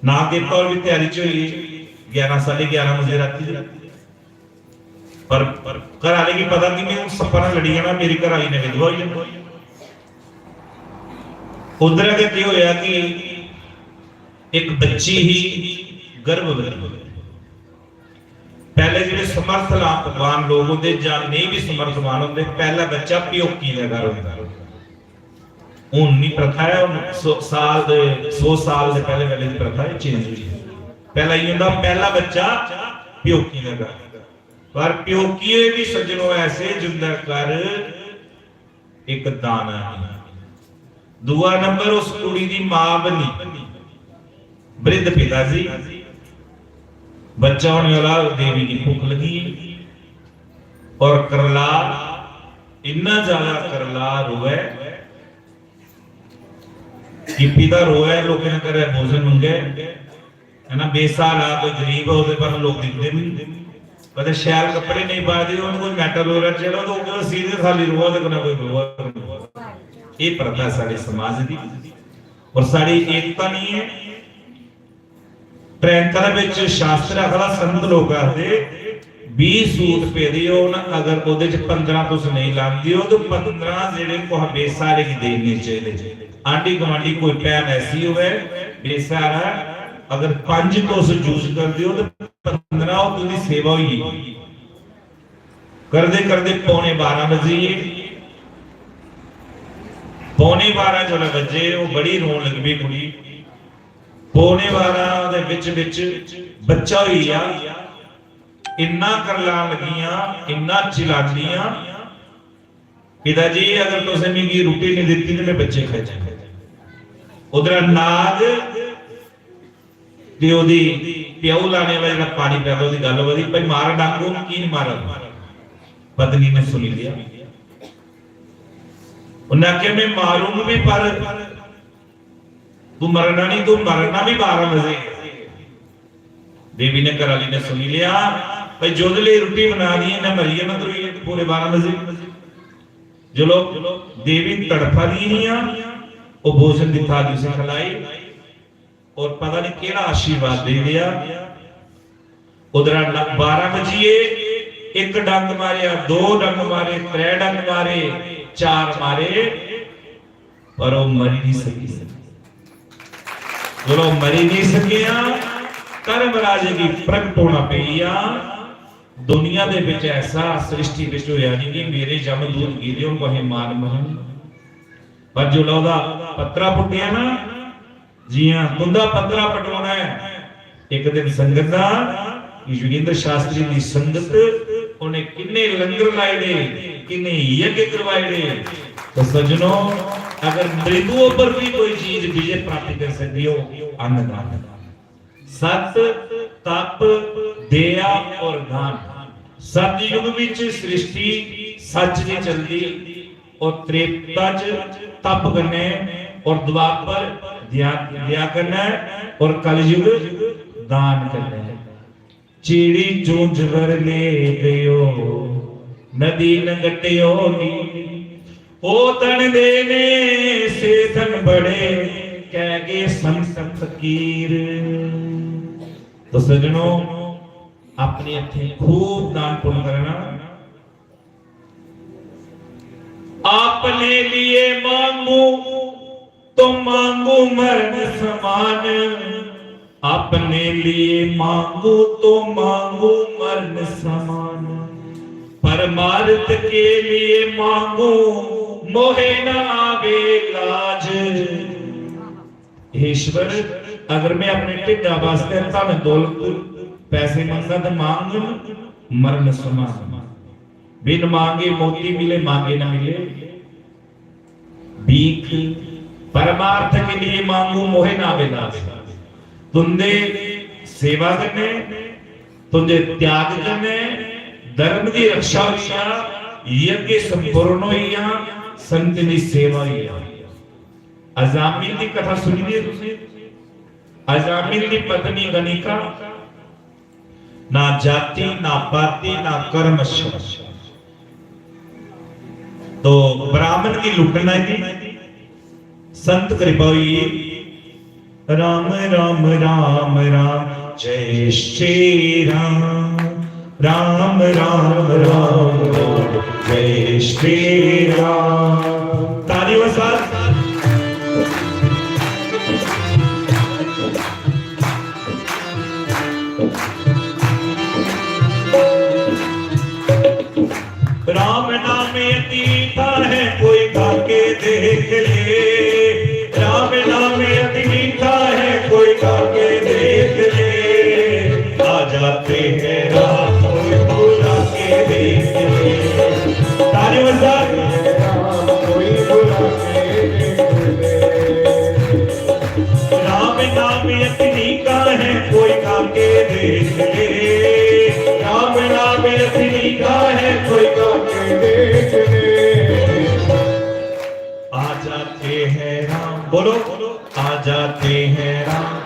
नाग देवता होर बी त्यारी च होई गे। ग्यारह, साढ़े ग्यारह बजे राती दे। पर, पर घर आह्ले गी पता कि मैं हून सप्पा नाल लड़ी जाना, मेरी घर आह्ली ने विधवा होई जाना। उद्धर गै केह् होया कि इक बच्ची ही गर्भवती। पैह्ले जेह्ड़े समर्थवान लोक होंदे जां नेईं बी समर्थवान होंदे, पैह्ला बच्चा प्योकियें दे घर होंदा। हून निं प्रथा ऐ, हून सौ साल दे, सौ साल दे पैह्ले, पैह्ले दी प्रथा एह् change होई ऐ। पैह्ला इ'यां होंदा, पैह्ला बच्चा प्योकियें दे घर। पर प्योकिये बी सज्जनो ऐसे जिंदे घर इक दाना नहीं। दूआ नंबर, उस कुड़ी दी मां बनी, वृद्ध पिता जी, बच्चा होने वाला, देवी की भुख लगी और करला, इन्ना ज्यादा करला रोए कि पिता रोए, लोकें दे घरै भोजन मंगे, है ना, बेसहारा कोई गरीब होए, ओह्दे पर लोक दिखदे बी। कदें शैल कपड़े नेईं पाए दे होन, कोई metal roller चढ़ा, तो ओह् सीधे खाली रोआ ते कन्नै कोई रोआ। एह् प्रथा साढ़े समाज दी और साढ़ी एकता नहीं है। ट्रैंका दे बिच शास्त्र आखदा, संत लोक आखदे, बीह् सूट पेदे होन, अगर ओह्दे च पंदरां तुस नेईं लांदे ओ, ते पंदरां जेह्ड़े कुसै बेसहारे गी देने चाहिदे। आंढी गुआंढी कोई भैन ऐसी होऐ बेसहारा, अगर पंज तुस use करदे ओ, ते पंदरां ओह् तुं'दी सेवा होई गेई। करदे करदे पौने बारां बजी गे। पौने बारां जिसलै बज्जे, ओह् बड़ी रोन लगी पेई कुड़ी। पौने बारां दे बिच बिच बच्चा होई गेआ। इन्ना करलान लगियां, इन्ना चिल्लांदियां, "पिता जी, अगर तुसें मिगी रुट्टी नहीं दित्ती ते मैं बच्चे खाई जाने।" उधर नाग ते ओह्दी प्याऊ लाने वाला जेह्ड़ा पानी पैदा, ओह्दी गल्ल होआ दी, "भाई, मारा डाकू, की नहीं मारा?" पत्नी ने सुनी लिया। उन्हें आख्या, "मैं मारूंगी भी, पर तू मरना नहीं, तू मरना भी बारह बजे।" देवी ने, घराली ने सुनी लिया, भाई, जुद ले रुट्टी बना दी, इन्हें मरी जाना तुरी पूरे बारह बजे। जो लोग देवी तड़फा दी हियां, वो भोजन दित्ता दी उसे खलाई, और पता नहीं केड़ा आशीर्वाद दे दिया। उधरा न-, बारह बजिए, एक डंग मारेया, दो डंग मारे, त्रै डंग मारे, चार मारे, पर वो मरी नहीं सकी। चलो, मरी नहीं सकिया, धर्मराजे की प्रगट होना पेइया। दुनिया दे विच ऐसा सृष्टि विच होया नहीं कि मेरे यमदूत गिरे होन कोहे मान महन। पर जो ओहदा पत्तरा पुट्टेआ ना, जियां तुंदा पत्तरा पटोना है, एक दिन संगत दा, योगेंद्र शास्त्री दी संगत, उन्हें किन्ने लंगर लाए दे, किन्ने यज्ञ करवाए दे। तो सज्जनो, अगर मृत्यु पर भी कोई चीज विजय प्राप्त कर सकती हो, अन्नदान। सत, तप, दया और दान। सतयुग विच सृष्टि सच दी चलदी और त्रेता च तप कन्नै और द्वापर दया, दया कन्नै और कलयुग दान कन्नै। चीड़ी चूंझ वर ले गयो, नदी न गट्टियो नी। ओ तन देने से धन बड़े, कह गए संत फकीर। तो सज्जनो, अपने हत्थें खूब दान पुण्य करना। अपने लिए मांगू तो मांगू मरण समान, अपने लिए मांगू तो मांगू मरण समान। परमार्थ के लिए मांगू मोहे न आवे लाज। हे ईश्वर, अगर मैं अपने ढिड्डा वास्तै धन दौलत, पैसे मंगदा ते मांगन मरण समान। बिन मांगे मोती मिले, मांगे न मिले भीख। परमार्थ के लिए मांगू मोहे ना विलास। तुंदे सेवा कन्नै, तुंदे त्याग कन्नै धर्म दी रक्षा होई आ, यज्ञ संपूर्ण होई आ, संत दी सेवा होई आ। अजामिल दी कथा सुनी दी तुसें? अजामिल दी पत्नी गणिका, ना जाति, ना पाति, ना कर्म। तो ब्राह्मण की लुटना की संत कृपा हुई। राम राम राम राम, जय श्री राम। राम राम राम राम, जय श्री राम। ताली बजा। राम नाम अति मीठा है, कोई गा के देख ले। राम नाम अति मीठा है, कोई गा के देख ले। आ जाते हैं राम, कोई बुला के देख ले। ताली बजा। राम कोई बुला के देख ले। राम नाम अति मीठा है, कोई गा के देख ले। राम नाम अति मीठा है, कोई गा के देख ले। आ जाते हैं राम, बोलो, आ जाते हैं राम।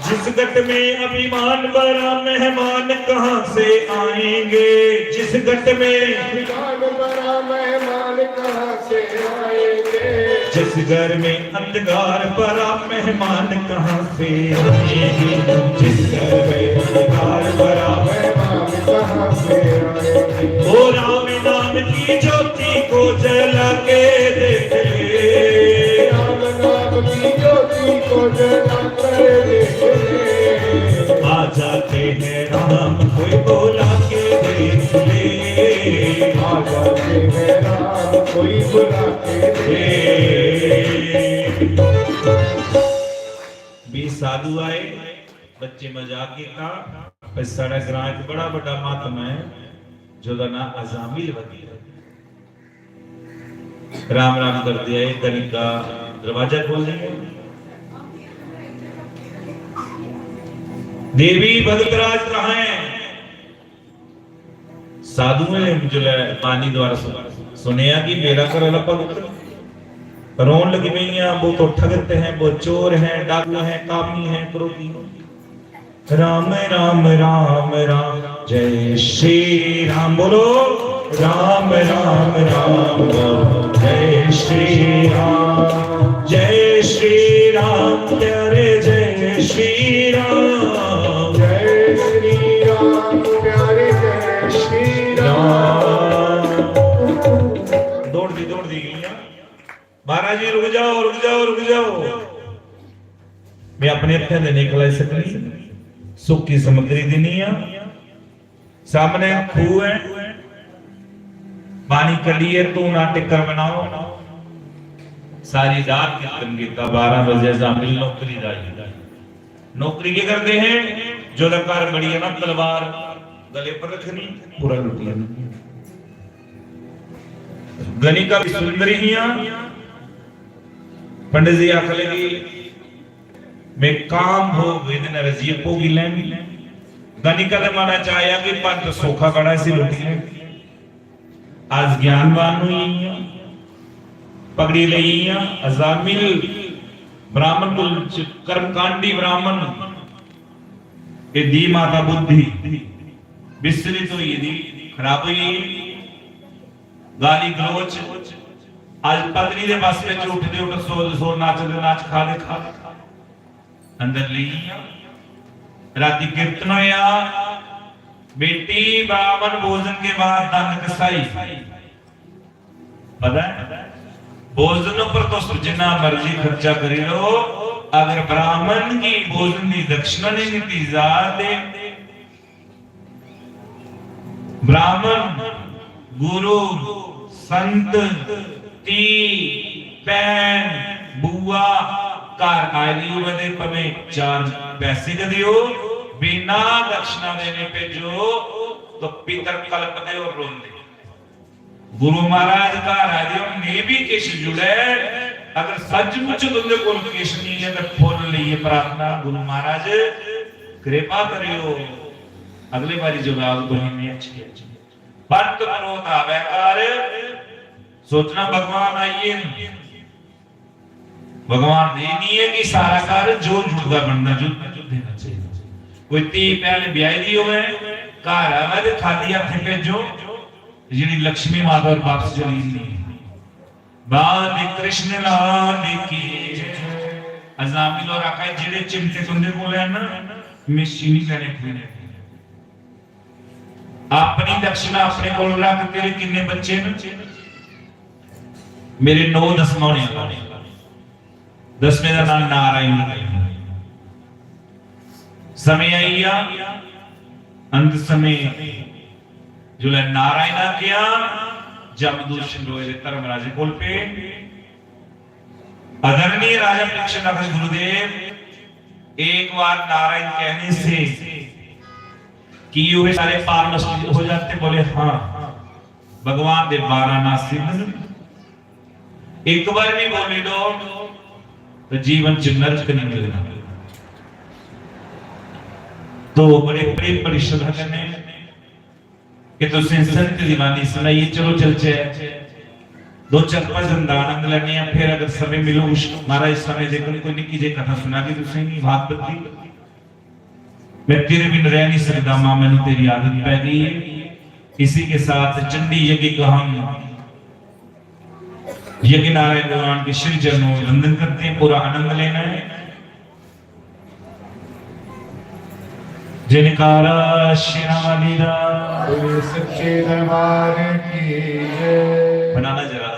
जिस गट में अभिमान भरा, मेहमान कहाँ से आएंगे? जिस गट में अभिमान भरा, मेहमान कहाँ से आएंगे? जिस घर में अंधकार भरा, मेहमान कहाँ से आएंगे? जिस घर में अंधकार भरा, मेहमान कहाँ से आएंगे? ओ राम नाम की ज्योति को जला के देख ले। राम नाम की ज्योति को जला कर देख ले। आ जाते हैं राम, कोई बुला के देख ले। आ जाते हैं राम, कोई बुला के देख ले। भी साधु आए, बच्चे मजाक किया, पर साढ़ा ग्रां एक बड़ा बड़ा महात्मा है, जोदा नाम अजामिल वली है। राम राम करदे आए, गणिका दरवाजा खोल दिया। देवी भगतराज कहाँ है? साधुएं ने जिसलै बानी द्वारा सु-, सुनेआ कि मेरा घर आह्ला भगत रोन लगी पेइयां, वो तो ठगत हैं, वो चोर हैं, डाकू हैं, कामी हैं, क्रोधी हैं। राम राम राम राम, जय श्री राम। बोलो, राम राम राम राम, जय श्री राम। जय श्री राम प्यारे, जय श्री राम। जय श्री राम प्यारे, जय श्री राम। दौड़दी दौड़दी गई। महाराज जी, रुक जाओ, रुक जाओ, रुक जाओ। मैं अपने हत्थें दे नहीं खलाई सकनी, सुक्की समग्री देनी आ। सामने खूह है, पानी कड्ढियै धूना टिक्कर बनाओ। सारी रात कीर्तन कीता, बारह बजे अजामिल नौकरी दा आई। नौकरी केह् करदे हे? जोल्लै घर बड़ी जाना, तलवार गले पर रखनी, पूरा लुटी जाना। गणिका भी सुंदरी हियां। पंडित जी आखन लगी, "मैं काम भोग वेदना रजिए भोगी लैंगी।" गणिका दे मना च आया कि पंत सोखा बड़ा, इसी लुटी लैंगी। अस ज्ञानवान होई गेइयां। पगड़ी लेई इ'यां अजामिल ब्राह्मण कुल च कर्मकांडी ब्राह्मण, एह्दी माता बुद्धि विचलित होई गेदी, खराब होई गेई। गाली गलोच, अज पत्नी दे बस बिच उठदे उठ, सोदे सो, नचदे नच, खादे खा। अंदर लेई गेआ। राती कीर्तन होया, बेटी, ब्राह्मण भोजन के बाद दंद कसाई। पता है, भोजन पर तुस जिन्ना मर्जी खर्चा करी लो, अगर ब्राह्मण की भोजन की दक्षिणा नहीं दी जा ते ब्राह्मण, गुरु, संत, धी, भैन, बुआ, घर आए दी होवे ते भामें चार पैसे गै देओ, बिना दक्षिणा देने भेजो, तो पितर कलपदे और रोंदे। गुरु महाराज घर आए दे, उ'नें भी किश जुड़े, अगर सचमुच तुं'दे कोल किश नहीं है, ते फुल लेइयै प्रार्थना, "गुरु महाराज, कृपा करियो, अगले बारी जुगाड़ तुसें में अच्छी है।" पंत मनोत आवे घर, सोचना भगवान आइए नहीं। भगवान ने नहीं है कि सारा घर जो जुड़दा बनना, जुड़ना, जुड़ देना चाहिए। कोई धी भैन ब्याही दी होवे, घर आवे ते खाली हत्थ भेजो, जेह्ड़ी लक्ष्मी माता और वापस चली जंदी है। बाल कृष्ण लाल की जय। अजामिल और आखा, जेह्ड़े चिमटे तुंदे कोल है ना, मिशी नहीं करने पीने। अपनी दक्षिणा अपने कोल रख। तेरे किन्ने बच्चे न? मेरे नौ दसवां होने आह्ला। दसवें दा नाम नारायण। समय आई गया, अंत समय, जिसलै नारायण आखेआ, जमदूत शिंदोए दे धर्मराजे कोल पे। आदरणीय राजा परीक्षित नाथ गुरुदेव, एक बार नारायण कहने से कि वे सारे पाप नष्ट हो जाते? बोले, हाँ, भगवान दे बारह नाम सिद्ध, एक बार भी बोली लो तो जीवन च नरक नहीं मिलना। तो बड़े प्रेम, बड़ी श्रद्धा कन्नै कि तुसें संत दी बाणी सुनाई। चलो चलचै, दो चार भजन दा आनंद लैने आं, फिर अगर समय मिलग, महाराज समय दे कोई, कोई निक्की जेही कथा सुनागे तुसें गी, भागवत दी। मैं तेरे बिन रह नहीं सकता मां, मैनू तेरी आदत पै गई है। इसी के साथ चंडी यज्ञ का हम यज्ञ नारायण भगवान के श्री चरणों में वंदन करते हैं, पूरा आनंद लेना है। जयकारा शेरां वाली दा। बोले सच्चे दरबार की जय। बनाना जरा।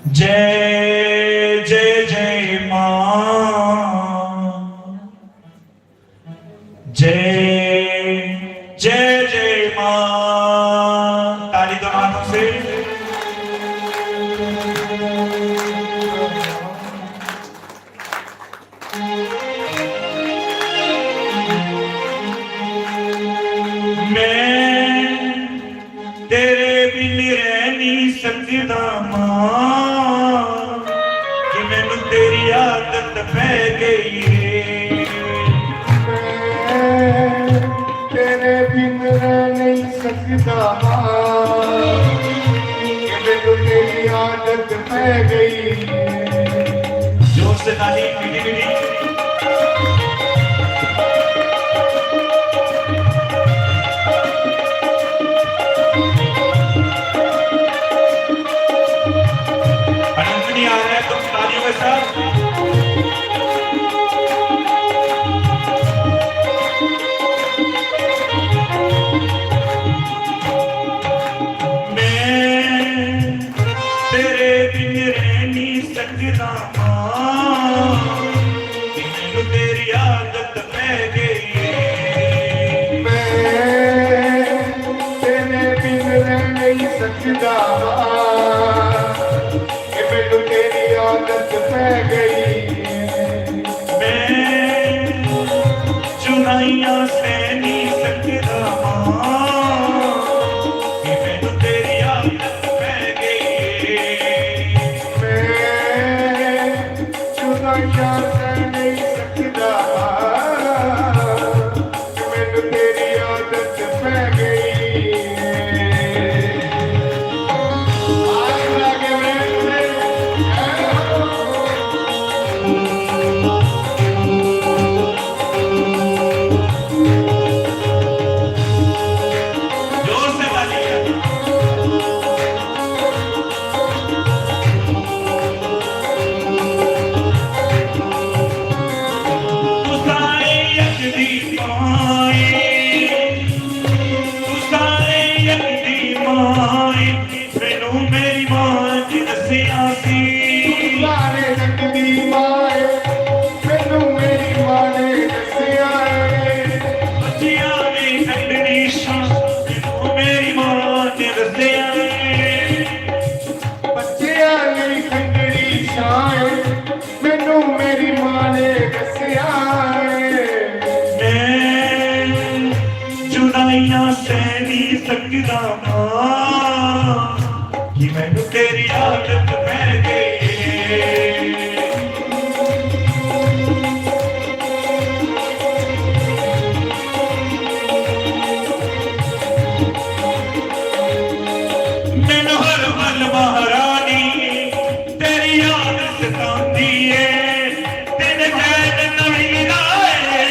जय जय जय मां, जय जय जय मां। ताली दो हाथों से। मैं तेरे बिन रह नहीं सकदा मां, कि मैनू तेरी आदत पै गई है। मैं तेरे बिन रह नहीं सकदा मां, कि मैनू तेरी आदत पै गई है। जोर से ताली, मीठी मीठी। आनंद नहीं आ रहा है तो तालियों के साथ। मैं तेरे बिन रह नहीं सकदा मां, कि मैनू तेरी आदत पै गई। मैं तेरे बिन रह नहीं सकदा मां, कि मैनू तेरी आदत पै गई। मैं चुनाइयां सह नहीं सकदा मां, कि मैनू तेरी आदत पै गई। मैं चुनाइयां सह नहीं सकदा, मैनू तेरी आदत पै गई। आज मैं सियासी। लाने जग दी माए, मैनू मेरी माँ ने दसिया है। बच्चियां दी ठंडड़ी छां, मैनू मेरी माँ ने दसिया है। बच्चियां दी ठंडड़ी छां, मैनू मेरी माँ ने दसिया है। मैं जुदाइयां सह नहीं सकदा मां, कि मैनू तेरी आदत पै गई है। मैनू हर पल महारानी तेरी याद सतांदी है। दिन चैन न मिलदा है,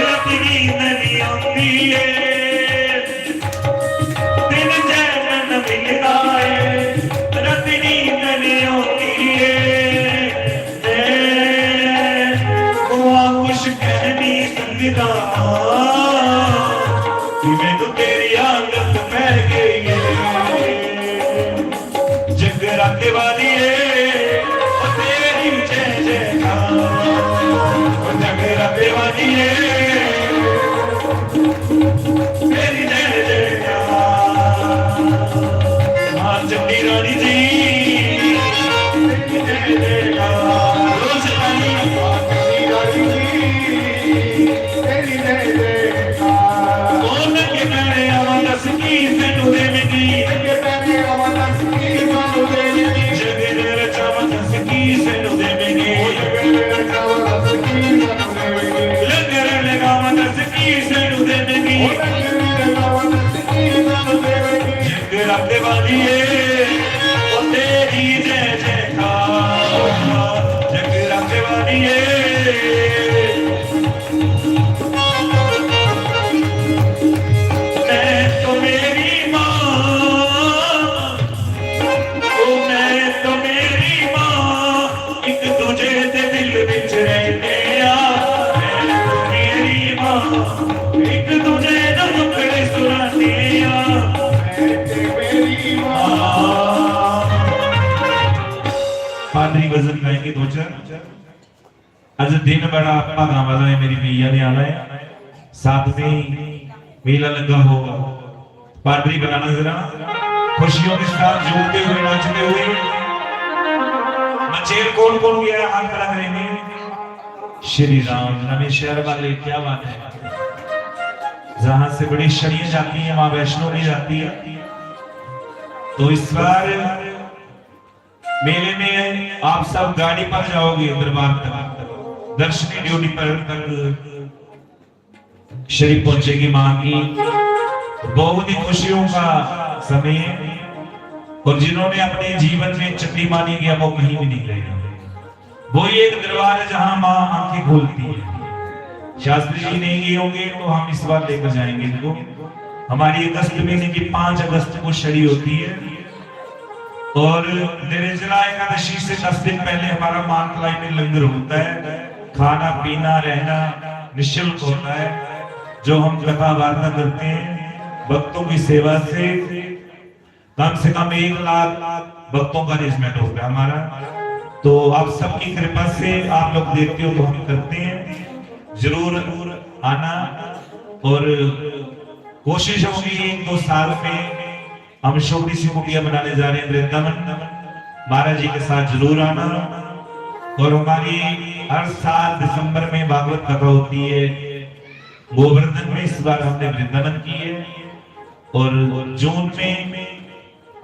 रात नींद नहीं आंदी है। दिन चैन न मिलदा है, रात नींद नहीं आंदी है। मैं कुछ कह नहीं सकदा कि मैनू तेरी आदत पै गई है। जगराते वाली है, ओ तेरी जय जयकार। ओ जगराते वाली है, तेरी जय जयकार। माँ चंडी रानी जी, तेरी जय जयकार। रोज रानी, माँ चंडी रानी जी, तेरी जय जयकार। ओ नंगे पैरे आवां दस की सैनू देवेगी। नंगे पैरे आवां दस की सैनू देवेगी। जग दे रचावां दस की सैनू देवेगी। ओ जग दे रचावां दस की सैनू देवेगी। लंगर लगावां दस की सैनू देवेगी। ओ लंगर लगावां दस की सैनू देवेगी। जगराते वाली है, ओ तेरी जय जयकार। जगराते वाली है। मैं तो मेरी माँ, ओ मैं तो मेरी माँ, एक दूजे दे दिल विच रहने आ। मैं तो मेरी माँ, एक दूजे नू दुखड़े सुनाने आ। मैं ते मेरी माँ। पादरी भजन गाएंगे दो चार। अज दिन बड़ा भागा वाला है, मेरी मैया ने आना है। सातवीं मेला लगा होगा। पादरी बनाना जरा, खुशियों के साथ झूमते हुए, नाचते हुए। मचेल कौन कौन गया, हाथ खड़ा करेंगे। श्री राम, नवे शहर वाले, क्या बात है। जहां से बड़ी छड़ियां जाती हैं, माँ वैष्णो भी जाती है। तो इस बार मेले में आप सब गाड़ी पर जाओगे दरबार तक, दर्शनी ड्योढ़ी पर तक श्री पहुंचेगी मां की। बहुत ही खुशियों का समय है। और जिन्होंने अपने जीवन में चंडी माँ नहीं किया, वो कहीं भी नहीं गए। वही एक दरबार है जहां मां आंखें खोलती है। शास्त्री जी नहीं गए होंगे तो हम इस बार लेकर जाएंगे इनको। हमारी अगस्त महीने की पांच अगस्त को छड़ी होती है। और निर्जला एकादशी से दस दिन पहले हमारा मानतलाई में लंगर होता है। खाना पीना रहना निशुल्क होता है। जो हम कथा वार्ता करते हैं भक्तों की सेवा से, कम से कम एक लाख भक्तों का अरेंजमेंट होता है हमारा। तो आप सबकी कृपा से आप लोग देखते हो तो हम करते हैं। जरूर आना। और कोशिश होगी एक दो साल में हम छोटी सी कुटिया बनाने जा रहे हैं वृंदावन, महाराज जी के साथ जरूर आना। और हमारी हर साल दिसंबर में भागवत कथा होती है गोवर्धन में, इस बार हमने वृंदावन की है। और जून में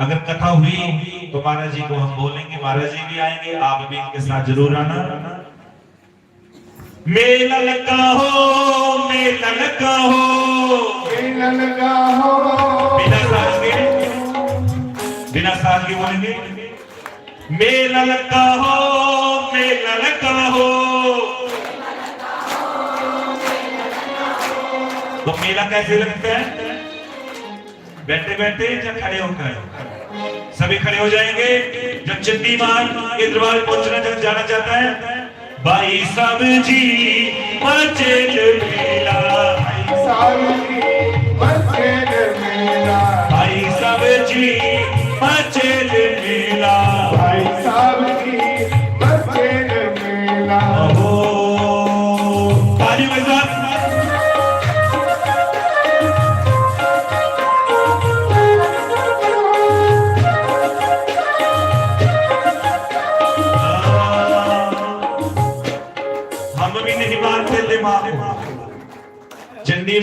अगर कथा हुई तो महाराज जी को हम बोलेंगे, महाराज जी भी आएंगे, आप भी इनके साथ जरूर आना। मेला लगा हो, मेला लगा हो, मेला लगा हो। बिना साज के, बिना साज के बोलेंगे। मेला लगा हो, मेला लगा हो। तो मेला कैसे लगता है? बैठे बैठे या खड़े होकर? सभी खड़े हो जाएंगे। जब चंडी माँ के दरबार पहुंचना, जब जाना चाहता है, भाई साहब जी मचेल मेला, साहब जी मचेल मेला, भाई साहब जी मचेल मेला, भाई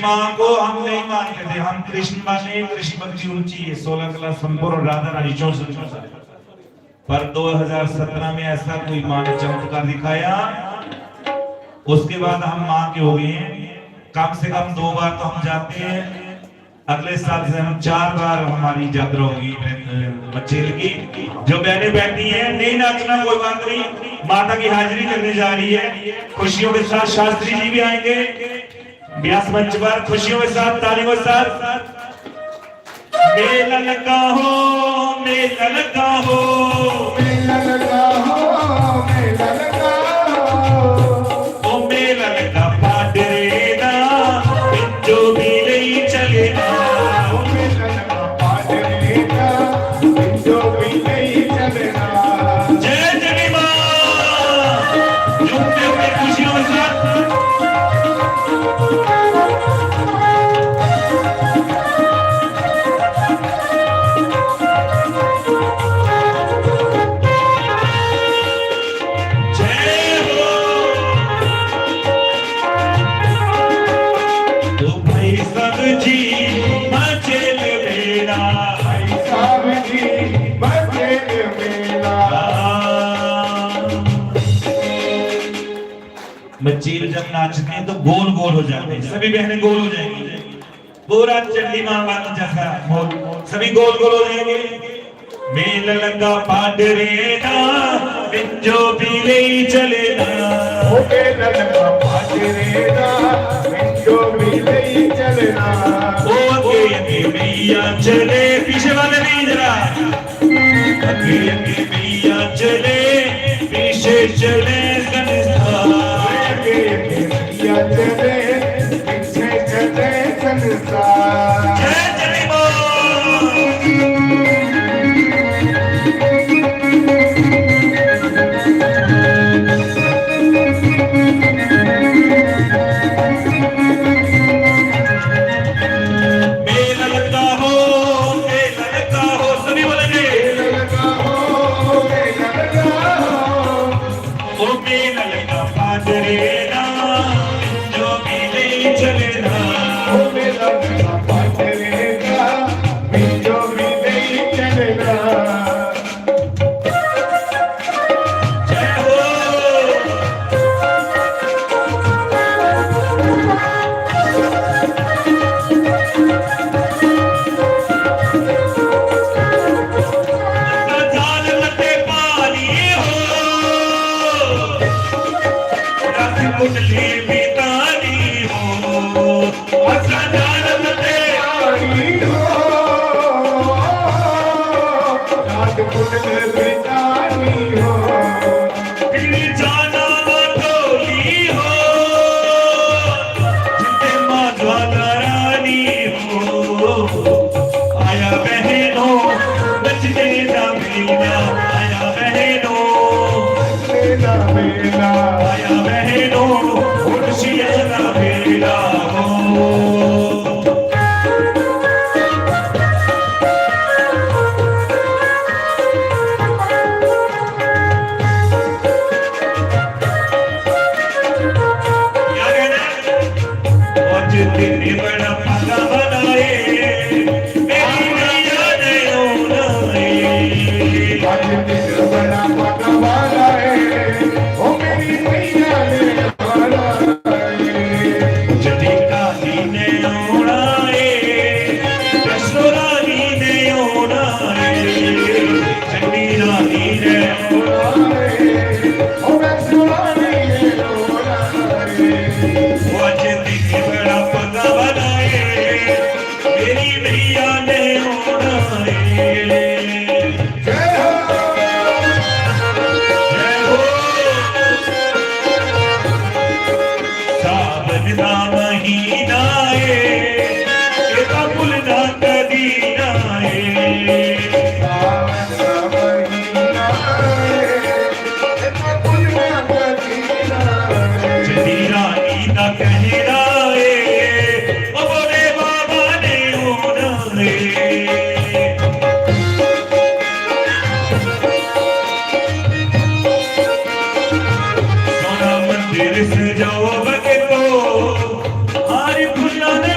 माँ को हम नहीं मानते थे, हम कृष्ण माने, कृष्ण भक्ति ऊंची है, सोलह कला संपूर्ण, राधा रानी चौसठ। पर दो हज़ार सत्रह में ऐसा कोई माँ ने चमत्कार दिखाया, उसके बाद हम माँ के हो गए हैं। कम से कम दो बार तो हम जाते हैं। अगले साल से हम चार बार, हमारी यात्रा होगी, अ, मचेल की। जो बहनें बैठी हैं, नहीं नाचना कोई बात नहीं, माता की हाजिरी करने जा रही है। खुशियों के साथ शास्त्री जी भी आएंगे व्यास मंच पर, खुशियों के साथ, तालियों के साथ। मेला लगा हो, मेला लगा हो, मेला लगा हो, मेला लगा हो। ओ मेला लगा पाडरे दा, जो भी ले चले ना। ओ मेला लगा पाडरे दा, जो भी ले चले ना। जय जगन्नाथ। झूमते हुए खुशियों के साथ। जय हो। तो भाई साहब जी, मचेल मेला। भाई साहब जी, मचेल मेला। मचेल जब नाचते हैं तो गोल गोल हो जाते हैं, सभी बहनें गोल हो जाएंगी। पूरा चंडी मामा जैसा माहौल, सभी गोल गोल हो जाएंगे। मेला लगा पाडरे दा, मिंजो भी ले चले ना। ओ मेला लगा पाडरे दा, मिंजो भी ले चले ना। ओ अगे अगे मैया चले, पीछे वाले नहीं जरा। अगे अगे मैया चले, पीछे चले संसार। अगे अगे मैया चले, पीछे चले संसार। जय जगन्नाथ। मेला लगा हो, मेला लगा हो, सभी बोलेंगे। मेला लगा हो, मेला लगा हो। ओ मेला लगा पादरे ना, जो भी ले चले ना। ओ मेला लगा पादरे ना, जो भी ले चले ना। जय हो। जाल मते पानी हो, रस कुंडली भी तानी हो। असा जाल मते पानी हो, रस कुंडली भी तानी हो। फिर जाना ना डोली हो, जिते माँ ज्वाला रानी हो। आया बहनों, नचने का मेला, आया बहनों, नचने का मेला, आया बहनों, खुशियाँ का मेला हो। क्या कहना है? आज दिन बड़ा पता बनाए, मेरी मैया ने रोना है। आज दिन बड़ा पता बनाए, ओ मेरी मैया ने रोना है। जदी काली ने रोना है, वैष्णो रानी ने रोना है। चंडी रानी ने रोना है, ओ वैष्णो रानी ने रोना है। वो अज दिख बड़ा पता बनाए, मेरी मैया ने रोना है। जय हो, जय हो। सावन दा महीना ए, एदा भुलना कदी ना ए। सावन दा महीना ए, एदा भुलना कदी ना ए। जदी रानी दा कहना ए, ओ भोले बाबा ने होना ए। सोना मंदिर सजाओ भगतो, हार फुल्लां दे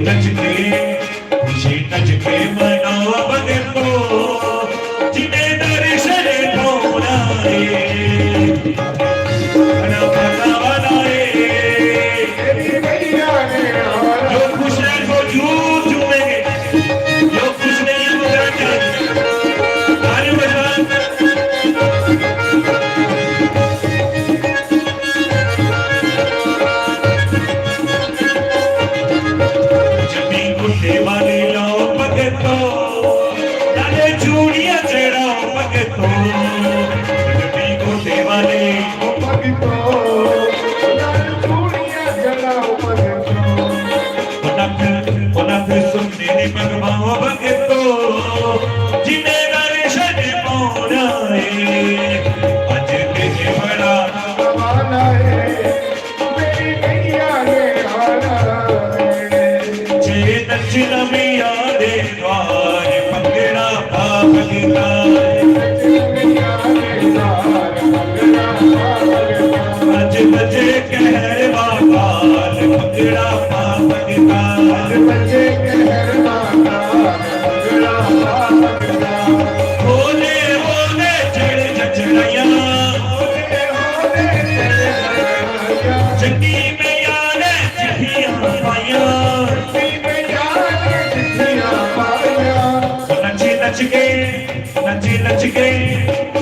नच के, खुशी नच के मनाओ भगतो, जिन्हें दर्शन पाना है। बड़ा मजा वाला है। तेरी मैया ने आना। जो खुश है वो झूम झूमेंगे, जो खुश नहीं है वो जरा क्या। ताली बजा। जमी गुंडे वाले लाओ भगतो, नाले चूड़ियां चढ़ाओ भगतो। जमी गुंडे वाले ओ भगतो, नाले चूड़ियां चढ़ाओ भगतो। ओ नथ, ओ नथ सुनने दी मंगवाओ भगतो, जिन्हें दर्शन पाना है। अज दिन बड़ा रवाना है, मेरी मैया ने आना है। जे नचना मैया दे द्वार, भंगड़ा पा भगता। नचना मैया दे द्वार, भंगड़ा पा भगता। अज बजे कहर बाबाल, भंगड़ा पा भगता। अज बजे कहर बाबाल, भंगड़ा पा भगता। होले होले चढ़ जचड़ियां, होले होले चढ़ जचड़ियां। जंगी मैया ने चिट्ठियां पाइयां, जंगी मैया ने चिट्ठियां पाइयां। नची नच के, नची नच के,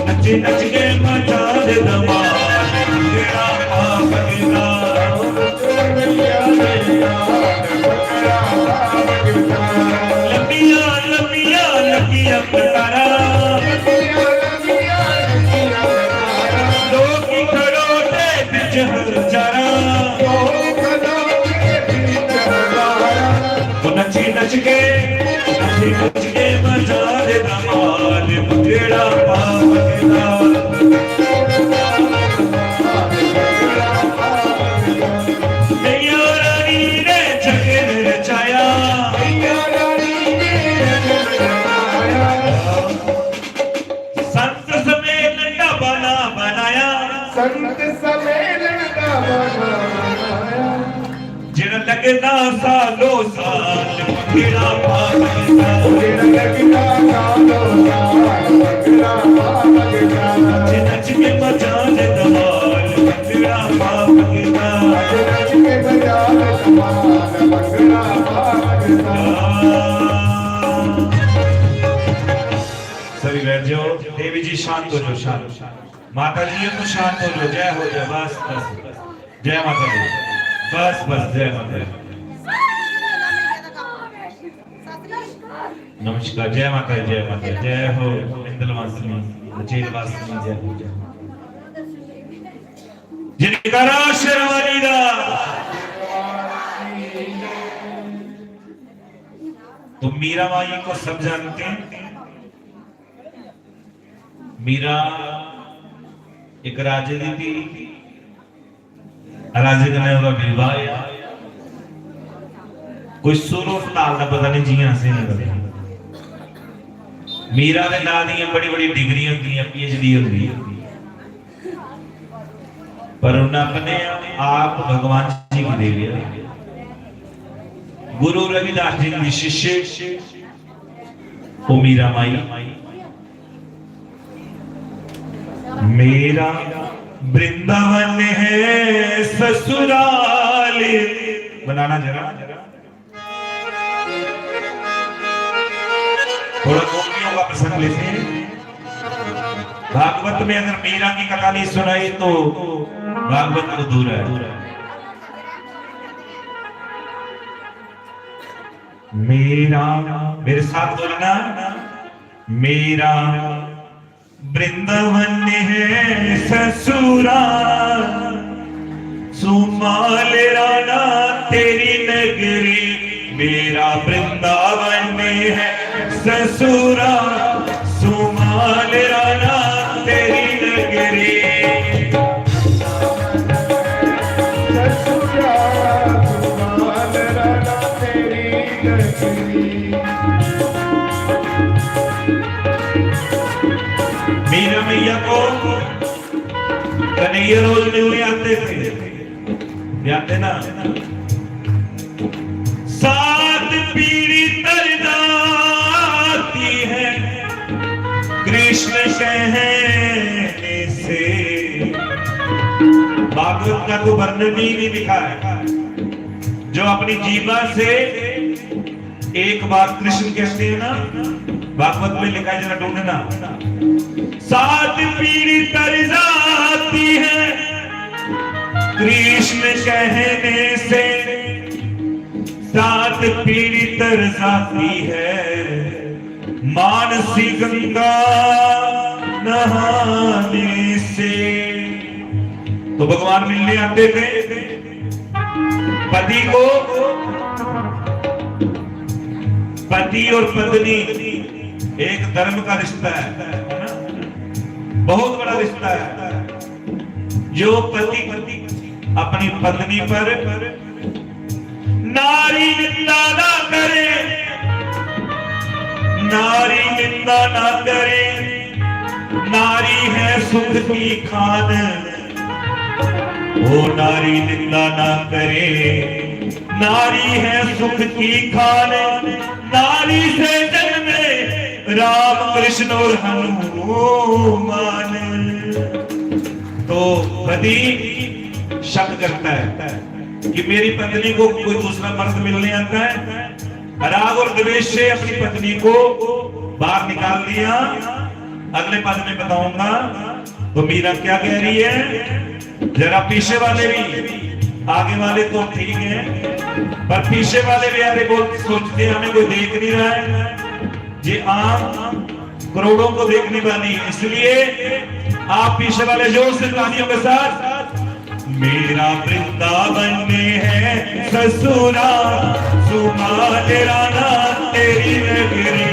नची नच के मचा दे धमाल। भंगड़ा पा भगता। लंबिया लंबिया लंबिया कतारा, लोग खड़ोते बिच हजारा। नची नच के, नची नच के मजा दे धमाल, भंगड़ा पा भगता। मैया रानी ने जगन रचाया, मैया रानी ने जगन रचाया। संत सम्मेलन दा बहाना बनाया, संत सम्मेलन दा बहाना बनाया। जेड़ा लगदा सालो साल, भंगड़ा पा भगता। जेड़ा लगदा सालो साल, भंगड़ा पा भगता। नच नच के मचा दे धमाल, भंगड़ा पा भगता। नच नच के मचा दे धमाल, भंगड़ा पा भगता। सभी बैठ जाओ। देवी जी शांत हो जाओ, शांत। माता जी, ये तो शांत हो जाओ। जय हो, जय, बस, बस। जय माता दी। बस, बस, जय माता दी। नमस्कार, जय माता दी, जय माता दी, जय हो, इंदल वासिनी, मचेल वासिनी, जय हो, जय हो। जयकारा शेरवाली दा। तो मीरा माई को सब जानते हैं। मीरा इक राजे दी धी, राजे कन्नै ओह्दा विवाह होआ। कोई सुर और ताल दा पता नहीं, जियां असें नहीं पता। मीरा दे नांऽ दियां बड़ी बड़ी डिग्रियां होंदियां, पीएचडी होंदी, पर उन्हें अपने आप भगवान जी गी दे दिया। गुरु रविदास जी दी शिष्य ओ मीरा माई। मेरा वृंदावन है ससुराल। बनाना जरा। थोड़ा गोपियों का प्रसंग लेते हैं। भागवत में अगर मीरा की कथा नहीं सुनाई तो भागवत अधूरा है। मेरा, मेरे साथ बोलना, मेरा वृंदावन है ससुराल, सुमाल राना तेरी नगरी। मेरा वृंदावन है ससुराल, सुमाल राना तेरी नगरी। ससुराल, सुमाल राना तेरी नगरी। मीरा मैया को कन्हैया रोज मिलने आते थे, आते ना। सा भागवत का तो वर्णन ही नहीं लिखा है। जो अपनी जीवा से एक बार कृष्ण कहते हैं ना, भागवत में लिखा है, जरा ढूंढना। सात पीढ़ी तर जाती है कृष्ण कहने से, सात पीढ़ी तर जाती है मानसी गंगा नहाने से। तो भगवान मिलने आते थे। पति को, पति और पत्नी एक धर्म का रिश्ता है, है ना? बहुत बड़ा रिश्ता है। जो पति अपनी पत्नी पर नारी निंदा ना करे, नारी निंदा ना करे, नारी है सुख की खान। ओ नारी निंदा ना करे, नारी है सुख की खान। नारी से जन्मे राम कृष्ण और हनुमान। तो पति शक करता है कि मेरी पत्नी को कोई दूसरा मर्द मिलने आता है। राग और द्वेष से अपनी पत्नी को बाहर निकाल दिया। अगले पद में बताऊंगा। तो मीरा क्या कह रही है, जरा पीछे वाले भी, आगे वाले तो ठीक हैं, पर पीछे वाले भी, यार, बहुत सोचते हैं, हमें कोई देख नहीं रहा है। ये आम करोड़ों को देखने वाली है, इसलिए आप पीछे वाले जोर से तालियों के साथ। मेरा वृंदावन में है ससुरा, सुमाल राना तेरी नगरी।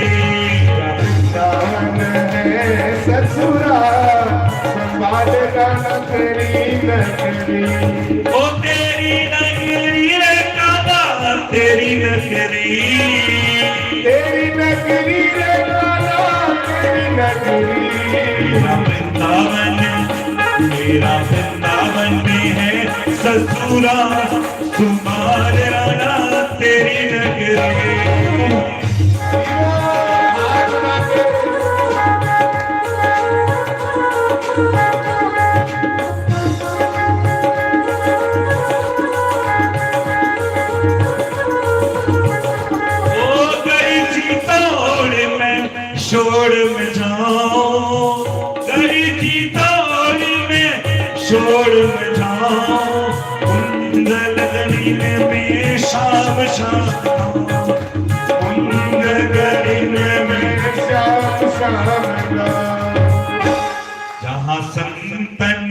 वृंदावन है ससुरा, सुमाल राना तेरी नगरी। ओ तेरी नगरी रे काबा, तेरी नगरी। तेरी नगरी रे काबा, तेरी नगरी। मेरा वृंदावन, मेरा वृंदावन में है ससुरा, सुमाल राना तेरी नगरी। ओ गई जी तोड़ में शोर में जाओ, गई जी तोड़ में शोर में जाओ, कुंद लगनी में शाम शाम, कुंद लगनी में शाम शाम। जहाँ संतन,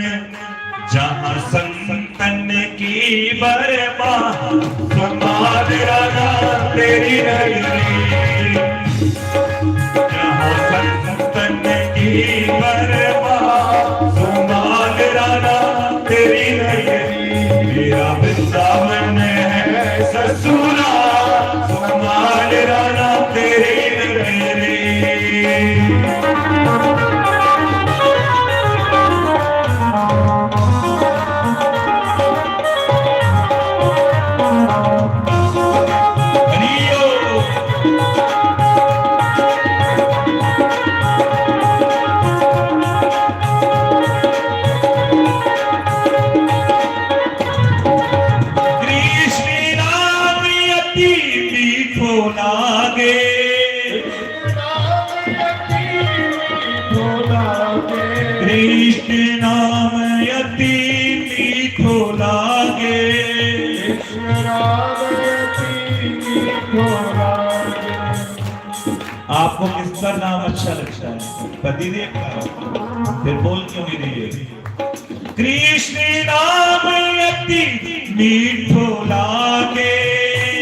जहाँ संतन की बरमा, सुमाल राना तेरी नगरी। जहाँ संतन की बरमा, सुमाल राना तेरी नगरी। मेरा वृंदावन है ससुरा, सुमाल राना तेरी नगरी। कृष्ण नाम अति मीठो लागे। कृष्ण नाम अति मीठो लागे। आपको किसका नाम अच्छा लगता है? पतिदेव का? फिर बोल क्यों नहीं रही है? कृष्ण नाम अति मीठो लागे।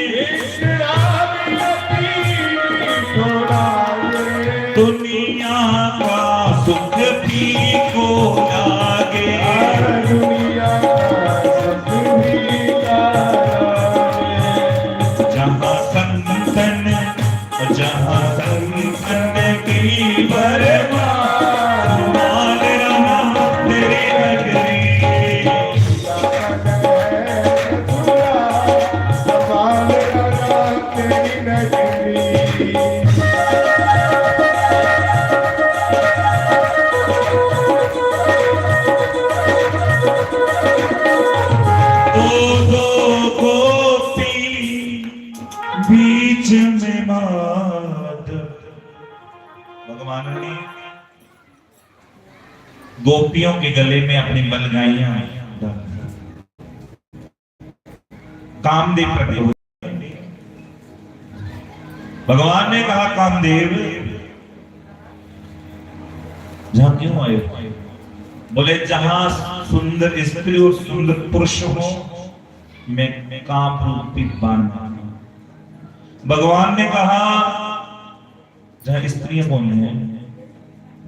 कृष्ण नाम अति मीठो लागे। दुनिया का सुख फीको लागे। दुनिया का सुख फीका लागे। जहाँ संतन, जहाँ संतन की बरमा, माल राना तेरी नगरी। भगवान ने गोपियों के गले में अपनी बलगाइयां डाल दी। कामदेव प्रकट हुए। भगवान ने कहा, कामदेव, यहाँ क्यों आए हो? बोले, जहां सुंदर स्त्री और सुंदर पुरुष हो, मैं काम रूपी बाण मारूंगा। भगवान ने कहा, जहाँ स्त्रियां कौन है?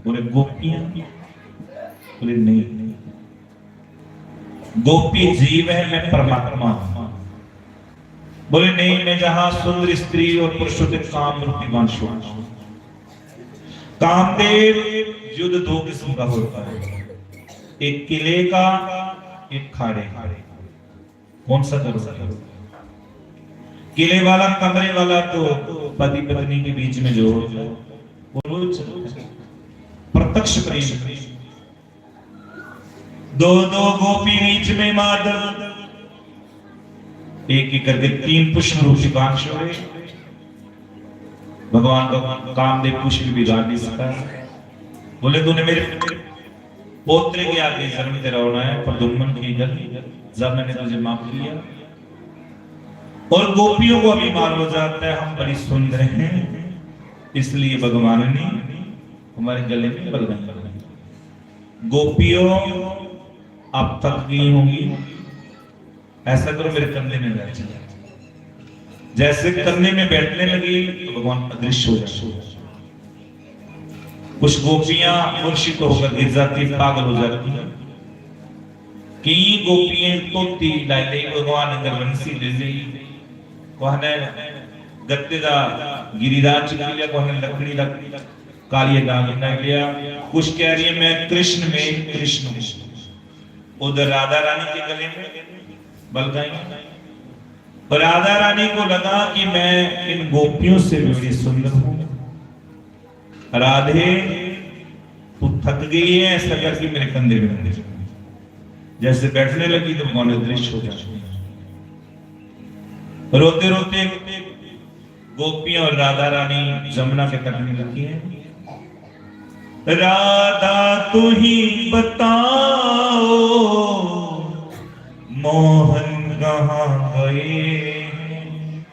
बोले, गोपियां। बोले, नहीं, गोपी जीव है, मैं परमात्मा हूं। बोले, नहीं, मैं जहां सुंदर स्त्री और पुरुषों के काम रूपी बाण छोड़ता हूं। कामदेव, युद्ध दो किस्म का होता है, एक किले का, एक खाड़े का। कौन सा करो? किले वाला, कमरे वाला तो पति पत्नी के बीच में जो होता है, वो रोज चलता है। प्रत्यक्ष प्रेम। दो दो गोपी बीच में माधव, एक एक करके तीन पुष्प रूपी बाण छोड़े। भगवान का कामदेव कुछ भी बिगाड़ नहीं सकता। बोले, तूने मेरे पोतरे के आगे जन्म तेरा होना है, प्रद्युम्न के घर, जब मैंने तुझे माफ किया। और गोपियों को अभिमान हो जाता है, हम बड़ी सुंदर हैं, इसलिए भगवान ने हमारे गले में बलगम लगाई। गोपियों, आप थक गई होंगी, ऐसा करो, मेरे कंधे में बैठ जाओ। जैसे कंधे में बैठने लगी तो भगवान अदृश्य हो जाते। कुछ गोपियां मूर्छित होकर गिर जाती, पागल हो जाती। कई गोपियां तोती लाई ली, भगवान अंदर बंसी ले ली, कोहा ने गत्ते दा गिरिराज चुकी लिया, कोहा ने लकड़ी दा कालिया नाग बना लिया। कुछ कह रही है, मैं कृष्ण में कृष्ण हूं। उधर राधा रानी के गले में बलगाइयां। राधा रानी को लगा कि मैं इन गोपियों से भी बड़ी सुंदर हूं। राधे, तू थक गई है, ऐसा करके मेरे कंधे पे रख दे। जैसे बैठने लगी तो भगवान अदृश्य हो जाते हैं। रोते रोते गोपियां और राधा रानी जमुना के तट में लगी हैं। राधा, तू ही बताओ, मोहन कहाँ गए हैं?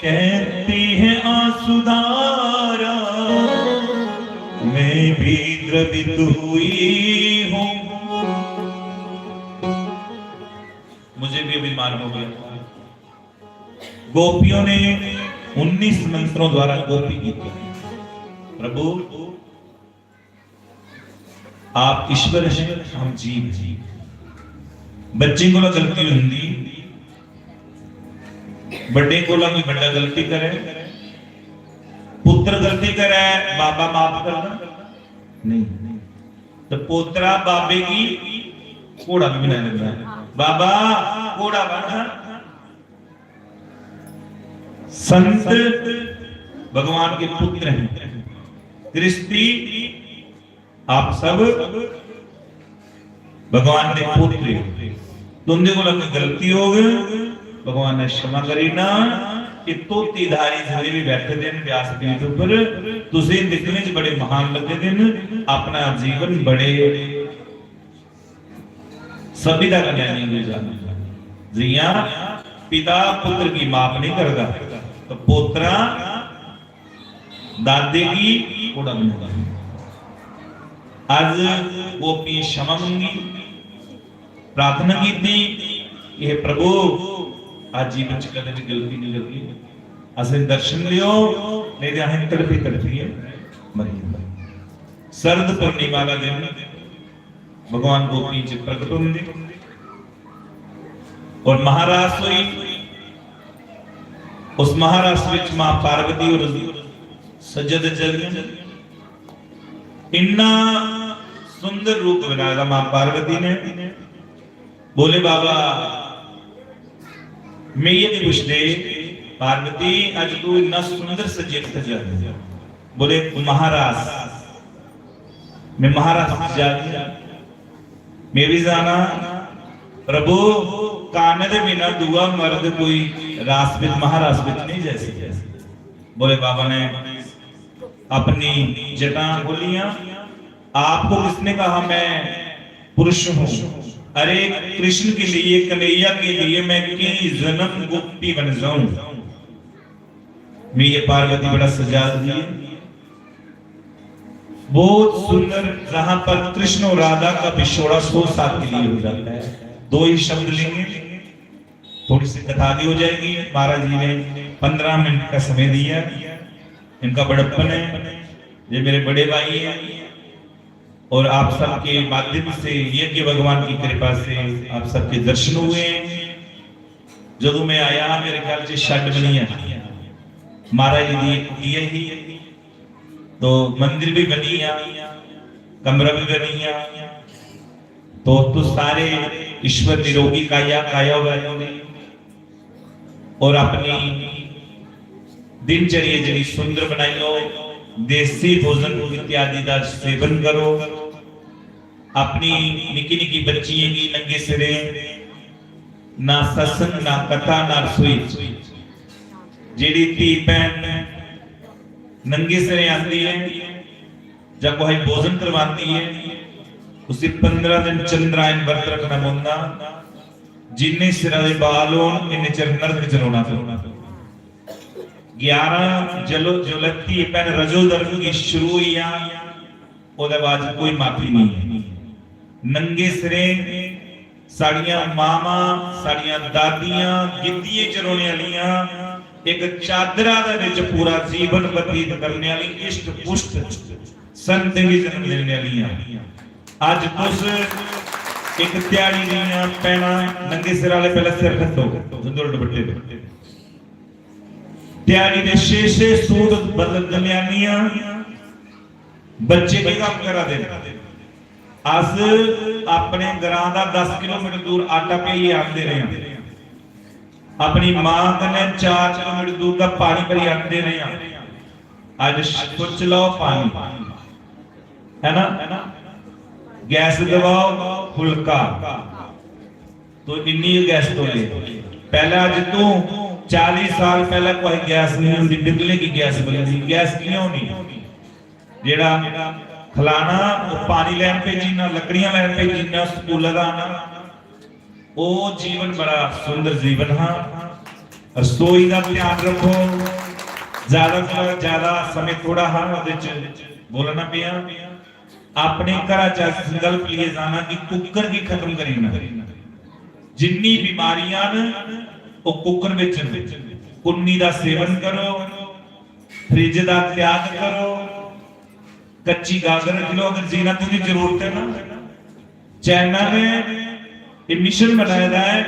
कहती है आंसू धारा, मैं भी द्रवित हुई हूं। मुझे भी अभिमान हो गया। गोपियों ने उन्नीस मंत्रों द्वारा गोपी गीत गाए। प्रभु, आप ईश्वर हैं, हम जीव हैं। बच्चे कोला गलती होंदी, बड़े कोला कोई बड़ा गलती करे, पुत्र गलती करे, बाबा माफ करदा? नहीं। तो पोतरा बाबे की घोड़ा भी बना लेता है, बाबा, घोड़ा बन। संत भगवान के पुत्र हैं। गृहस्थी, आप सब भगवान दे पुत्र हो। तुंदे कोला कोई गलती हो गई, भगवान ने क्षमा करी ना। कि तोतीधारी जिन्ने भी बैठे दे न व्यासपीठ उपर, तुसें दिक्खने च बड़े महान लग्गे दे न, अपना जीवन बड़े सभ्यता कन्नै नेईं गुजारना। जियां पिता पुत्र की माफ नहीं करदा, तो पोतरा दादे की घोड़ा बनांदा। अज गोपियें क्षमा मंगी, प्रार्थना कीती, "हे प्रभु, अज जीवन च कदें भी गलती नहीं करगी, असें दर्शन दियो, नहीं ते असें तड़फी तड़फियै मरी जाना।" शरद पूर्णिमा का दिन भगवान गोपियों च प्रकट होंदे और महारास हुई। उस महारास विच मां पार्वती और सज्जद जलियां। इन्ना सुंदर रूप बनाया मां पार्वती ने। बोले बाबा, मैं ये नहीं पूछते, पार्वती, अज तू इन्ना सुंदर सज्जे कित्थे जा रही है? बोले, महारास, मैं महारास जा रही हूं। मैं भी जाना। प्रभु, कान्ह दे बिना दूआ मर्द कोई रास विच, महारास विच नहीं जा सकता। भोले बाबा ने अपनी जटां खोलियां। आपको किसने कहा मैं पुरुष हूं? अरे कृष्ण के लिए, कन्हैया के लिए मैं कई जन्म गोपी बन जाऊं। मैया पार्वती बड़ा सजा दिए। बहुत सुंदर, जहां पर कृष्ण और राधा का विछोड़ा सौ साल के लिए हो जाता है। दो ही शब्द लेंगे, थोड़ी सी कथा भी हो जाएगी। महाराज जी ने पन्द्रह मिनट का समय दिया, इनका बड़प्पन है, ये मेरे बड़े भाई हैं और आप सबके माध्यम से यज्ञ भगवान की कृपा से आप सबके दर्शन हुए हैं। ਜਦੋਂ ਮੈਂ ਆਇਆ, ਮੇਰੇ ਖਿਆਲ 'ਚ ਸ਼ੈੱਡ ਬਣੀ ਹੈ, ਮਹਾਰਾਜ ਜੀ ਦੀ ਇੱਕ ਕੁਟੀਆ ਹੀ, तो मंदिर भी बनी है, कमरा भी बनी है। तो तुस सारे ईश्वर निरोगी काया, काया हुआ है, और अपनी दिनचर्या जड़ी सुंदर बनाई लो, देसी भोजन इत्यादि का सेवन करो। अपनी निक्की निक्की बच्चियें गी नंगे सिरे ना सत्संग, ना कथा, ना रसोई। जेड़ी धी भैन नंगे सिरे आंदी है या कोई भोजन करवाती है, उसी पन्द्रह दिन चंद्रायन व्रत रखना पौंदा। जिन्ने सिरा दे बाल होन, इन्ने चिर नरक च रौना पौना। ग्यारह जलो, जोलती भैन रजो धर्म की शुरू हुई आ, ओदे बाद कोई माफी नहीं है। नंगे सिरे साड़ियां मावां, साड़ियां दादियां गिद्दिये च रोने आलियां, एक चादरा दे विच पूरा जीवन बतीत करने आली इष्ट पुष्ट संतें गी जन्म देने आलियां। अज तुस एक ध्याड़ी दियां भैनां नंगे सिर आले पहले सिर खट्टो, सुंदर दुपट्टे दे। ध्याड़ी दे छे छे सूट बदलने आलियां। बच्चे केह् कम्म करा दे न? अस अपने ग्रां दा दस किलोमीटर दूर आटा पेइयै आंदे रहे आं। अपनी मां कन्नै चार किलोमीटर दूर दा पानी भरी आंदे रहे आं। अज सोच लैओ, पानी, है ना, गैस दबाओ, फुलका, तो इन्नी गै गैस तोले। पैह्लें, अज तों चाली साल पैह्लें कोई गैस नहीं होंदी, बिजली की गैस बनदी। गैस कि'यां होनी? जेह्ड़ा खलाना, ओह् पानी लैन भेजी ना, लकड़ियां लैन भेजी ना, स्कूला दा आना, ओह् जीवन बड़ा सुंदर जीवन हा। रसोई दा ध्यान रक्खो, ज्यादा कोला ज्यादा समय थोड़ा हा, ओह्दे च बोलना पेआ। अपने घरा च संकल्प लिए जाना कि कुकर गी खत्म करी ना। जिन्नी बीमारियां न, ओह् कुकर विच न। कुन्नी दा सेवन करो, फ्रिज दा त्याग करो, कच्ची गागर रख लो अगर जीना तुझे जरूरत है ना। चाइना ने ये मिशन बनाए दा है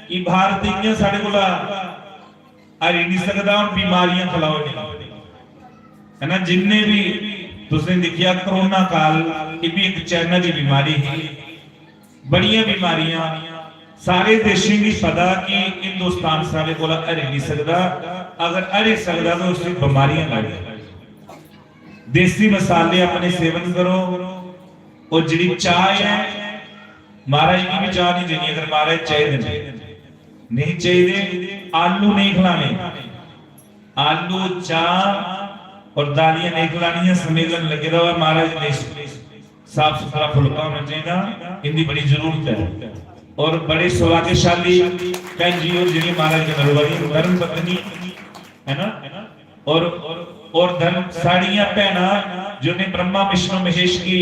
कि भारत इ'यां साढ़े कोला हरी नहीं सकदा, हून बीमारियां फैलाओ नहीं, है ना। जिन्ने भी तुसें दिक्खेआ कोरोना काल, ये भी एक चाइना दी बीमारी ही। बड़ियां बीमारियां, सारे देशें गी पता कि हिंदुस्तान साढ़े कोला हरी नहीं सकदा, अगर हरी सकदा तो उसी बीमारियां लग। देसी मसाले अपने सेवन करो। और जेह्ड़ी चाह् ऐ, महाराज गी भी चाह् नहीं देनी अगर महाराज चाहिदे न। नहीं चाहिदे, आलू नहीं खलाने, आलू, चाह् और दालियां नहीं खलानियां। सम्मेलन लग्गे दा होऐ, महाराज ने साफ सुथरा फुलका होना चाहिए, इनकी बड़ी जरूरत है। और बड़े सौभाग्यशाली भैन जी और जेह्ड़ी महाराज कन्नै रवा दी धर्म पत्नी, है ना, और, और धर्म साड़ियां भैनां जिन्हें ब्रह्मा विष्णु महेश की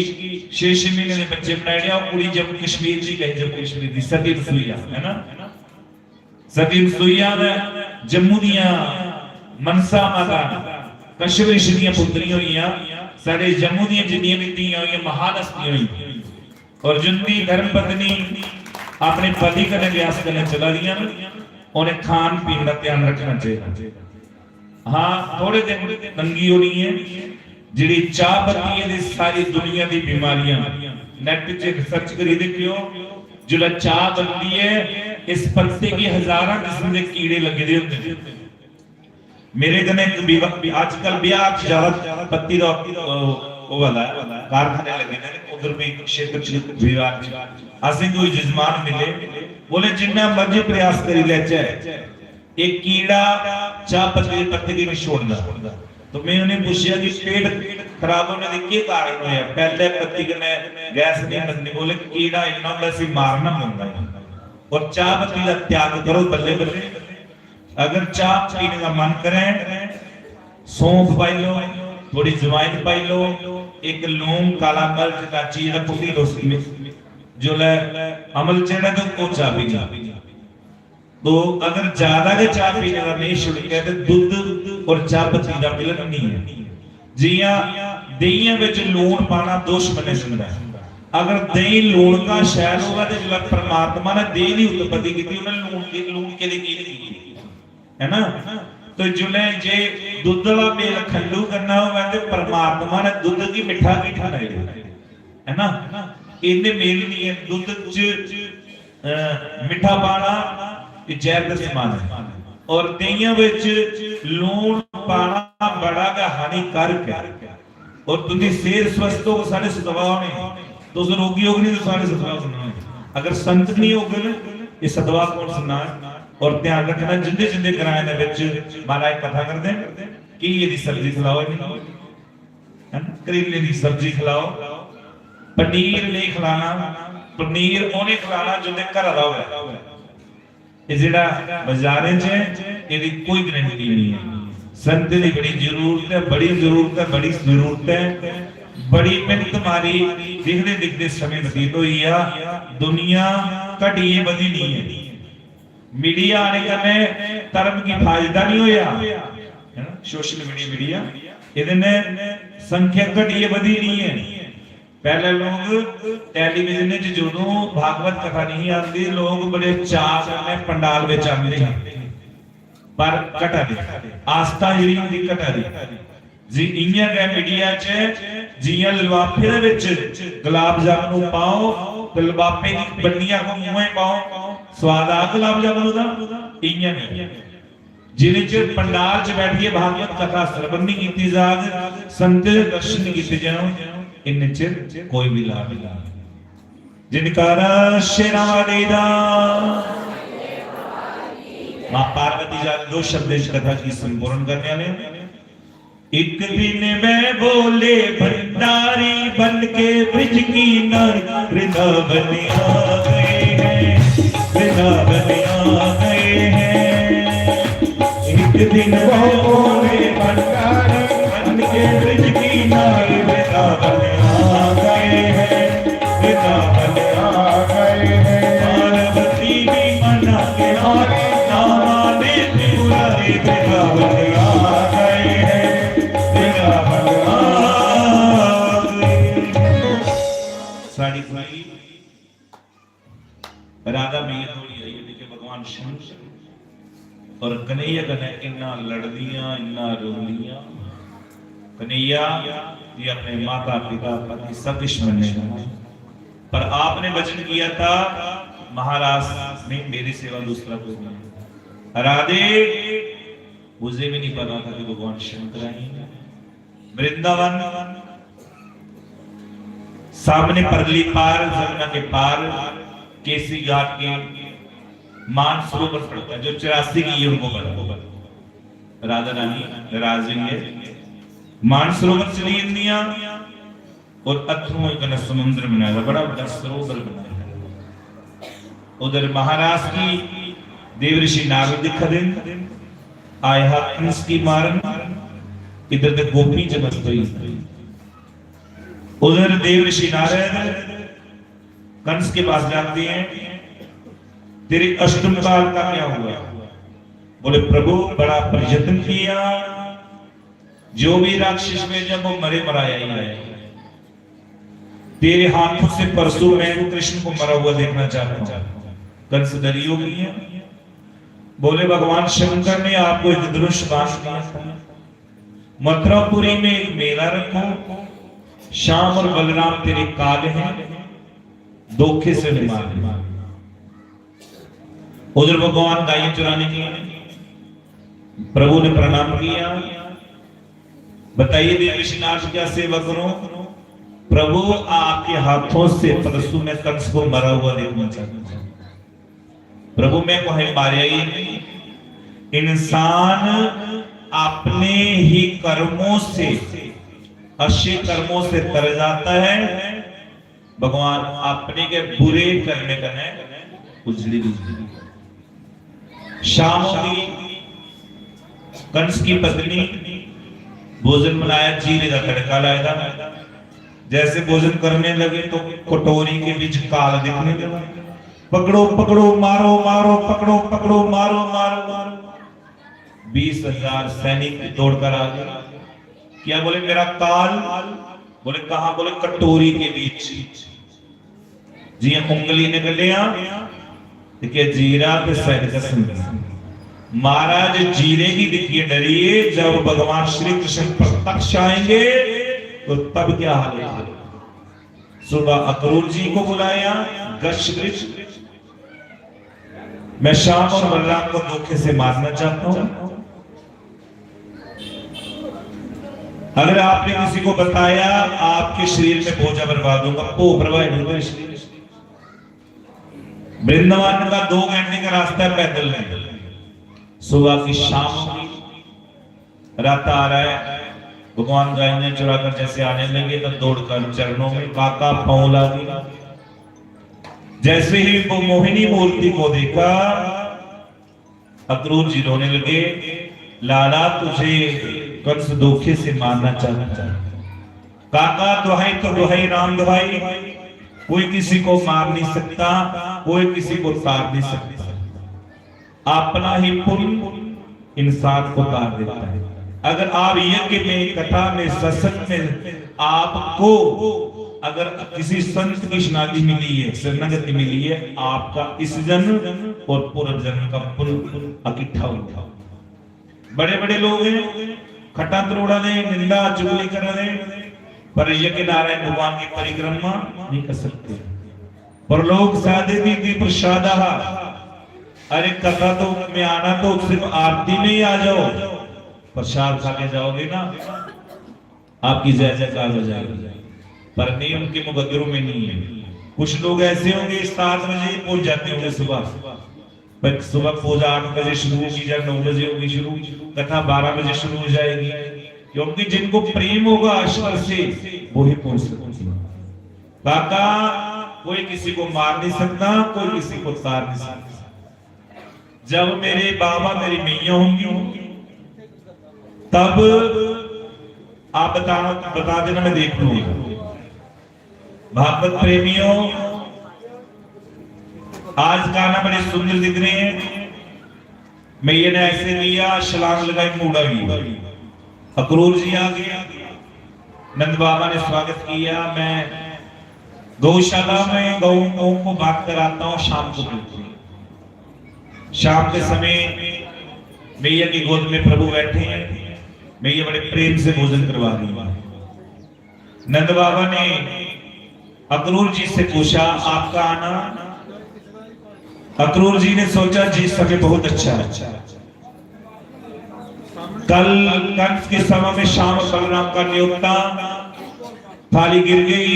छे छे महीने दे बच्चे बनाए, और कुड़ी जम्मू कश्मीर दी गई, जम्मू कश्मीर दी सती रसोईया, है ना। सती रसोईया ने जम्मू दियां मनसा माता, कश्यप ऋषि दियां पुत्रियां होइयां, साढ़े जम्मू दियां जिन्नियां भी धीयां होइयां, महान हस्तियां होइयां, और जिंदी धर्म पत्नी अपने पति कन्नै व्यास कन्नै चला दियां न, उ'नें खान पीन दा ध्यान रखना चाहिदा। हाँ, थोड़े दिन तंगी होनी है। जेह्ड़ी चाह् बनदी ऐ, ते सारी दुनिया दी बीमारियां, नेट च रिसर्च करियै दिक्खेओ, जिसलै चाह् बनदी ऐ, इस पत्ते गी हजारां किस्म दे कीड़े लग्गे दे होंदे न। मेरे कन्नै इक विवा-, अजकल ब्याह च ज्यादा पत्ती दा, अ, होआ दा ऐ, कारखाने लग्गे दे न, उधर भी क्षेत्र च विवाद च असें कोई जजमान मिले, बोले, "जिन्ना मर्जी प्रयास करी लैचै, एक कीड़ा चाह पत्ती दे पत्ते गी नहीं छोड़दा। तो मैं उन्हें पूछा कि पेट खराब होने के क्या कारण होया? पहले पत्ती कने गैस नहीं बननी, बोले कीड़ा इतना होंदा सी मारना पौंदा है। और चाह पत्ती का त्याग करो बल्ले बल्ले। अगर चाह पीने का मन करे, सौंफ पाई लो, थोड़ी जवाइन पाई लो, एक लौंग, काला मिर्च, इलाची, इहदा कुटी लो उसमें। जो ले अमल चढ़े तो वो चाह पी लो। तो अगर ज्यादा के चाह पीने का नहीं छुड़के तो दूध और चाह पत्ती का मिलन नहीं है। जियां देहियां विच लूण पाना दोष मन्नेआ जंदा है। अगर देही लूण का शैल होगा तो जिसलै परमात्मा ने देही की उत्पत्ति की थी, उन्हें लूण के लूण के लिए की थी, है ना? तो जुल्लै जे दुद्ध वाला मेल खंडू करना होगा तो परमात्मा ने दुद्ध की मिठा की ठंडाई है ना? इन्ने मेल नहीं है दुद्ध च, अ, मिठा पाना ये जहर के समान है। और देहियां विच लूण पाना बड़ा गै हानिकारक है। और तुंदी सेहत स्वस्थ हो, सारे सदवा होने। तुस रोगी होगे नहीं तो सारे सदवा सुनना। अगर संत नहीं होगे ना, ये सदवा कौन सुनना है? और ध्यान रखना, जिंदे जिंदे ग्राएं दे विच महाराज कथा करदे, घीए दी सब्जी खलाओ इन्हें, है ना? करेले दी सब्जी खलाओ, पनीर नहीं खिलाना, पनीर उन्हें खिलाना जिंदे घर दा होवे। ये जेड़ा बाजारें च है, एदी कोई गारंटी नहीं है। संत दी बड़ी जरूरत है, बड़ी जरूरत है, बड़ी जरूरत है। बड़ी मेहनत मारी, दिखदे दिखदे समय बतीत होई गया। दुनिया घटिए बधी नहीं है। मीडिया आने कन्नै धर्म की फायदा नहीं होया, है ना? सोशल मीडिया, मीडिया, एदे ने संख्या घटिए बधी नहीं है। पहले लोग टेलीविजन च जदों भागवत कथा नहीं आती, लोग बड़े चाऽ कन्नै पंडाल विच आंदे हे, पर घटा दी आस्था जेह्ड़ी होंदी घटा दी। जी इ'यां गै मीडिया च जि'यां लफाफे दे विच गुलाब जामुन पाओ ते लफाफे दी बन्निया को मुंहै पाओ, स्वाद आ गुलाब जामुन दा? इ'यां नहीं। जिन्ने चिर पंडाल च बैठिए भागवत कथा श्रवण नहीं कीती जाग, संत दे दर्शन नहीं कीते जान, इन्ने चिर कोई भी लाभ नहीं। जिनकारा शेरां वाले दा। मां पार्वती जान दो शब्द इस कथा की संपूर्ण करने वाले हैं। एक दिन मैं बोले भंडारी बन के ब्रज की नारी वृंदावन आ गए हैं, वृंदावन आ गए हैं। एक दिन वो बोले भंडारी बन के ब्रज की नारी वृंदावन आ गए हैं, वृंदावन आ गए हैं। पार्वती भी मना के मारे नामा ने त्रिपुरा रे वृंदावन आ गए हैं, वृंदावन आ गए हैं। साड़ी कुड़ी राधा मैया थोड़ी आई है, देखे भगवान शंकर और कन्हैया कन्नै इन्ना लड़दियां, इन्ना रोंदियां। कन्हैया जी अपने माता पिता पति सब कुछ मन्ने, पर आपने वचन किया था महाराज, नहीं मेरी सेवा दूसरा कोई नहीं। राधे, मुझे भी नहीं पता था कि भगवान शंकर आई हैं। वृंदावन सामने परली पार, जमुना के पार, केसी घाट के मानसरोवर पड़ता है, जो चौरासी की उनको पड़ता है। राधा रानी नाराज हुई है, मानसरोवर चली जंदियां और अत्थों एक ना समुद्र बनाया, बड़ा बड़ा सरोवर बनाया। उधर महाराज की देव ऋषि नारद दिखा दे, आए हा कंस की मारन, इधर ते गोपी जगत हुई। उधर देव ऋषि नारद कंस के पास जाते हैं, तेरे अष्टम काल का क्या हुआ? बोले, प्रभु, बड़ा प्रयत्न किया, जो भी राक्षस भेजा वो मरे मराया ही आया। तेरे हाथों से परसों मैं कृष्ण को मरा हुआ देखना चाहता हूं। कंस डरी हो गई है। बोले, भगवान शंकर ने आपको एक धनुष बाण दिया था, मथुरापुरी में एक मेला रखो, श्याम और बलराम तेरे काल हैं, धोखे से नहीं मारने। उधर भगवान गायें चराने गए, प्रभु ने प्रणाम किया, बताइए देव ऋषिनाथ क्या सेवा करूं? प्रभु, आपके हाथों से परसों मैं कंस को मरा हुआ देखना चाहता हूं। प्रभु, मैं कोहे मारया ही नहीं, इंसान अपने ही कर्मों से, अच्छे कर्मों से तर जाता है, भगवान अपने के बुरे करने कने उजली उजली। शाम होगी, कंस की पत्नी भोजन बनाया, जीरे का तड़का लाया। जैसे भोजन करने लगे तो कटोरी के बीच काल दिखने लगा। पकड़ो पकड़ो, मारो मारो, पकड़ो पकड़ो, मारो मारो, मारो। बीस हजार सैनिक दौड़कर आ गए। क्या बोले? मेरा काल। बोले कहाँ? बोले कटोरी के बीच। जी उंगली ने कलिया, देखिए जीरा ते सैनिक संग। महाराज जीरे की देखिए डरिए, जब भगवान श्री कृष्ण प्रत्यक्ष आएंगे तो तब क्या हाल है। सुबह अक्रूर जी को बुलाया, गश गृह। मैं श्याम और बलराम को धोखे से मारना चाहता हूं। अगर आपने किसी को बताया, आपके शरीर में बोझा भरवा दूंगा। पो भरवाए नहीं तेरे शरीर। वृंदावन का दो घंटे का रास्ता है पैदल नहीं। सुबह की शाम होगी, रात आ रहा है, भगवान गायने चुराकर जैसे आने लगे तो दौड़कर चरणों में काका पाँव लागे। जैसे ही वो मोहिनी मूर्ति को देखा, अक्रूर जी रोने लगे, लाला तुझे कंस धोखे से मारना चाहता है। काका दुहाई तो दुहाई राम दुहाई, कोई किसी को मार नहीं सकता, कोई किसी को तार नहीं सकता। अपना ही पुण्य इंसान को तार देता है। अगर आप यज्ञ में, कथा में, सत्संग में आपको अगर किसी संत की शरणागति मिली है, शरणागति मिली है, आपका इस जन्म और पूर्व जन्म का पुण्य इकट्ठा होता है। बड़े बड़े लोग हैं, खट्टा तरोड़ा दे, निंदा चुगली करा दे, पर यज्ञ नारायण भगवान की परिक्रमा नहीं कर सकते। परलोक साधे भी प्रसाद। अरे कथा तो में आना तो सिर्फ आरती में ही आ जाओ, प्रसाद खा के जाओगे ना, आपकी जय जयकार हो जाएगी। पर नियम के मुकद्दरों में नहीं है। कुछ लोग ऐसे होंगे सात बजे ही पहुंच जाते होंगे सुबह, पर सुबह पूजा आठ बजे शुरू होगी या नौ बजे होगी शुरू, कथा बारह बजे शुरू हो जाएगी, क्योंकि जिनको प्रेम होगा ईश्वर से वही पहुंच सकते हैं। काका, कोई किसी को मार नहीं सकता, कोई किसी को तार नहीं सकता। जब मेरे बाबा मेरी मैया होंगी, तब आप बताना, बता देना, मैं देख लूंगा। भागवत प्रेमियों, आज गाना बड़े सुंदर दिख रहे हैं। मैया ने ऐसे लिया, छलांग लगाई, मूड़ा भी। अक्रूर जी आ गया, नंद बाबा ने स्वागत किया। मैं गौशाला में गौ गौ को बांध कर आता हूँ, शाम को बिल्कुल। शाम के समय मैया की गोद में प्रभु बैठे हैं, मैया बड़े प्रेम से भोजन करवा रही है। नंद बाबा ने अक्रूर जी से पूछा, आपका आना? अक्रूर जी ने सोचा, जी समय बहुत अच्छा है। कल कंस के सभा में श्याम और बलराम का न्योता, थाली गिर गई,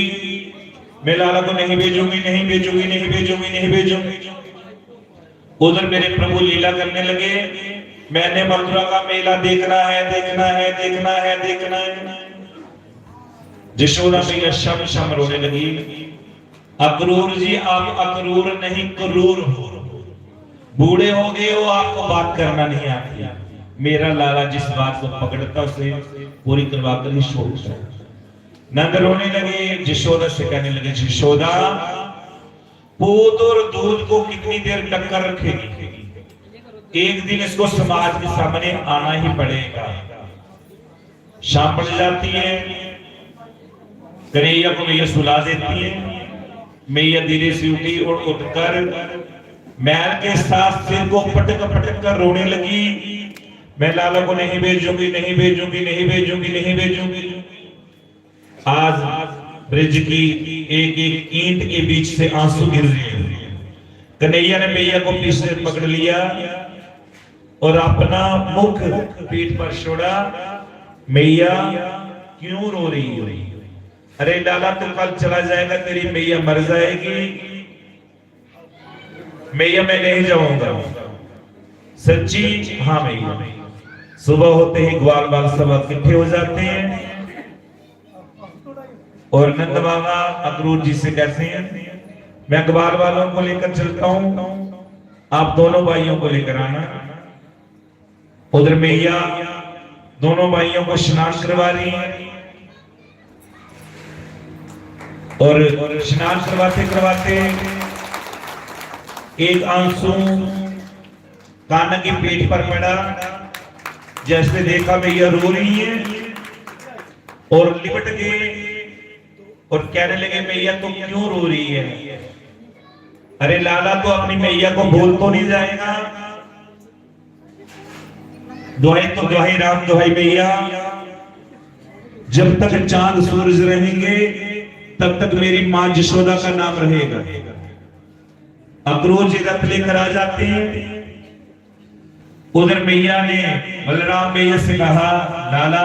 मैं लाला को नहीं भेजूंगी, नहीं भेजूंगी, नहीं भेजूंगी, नहीं भेजूंगी। उधर मेरे प्रभु लीला करने लगे, मैंने मथुरा का मेला देखना है, देखना है, देखना है, देखना है। जशोदा मैया शम शम रोने लगी। अक्रूर जी, आप अक्रूर नहीं, क्रूर हो, बूढ़े हो गए हो, आपको बात करना नहीं आती। मेरा लाला जिस बात को पकड़ता उसे पूरी करवा कर ही छोड़ता है। नंद रोने लगे, जशोदा से कहने लगे, जशोदा, पूत और दूध को कितनी देर टक्कर रखेगी? एक दिन इसको समाज के सामने आना ही पड़ेगा। शाम पड़ जाती है, कन्हैया को मैया सुला देती है। मैया धीरे से उठी और उठकर मैल के साथ सिर को पटक पटक कर रोने लगी, मैं लाला को नहीं भेजूंगी, नहीं भेजूंगी, नहीं भेजूंगी, नहीं भेजूंगी। आज ब्रज की एक एक ईंट के बीच से आंसू गिर रहे हैं। कन्हैया ने मैया को पीछे पकड़ लिया और अपना मुख पीठ पर छोड़ा। मैया, क्यों रो रही हो? अरे लाला, तू कल चला जाएगा, तेरी मैया मर जाएगी। मैया, मैं नहीं जाऊंगा। सच्ची, हाँ भैया। सुबह होते ही ग्वाल बाल सब इकट्ठे हो जाते हैं और नंद बाबा अक्रूर जी से कहते हैं, "मैं ग्वाल वालों को लेकर चलता हूँ, आप दोनों भाइयों को लेकर आना।" उधर मैया दोनों भाइयों को स्नान करवा रही है और स्नान करवाते करवाते एक आंसू कान्हा की पीठ पर पड़ा। जैसे देखा, मैया रो रही है और लिपट गए और कहने लगे, "मैया, तुम क्यों रो रही है? अरे लाला तो अपनी मैया को भूल तो नहीं जाएगा?" दुहाई तो दुहाई राम, दुहाई मैया, जब तक चांद सूरज रहेंगे, तब तक मेरी माँ जशोदा का नाम रहेगा। अक्रूर जी रथ लेकर आ जाते हैं। उधर मैया ने, बलराम मैया से कहा, "लाला,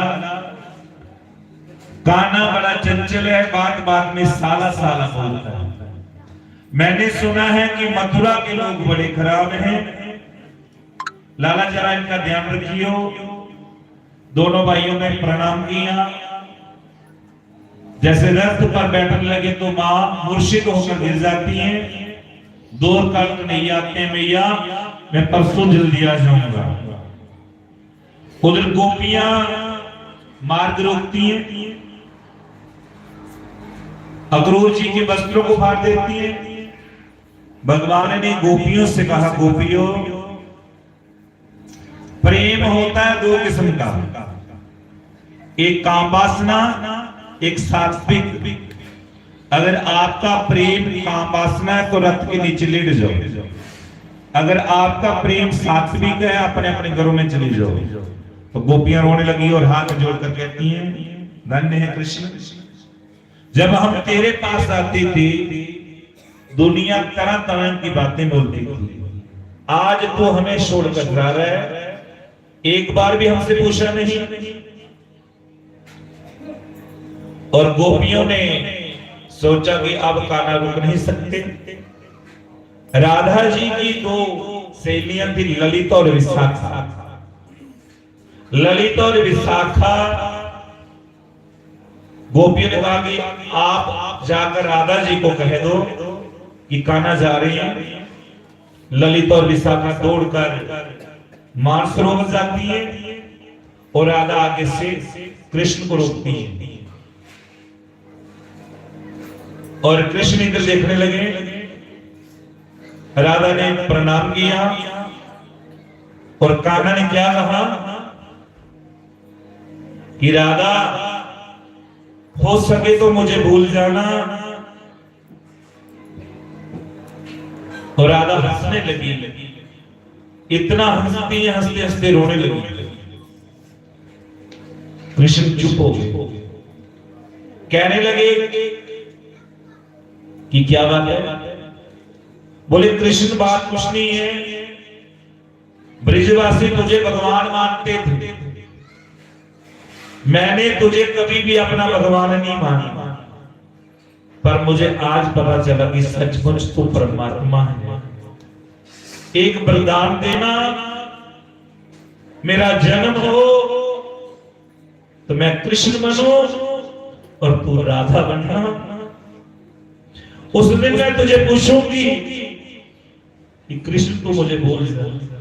कान्हा बड़ा चंचल है, बात बात में साला साला बोलता है। मैंने सुना है कि मथुरा के लोग बड़े खराब हैं। लाला, जरा इनका ध्यान रखियो।" दोनों भाइयों ने प्रणाम किया। जैसे रथ पर बैठने लगे तो माँ मूर्छित होकर गिर जाती है। दो काल कन्हैया आते हैं, "मैया, मैं परसों जल्दी आ जाऊंगा।" उधर गोपियां मार्ग रोकती हैं, अक्रूर जी के वस्त्रों को फाड़ देती हैं। भगवान ने गोपियों से कहा, "गोपियों, प्रेम होता है दो किस्म का, एक काम वासना, एक सात्विक।" अगर आपका प्रेम काम वासना है तो रथ के नीचे लेट जाओ, अगर आपका प्रेम सात्विक है, अपने अपने घरों में चली जाओ। तो गोपियां रोने लगी और हाथ जोड़कर कहती हैं, "धन्य है कृष्ण, जब हम तेरे पास आते थे, दुनिया तरह तरह की बातें बोलती थी, आज तू हमें छोड़कर जा रहा है, एक बार भी हमसे पूछा नहीं।" और गोपियों ने सोचा कि अब कान्हा रुक नहीं सकते। राधा जी की दो सहेलियां थी, ललिता और विशाखा। ललिता और विशाखा, गोपियों ने कहा कि आप जाकर राधा जी को कह दो कि कान्हा जा रहे हैं। ललिता और विशाखा दौड़कर मानसरोवर जाती है और राधा आगे से कृष्ण को रोकती है। और कृष्ण इधर देखने लगे। राधा ने प्रणाम किया और कान्हा ने क्या कहा कि, "राधा, हो सके तो मुझे भूल जाना।" और राधा हंसने लगी, इतना हंसती है, हंसते हंसते रोने लगी। कृष्ण चुप हो गए, कहने लगे कि क्या बात है? बोले, "कृष्ण, बात कुछ नहीं है, ब्रिजवासी तुझे भगवान मानते थे, मैंने तुझे कभी भी अपना भगवान नहीं माना, पर मुझे आज पता चला कि सचमुच तू परमात्मा है। एक वरदान देना, मेरा जन्म हो तो मैं कृष्ण बनूं और तू राधा बनना। उस दिन मैं तुझे पूछूंगी कि कृष्ण, तू मुझे बोल दे।"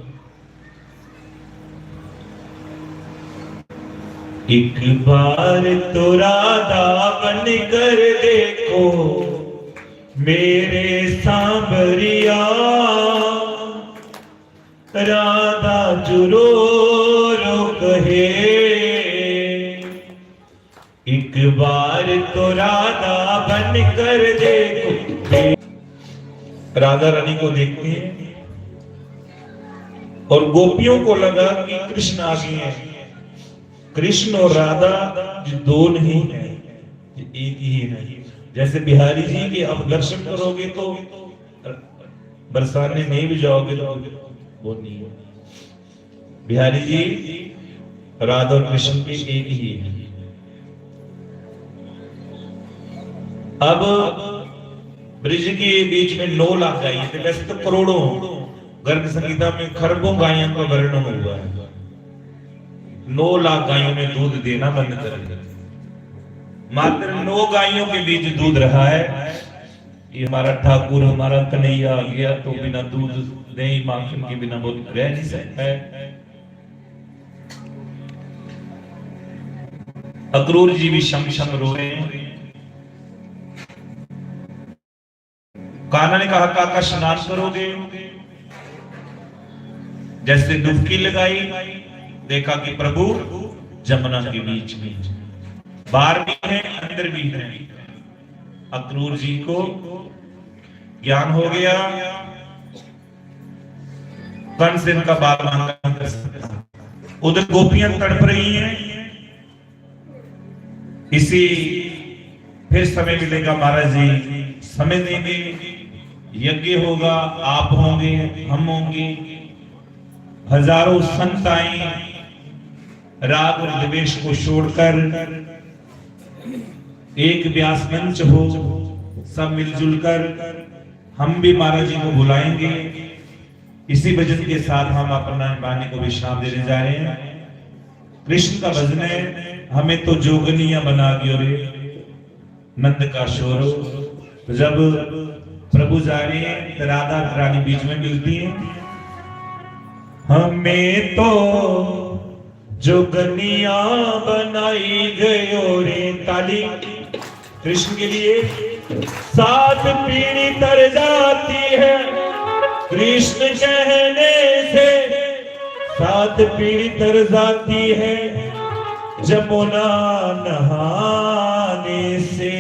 एक बार तो राधा बन कर देखो मेरे सांवरिया, राधा जो रो रो कहे, एक बार तो राधा बन कर देखो। राधा रानी को देखते हैं और गोपियों को लगा कि कृष्ण आ गए हैं। कृष्ण और राधा ये दो नहीं है, ये एक ही है। जैसे बिहारी जी के आप दर्शन करोगे तो बरसाने नहीं भी जाओगे तो वो नहीं है। बिहारी जी, राधा और कृष्ण के एक ही है। अब ब्रिज के बीच में नौ लाख जाइए, तो वैसे तो करोड़ों हों, गर्ग संहिता में खरबों गायों का वर्णन हुआ है। नौ लाख गायों ने दूध देना बंद कर दिया, मात्र नौ गायों के बीच दूध रहा है। ये हमारा ठाकुर, हमारा कन्हैया आ गया तो बिना दूध, दही, माखन के बिना वो रह नहीं सकता है। अक्रूर जी भी शम शम रो रहे हैं। कान्हा ने कहा, काका स्नान करोगे? जैसे डुबकी लगाई, देखा कि प्रभु जमुना के बीच में, बाहर भी है, अंदर भी है। अक्रूर जी को ज्ञान हो गया, कंस इनका बाल बांका नहीं कर सकता। उधर गोपियां तड़प रही हैं। इसी फिर समय मिलेगा महाराज जी, समय देंगे। यज्ञ होगा, आप होंगे, हम होंगे, हजारों संत आए, राग और द्वेष को छोड़कर एक व्यास मंच हो, सब मिलजुल कर हम भी महाराज जी को बुलाएंगे। इसी भजन के साथ हम अपना वाणी को विश्राम देने जा रहे हैं। कृष्ण का भजन है, हमें तो जोगनिया बना दियो रे, नंद का शोर हो। तो जब प्रभु जा रहे हैं तो राधा रानी बीच में मिलती है। हमें तो जोगनिया बनाई गयो रे। ताली कृष्ण के लिए। सात पीढ़ी तर जाती है कृष्ण कहने से, सात पीढ़ी तर जाती है जमुना नहाने से।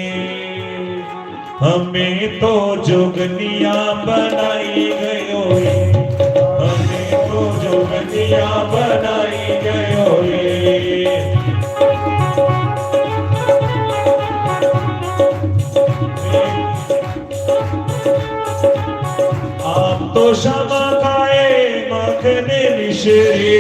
हमें तो जोगनिया बनाई गयो रे, हमें तो जोगनिया बनाई गयो रे। आप तो श्यामा खाए माखन मिश्री,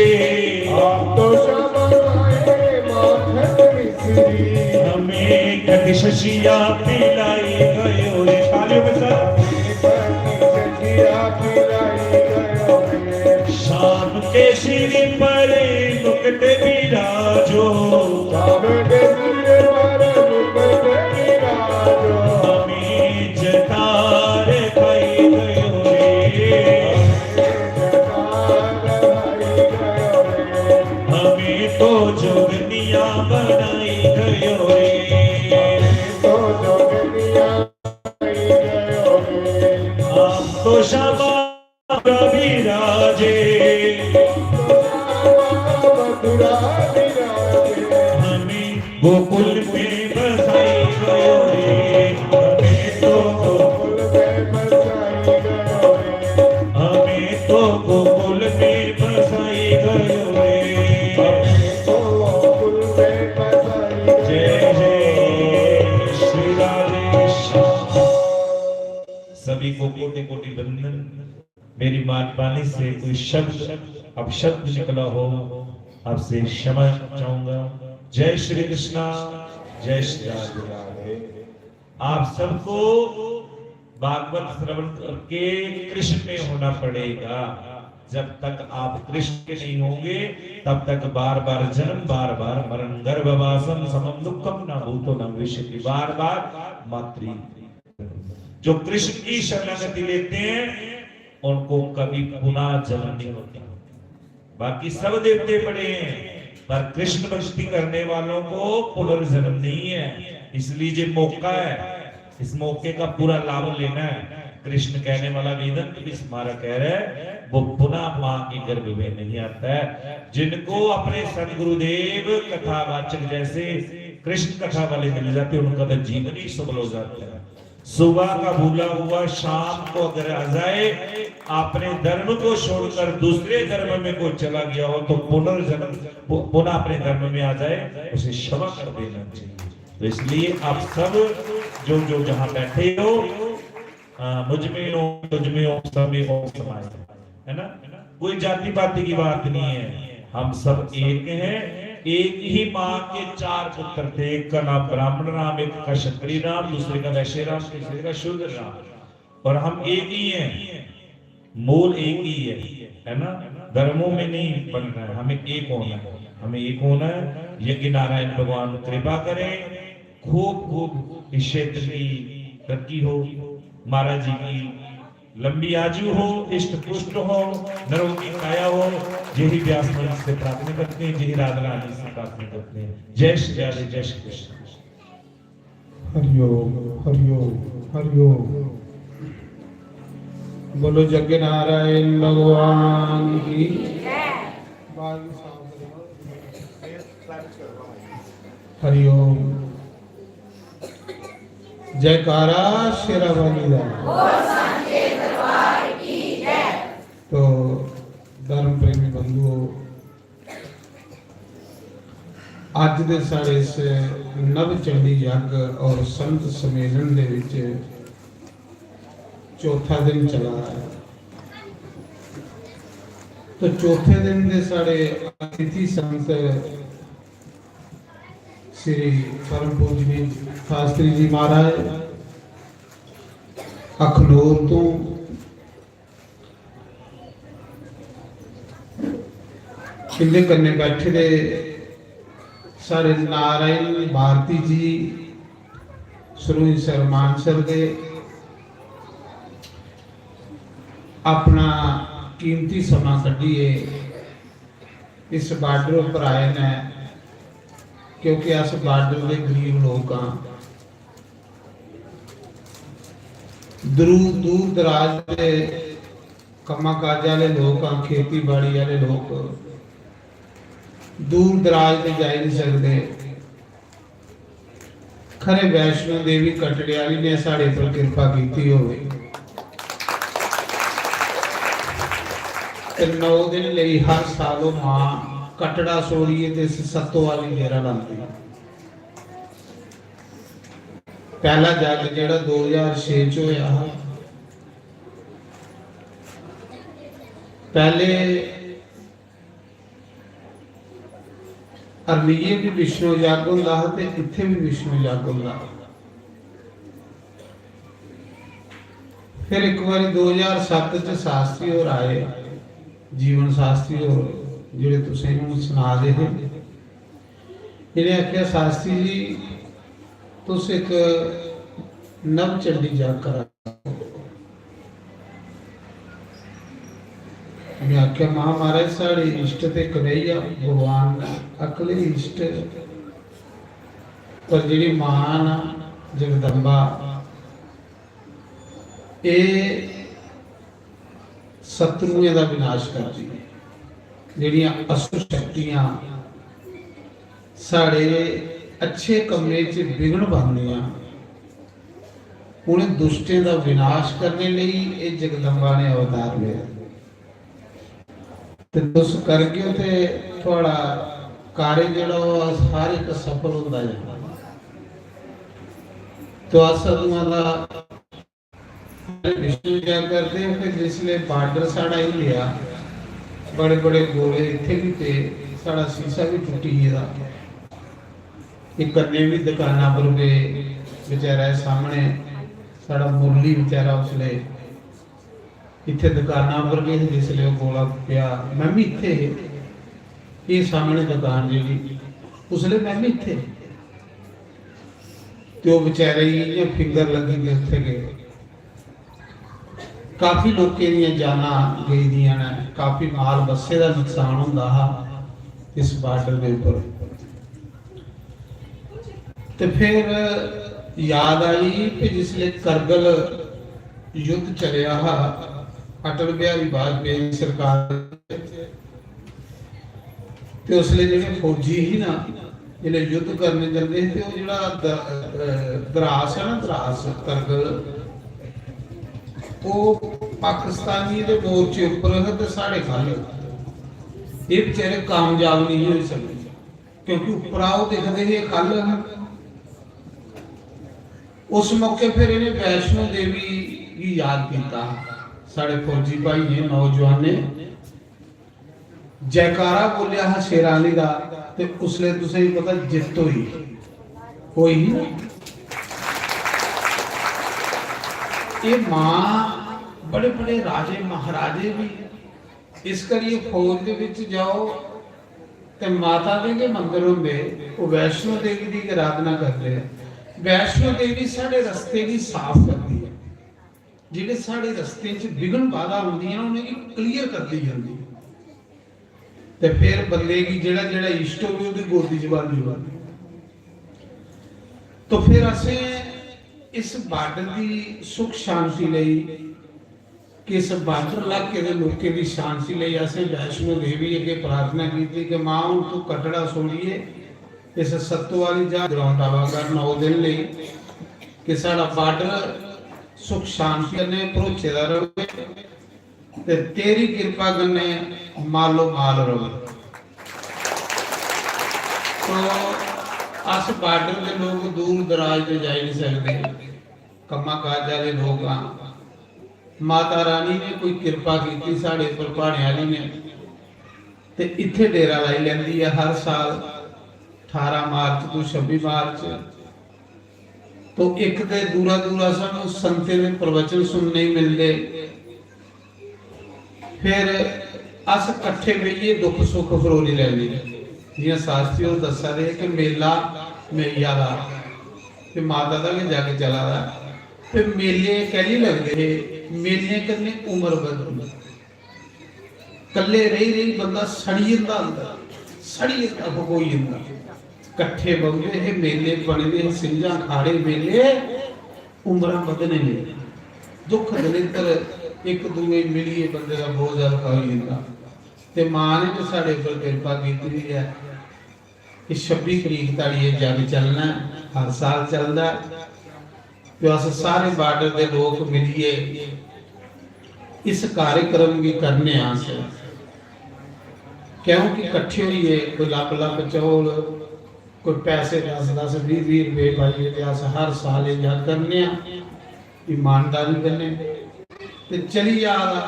आप तो श्यामा खाए माखन मिश्री। हमें कट शशिया पिलाई गयो रे। तालियों के साथ। हमें कट शशिया पिलाई गयो रे। श्याम के सिर पर मुकुट विराजो, श्याम के सिर पर मुकुट विराजो। हमें जटार खाई गयो रे, हमें जटार खाई गयो रे। हमें तो जोगनिया बनाई गयो रे, हमें तो जोगनिया बनाई गयो रे। आप तो श्यामा विराजे, हमें गोकुल में बसाई गयो रे, हमें तो गोकुल में बसाई गयो रे, हमें तो गोकुल में बसाई गयो रे। जय जय श्री राधे श्याम। सभी को कोटि कोटि वंदन। मेरी मातवाणी से कोई शब्द अपशब्द निकला हो, आपसे क्षमा चाहूंगा। जय श्री कृष्णा, जय श्री राधे। आप सबको भागवत श्रवण करके कृष्ण में होना पड़ेगा। जब तक आप कृष्ण के नहीं होंगे, तब तक बार बार जन्म, बार बार मरण। गर्भवासम समम दुखम न भूतो न भविष्यति। बार बार मातृ जो कृष्ण की शरणागति लेते हैं, उनको कभी पुनः जन्म नहीं होता। बाकी सब देवते पड़े हैं, पर कृष्ण भक्ति करने वालों को पुनर्जन्म नहीं है। इसलिए ये मौका है, इस मौके का पूरा लाभ लेना है। कृष्ण कहने वाला, वेदंत भी हमारा कह रहा है, वो पुनः माँ के गर्भ में नहीं आता है। जिनको अपने सदगुरुदेव कथावाचक जैसे कृष्ण कथा वाले मिल जाते, उनका तो जीवन ही सफल हो जाता है। सुबह का भूला हुआ शाम को अगर आ जाए, अपने धर्म को छोड़कर दूसरे धर्म में कोई चला गया हो, तो पुनर्जन्म पु-, पुनः अपने धर्म में आ जाए, उसे क्षमा कर देना चाहिए। तो इसलिए आप सब जो जो जहां बैठे हो, अ, मुझ में ओम, तुझ में ओम, सब में ओम समाए, है ना? कोई जाति पाति की बात नहीं है, हम सब एक हैं। एक ही माँ के चार पुत्र थे, एक का नाम ब्राह्मण राम, एक का क्षत्रिय राम, दूसरे का वैश्य राम, तीसरे का शूद्र राम, और हम एक ही हैं। मोल एक ही है, है ना? धर्मों में नहीं बंटना है, हमें एक होना है, हमें एक होना है। यज्ञ नारायण भगवान कृपा करें, खूब खूब इस क्षेत्र की तरक्की हो, महाराज जी की लंबी आयु हो, इष्ट पुष्ट हो, निरोगी काया हो। यही व्यास मंच से प्रार्थना करते हैं, यही राधा रानी से प्रार्थना करते हैं। जय श्री राधे, जय श्री कृष्ण। हरिओम, हरिओम, हरिओम। बोलो यज्ञ नारायण भगवान की। हरिओम। जयकारा शेरावाली दा। तो धर्म प्रेमी बंधुओ, अज दे साढ़े इस नव चंडी यज्ञ और संत सम्मेलन दे विच चौथा दिन चला रहा है। तो चौथे दिन दे साढ़े अतिथि संत श्री परम पूजनीय शास्त्री जी महाराज अखनूर तो, इंदे कन्नै बैठे दे साढ़े नारायण भारती जी, सरूईंसर मानसर दे, अपना कीमती समां कड्ढियै इस बार्डर उप्पर आए न, क्योंकि अस बार्डर दे गरीब लोक आं। दूर, दूर दराज दे कम्मा काज आह्ले लोक आं, खेती बाड़ी आह्ले लोक दूर दराज ते जाई नहीं सकदे। खरे वैष्णो देवी कटड़े आह्ली ने साढ़े पर किरपा कीती होवे ते नौ दिन लेई हर साल ओह् मां कटड़ा छोड़ियै ते इस सत्तो आह्ली डेरा लांदी। पैह्ला जग जेह्ड़ा दो ज्हार छे च होया हा, पैह्ले अरनिये भी विष्णु यज्ञ होंदा हा ते इत्थै भी विष्णु यज्ञ होंदा हा। फिर इक बारी दो ज्हार सत्त च शास्त्री होर आए, जीवन शास्त्री होर, जेह्ड़े तुसें गी हून सना दे हे। इ'नें आखेआ, "शास्त्री जी, तुस इक नव चंडी जाप करा।" में आखेआ, "महा महाराज, साढ़े इष्ट ते कन्हैया भगवान न, अकले इष्ट, पर जेह्ड़ी मां ना जगदम्बा, एह् शत्रुएं दा विनाश करदी ऐ। जेह्ड़ियां असुर शक्तियां साढ़े अच्छे कम्में च विघ्न पांदियां, उ'नें दुष्टें दा विनाश करने लेई एह् जगदम्बा ने अवतार लेआ। ते तुस करगे ते थुआढ़ा कार्य जेह्ड़ा ओह् हर इक सफल होंदा जाना।" तो अस अदुआं दा विष्णु पूजा करदे हे। फिर जिसले बार्डर साढ़ा हिल्लेआ, बड़े बड़े गोले इत्थै बी पे, साढ़ा शीशा बी टुट्टी गेदा। इक कन्नै बी दकाना पर पे, बेचारा, एह् सामने साढ़ा मुरली बेचारा उसले इत्थै दकाना पर गै हे जिसले ओह् गोला पेआ, में बी इत्थै हे। एह् सामने दकान जेह्ड़ी, उसले में बी इत्थै हे। ते ओह् बेचारे गी इ'यां फिंगर लग्गी ते उत्थै गै। काफी लोकें दियां जानां गेई दियां न, काफी माल बस्से दा नुकसान होंदा हा इस बार्डर दे उप्पर। ते फिर याद आई कि जिसले करगिल युद्ध चलेआ हा अटल बिहारी वाजपेयी सरकार, ते उसले जेह्ड़े फौजी ही ना, जिसले युद्ध करने जंदे हे, ते ओह् जेह्ड़ा द-, अ, द्रास ऐ ना, द्रास करगिल, ओह् पाकिस्तानियें दे मोर्चे उप्पर हे ते साढ़े ख'ल्ल। एह् बेचारे कामयाब नेईं होई सके, क्योंकि उप्परा ओह् दिखदे हे ख'ल्ल हा। उस मौके फिर इ'नें वैष्णो देवी गी याद कीता। साढ़े फौजी भाइयें, नौजवानें जयकारा बोलेआ हा शेरां आह्ली दा, ते उसलै तुसें गी पता जित्त होई, होई ही ना। एह् मां बड़े बड़े राजे महाराजे भी। इस करियै फौज दे बिच जाओ ते माता दे गै मंदर होंदे, ओह् वैष्णो देवी दी गै आराधना करदे। वैष्णो देवी साढ़े रस्ते गी साफ करदी ऐ, जेह्ड़े साढ़े रस्ते च विघ्न बाधा आंदियां न उ'नेंगी क्लियर करदी जंदी ऐ। ते फिर बंदे गी जेह्ड़ा जेह्ड़ा इश्ट होवे ओह्दी गोदी च बंद होवे। तो फिर असें इस बार्डर दी सुख शांति लेई, कि इस बार्डर इलाके दे लोकें दी शांति लेई असें वैष्णो देवी अग्गें प्रार्थना कीती कि मां, हून तू कटड़ा छोड़ियै इस सत्तो आह्ली जा ग्राउंड आवा कर नौ दिन लेई, कि साढ़ा बार्डर सुख शांति कन्नै भरोचे दा र'वै ते तेरी किरपा कन्नै मालो माल र'वै। तो अस बार्डर दे लोक दूर दराज ते जाई निं सकदे, कम्मा काज आह्ले लोक आं। माता रानी ने कोई किरपा कीती साढ़े उप्पर, प्हाड़ें आह्ली ने, ते इत्थै डेरा लाई लैंदी ऐ हर साल ठारां मार्च तों छब्बी मार्च। तो इक ते दूरा दूरा सानूं संतें दे प्रवचन सुनने गी मिलदे, फिर अस कट्ठे बेहियै दुख सुख फरोली लैंदे। जि'यां शास्त्री होर दस्सा दे हे कि मेला मेइया दा ते माता दा गै जग चला दा। ते मेले कैह्ली लगदे हे? मेले कन्नै उम्र बधदी। कल्ले रेही रेही बंदा सड़ी जंदा अंदर, सड़ी जंदा, फकोई जंदा। कट्ठे बौंह्दे हे, मेले बने दे हे, सिंझां खाड़े मेले, उम्रां बधने मेले। दुख दलिद्दर इक दूए गी मिलियै बंदे दा बोझ हल्का होई जंदा। ते मां ने ते साढ़े उप्पर किरपा कीती दी ऐ कि छब्बी तरीक धोड़ी एह् जग चलना ऐ, हर साल चलदा ऐ। ते अस सारे बार्डर दे लोक मिलियै इस कार्यक्रम गी करने आं अस, क्योंकि कट्ठे होइयै कोई लक्ख लक्ख चौल, कोई पैसे दस दस बीह बीह रपेऽ पाइयै ते अस हर साल एह् जग करने आं ईमानदारी कन्नै। ते चली जा दा,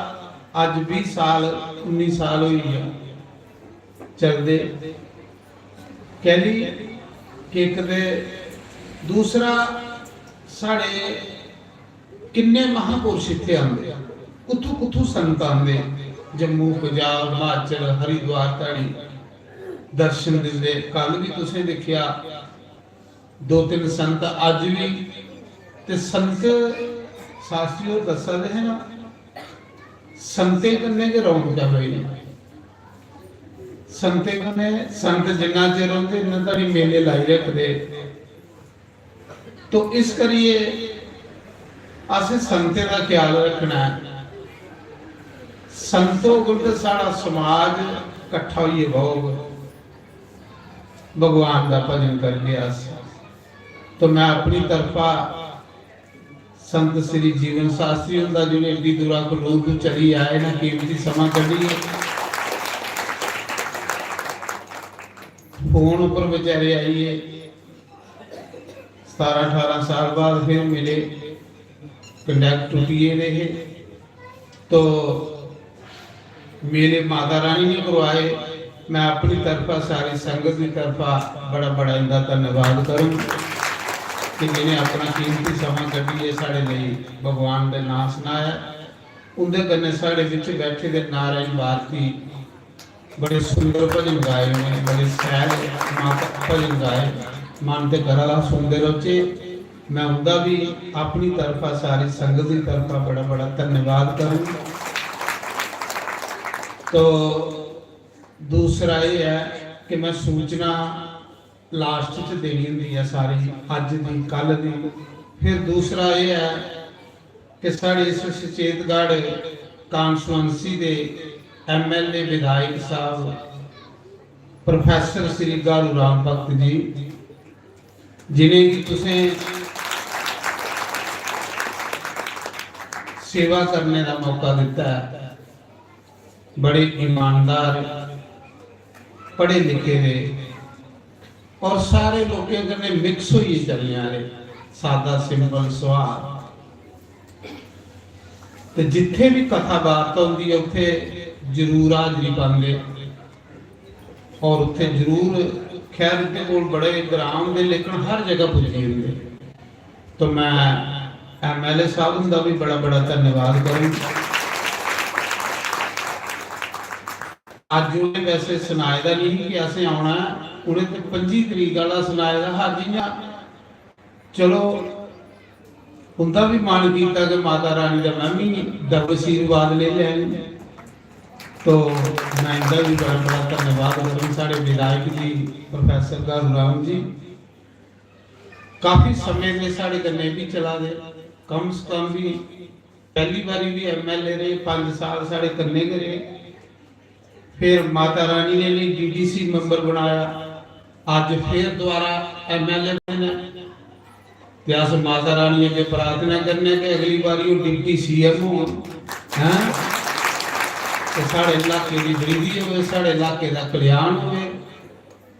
अज्ज बीह साल, उन्नी साल होई गेआ चलदे। कैह्ली कि इक ते दूसरा, साढ़े किन्ने महापुरुष इत्थै आंदे, कुत्थू कुत्थू संत आंदे, जम्मू, पंजाब, हिमाचल, हरिद्वार धोड़ी दर्शन दिंदे। कल बी तुसें दिक्खेआ, दो तिन्न संत अज्ज बी, ते संत शास्त्री होर दस्सा दे हे ना, संतें कन्नै गै रौनकां पेई दियां। संतें कन्नै, संत जिन्ना चिर रौंह्दे, इन्ना धोड़ी मेले लाई रखदे। तो इस करियै असें संतें दा ख्याल रक्खना ऐ। संत होङन ते साढ़ा समाज कट्ठा होइयै बौह्ग, भगवान दा भजन करगे अस। तो मैं अपनी तरफा संत श्री जीवन शास्त्री हुंदा, जि'नें एड्डी दूरा कुल्लू तों चली आए न, कीमती समां कड्ढियै। फोन उप्पर बेचारे आई गे, सतारां ठारां साल बाद फिर मिले, कंटैक्ट टुट्टी गेदे हे। तो मेले माता रानी ने करवाए। मैं अपनी तरफा, सारी संगत दी तरफा बड़ा बड़ा इंदा धन्यवाद करूं कि जिन्हें अपना कीमती समां कड्ढियै साढ़े लेई भगवान दे नांऽ सनाया। उंदे कन्नै साढ़े बिच बैठे दे नारायण भारती बड़े सुंदर भजन गाए उ'नें, बड़े शैल माता भजन गाए। मन ते करा दा सुनदे रौह्चे। मैं उंदा बी अपनी तरफा, सारी संगत दी तरफा बड़ा बड़ा धन्यवाद करूं। तो दूसरा एह् ऐ कि मैं सूचना लास्ट च देनी होंदी ऐ सारी, अज्ज दी, कल दी। फिर दूसरा एह् ऐ कि साढ़े इस सुचेतगढ़ कॉन्स्टिट्यूएंसी दे एमएलए विधायक साहब प्रोफेसर श्री गारू राम भगत जी, जिनेंगी तुसें सेवा करने दा मौका दिता ऐ, बड़े ईमानदार, पढ़े लिखे दे और सारे लोकें कन्नै मिक्स होइयै चलने आह्ले, सादा सिंपल सुभाऽ। ते जित्थै बी कथा बार्ता होंदी ऐ, उत्थै जरूर हाजरी पांदे और उत्थै जरूर, खैर, इंदे कोल बड़े ग्रां होंदे, लेकिन हर जगह पुज्जी जंदे। तो मैं एमएलए साहब हुंदा भी बड़ा बड़ा धन्यवाद करूं। अज्ज उ'नें वैसे सनाए दा नहीं कि असें औना ऐ, उ'नें ते पंजी तरीक आह्ला सनाए दा हा। जि'यां चलो उं'दा भी मन कीता कि माता रानी दा मैं भी दब आशीर्वाद लेई लैं, तो मैं इं'दा भी बड़ा बड़ा धन्यवाद करङ, साढ़े विधायक जी प्रोफेसर घारू राम जी। काफी समें दे साढ़े कन्नै बी चला दे, कम से कम बी पैह्ली बारी बी एमएलए रेह्, पंज साल साढ़े कन्नै गै रेह्। फिर माता रानी ने इ'नेंगी डीडीसी मैंबर बनाया, अज्ज फिर दोबारा एमएलए बने न। ते अस माता रानी अग्गें प्रार्थना करने कि अगली बारी ओह् डिप्टी सीएम होन, हैं? ते साढ़े इलाके दी वृद्धि होवे, साढ़े इलाके दा कल्याण होवे।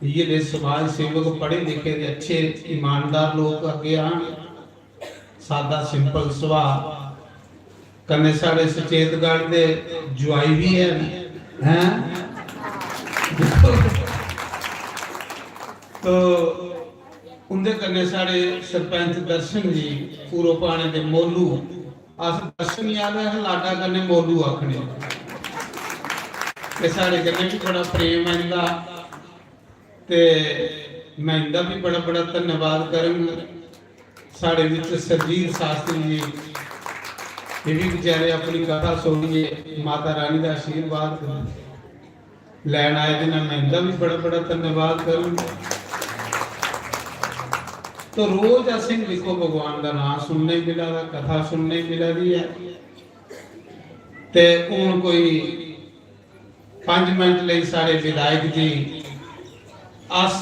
इ'यै दे समाज सेवक, पढ़े लिखे दे, अच्छे ईमानदार लोक अग्गें आन। सादा सिंपल सुभाऽ, कन्नै साढ़े सचेतगढ़ दे जुआई बी हैन, हैं? दिक्खो, तो उं'दे कन्नै साढ़े सरपंच दर्शन जी, पूर्व पाने दे मोलू, अस दर्शन निं आखदे, अस लाडा कन्नै मोलू आखने। ते साढ़े कन्नै बी बड़ा प्रेम ऐ इं'दा। ते मैं इं'दा बी बड़ा बड़ा धन्यवाद करङ। साढ़े बिच सरजीत शास्त्री जी, एह् बी बेचारे अपनी कथा सुनियै माता रानी दा आशीर्वाद लैन आए दे न, मैं इं'दा बी बड़ा बड़ा धन्यवाद करङ। तो रोज असें दिक्खो भगवान दा नांऽ सुनने गी मिला दा, कथा सुनने गी मिला दी ऐ। ते हून कोई पंज मिनट लेई साढ़े विधायक जी, अस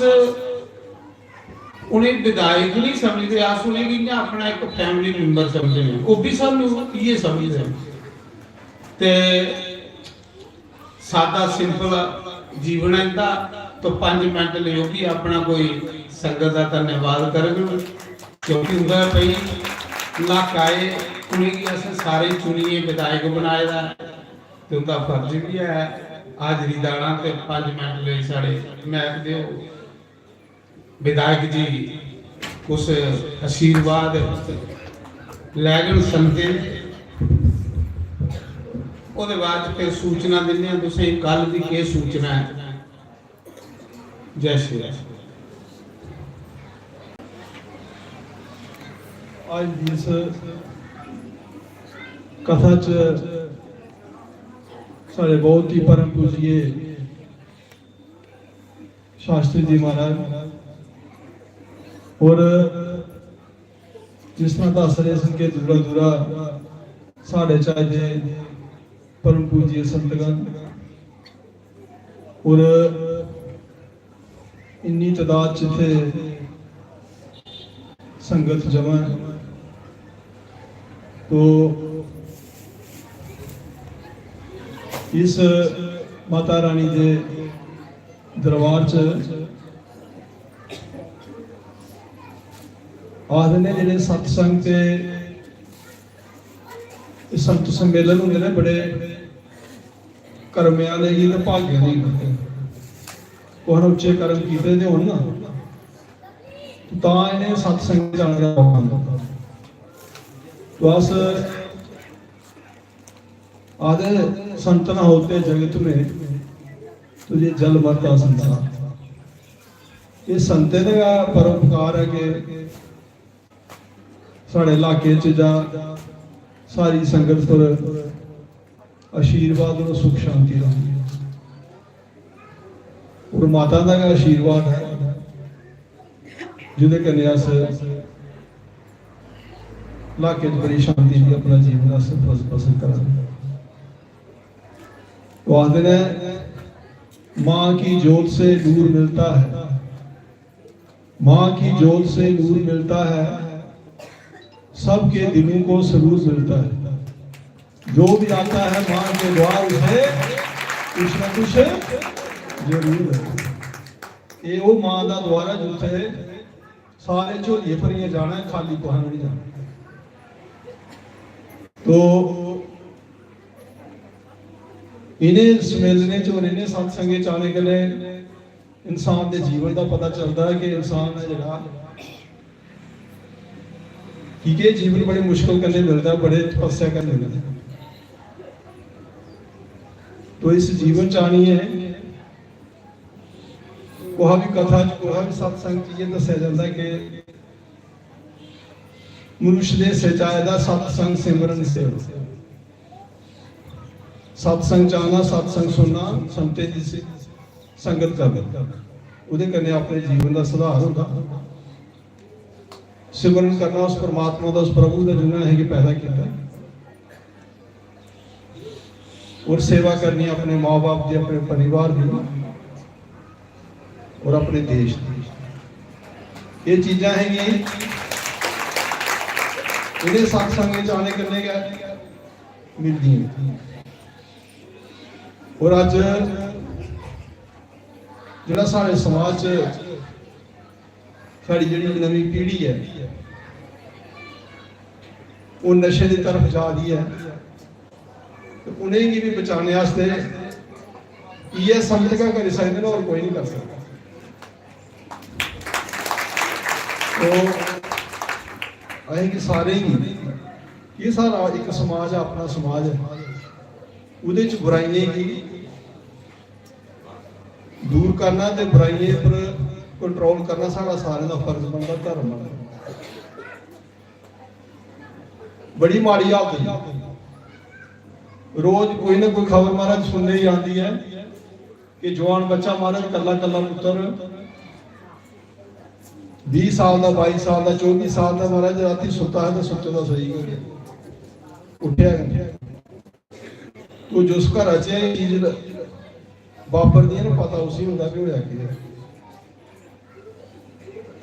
उ'नें विधायक नहीं समझदे, अस उ'नेंगी इ'यां अपना इक फैमिली मैंबर समझने, ओह् बी सानू इ'यै समझदे न। ते सादा सिंपल जीवन ऐ इं'दा, तो पंज मिनट लेई ओह् बी अपना कोई संगत दा धन्यवाद करङन, क्योंकि उं'दा भाई इलाका ऐ, उ'नेंगी असें सारे चुनियै विधायक बनाए दा ऐ। ते उं'दा फर्ज बी ऐ हाजरी दाना। ते पंज मिनट लेई साढ़े मैक देओ, विधायक जी कुछ आशीर्वाद लैगन संगतें दे। ओह्दे बाद फिर सूचना दिन्ने आं तुसें, कल दी केह् सूचना ऐ। जय श्री राम। अज्ज दी इस कथा च साढ़े बहुत ही परम पूजिए शास्त्री जी महाराज और जिस तरह दस रहे सन के दूरा दूरा साढ़े च आए दे परम पूजिए संतगण और इन्नी तादाद च इत्थै संगत जमा ऐ। तो इस माता रानी दे दरबार च आखदे ने जेह्ड़े सत्संग ते संत सम्मेलन होंदे ने बड़े कर्मे आह्ले गी ते भाग्य आह्ले गी करदे। कुसै ने उच्चे कर्म कीते दे होन ना, तां इ'नें सत्संग जाने दा मौका मिलदा। तो अस आखदे, "संत न होते जगत में, तुझे जल मरता संसार।" एह् संतें दा गै परोपकार ऐ कि साढ़े इलाके च जां सारी संगत पर आशीर्वाद और सुख शांति दा। और माता दा गै आशीर्वाद ऐ जेह्दे कन्नै अस इलाके च बड़ी शांति दी अपना जीवन अस बस-, बसर करा दे। तो आखदे ने, "माँ की जोत से नूर मिलता है।" माँ की जोत से नूर मिलता है, सबके दिलों को सुरूर मिलता है। जो भी आता है माँ के द्वार उसे कुछ ना कुछ जरूर है। ये वो माँ का द्वार है जिथे सारे झोलिये भरिए जाना है, खाली कुछ नहीं जाना। तो इन्हें सम्मेलने च और इन्हें सत्संगे च आने कन्नै इंसान दे जीवन दा पता चलदा है कि इंसान है जेह्ड़ा की के जीवन बड़ी मुश्कल कन्नै मिलदा, बड़े तपस्या कन्नै मिलदा। तो इस जीवन च आनियै कुहा भी कथा च, कुहा भी सत्संग च ये दस्सेआ जंदा कि मनुष्य दे हिस्से च आए दा सत्संग, सिमरन, सेवा। सत्संग च आना, सत्संग सुनना, संतें दी स-, संगत करना, ओह्दे कन्नै अपने जीवन दा सुधार होंदा। सिमरन करना उस परमात्मा दा, उस प्रभु दा, जिन्ना असेंगी पैदा कीता, और सेवा करनी अपने माँ बाप दी, अपने परिवार दी, और अपने देश दी। ये चीजां असेंगी इ'नें सत्संगें च आने कन्नै गै मिलदियां। और अज्ज जेह्ड़ा साढ़े समाज च साढ़ी जेह्ड़ी नमीं पीढ़ी ऐ, ओह् नशे दी तरफ जा दी ऐ, ते उ'नेंगी बी बचाने आस्तै इ'यै संत गै करी सकदे न, होर कोई निं करी सकदा। तो असेंगी सारें गी, एह् साढ़ा इक समाज ऐ, अपना समाज ऐ, ओह्दे च बुराइयें गी दूर करना ते बुराइयें पर कंट्रोल करना साढ़ा सारें दा फर्ज बनदा, धर्म बनदा। बड़ी माड़ी हालत ही। रोज कोई ना कोई खबर महाराज सुनने ही आंदी है कि जवान बच्चा महाराज कल्ला कल्ला पुत्तर बीस साल दा, बाई साल दा, चौबी साल दा महाराज राती सुत्ता है तो सुत्ते दा सही गै उठेआ गै नहीं। तो जिस घरा च एह् चीज बापरदी है ना, पता उसी होंदा कि होया केह् ऐ।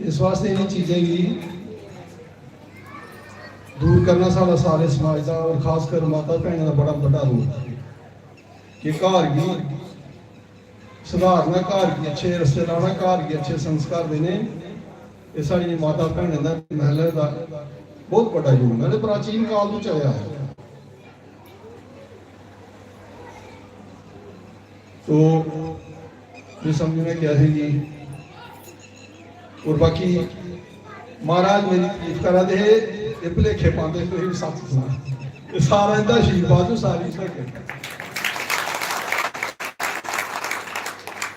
इस वास्ते इ'नें चीजें गी दूर करना साढ़ा सारे समाज दा और खासकर माता भैनें दा बड़ा बड्डा रोल ऐ कि घर गी सुधारना, घर गी अच्छे रस्ते लाना, घर गी अच्छे संस्कार देने। एह् साढ़ियां माता भैनें दा, महिलाएं दा बहुत बड्डा योगदान ऐ, प्राचीन काल तो चलेआ आया। तो ये समझने क्या है जी। और बाकी महाराज मेरी तारीफ करा दे हे, ये भलेखे पांदे, तुसें भी सत्त सुना। ये सारा इंदा आशीर्वाद, सारी इंदा कृपा।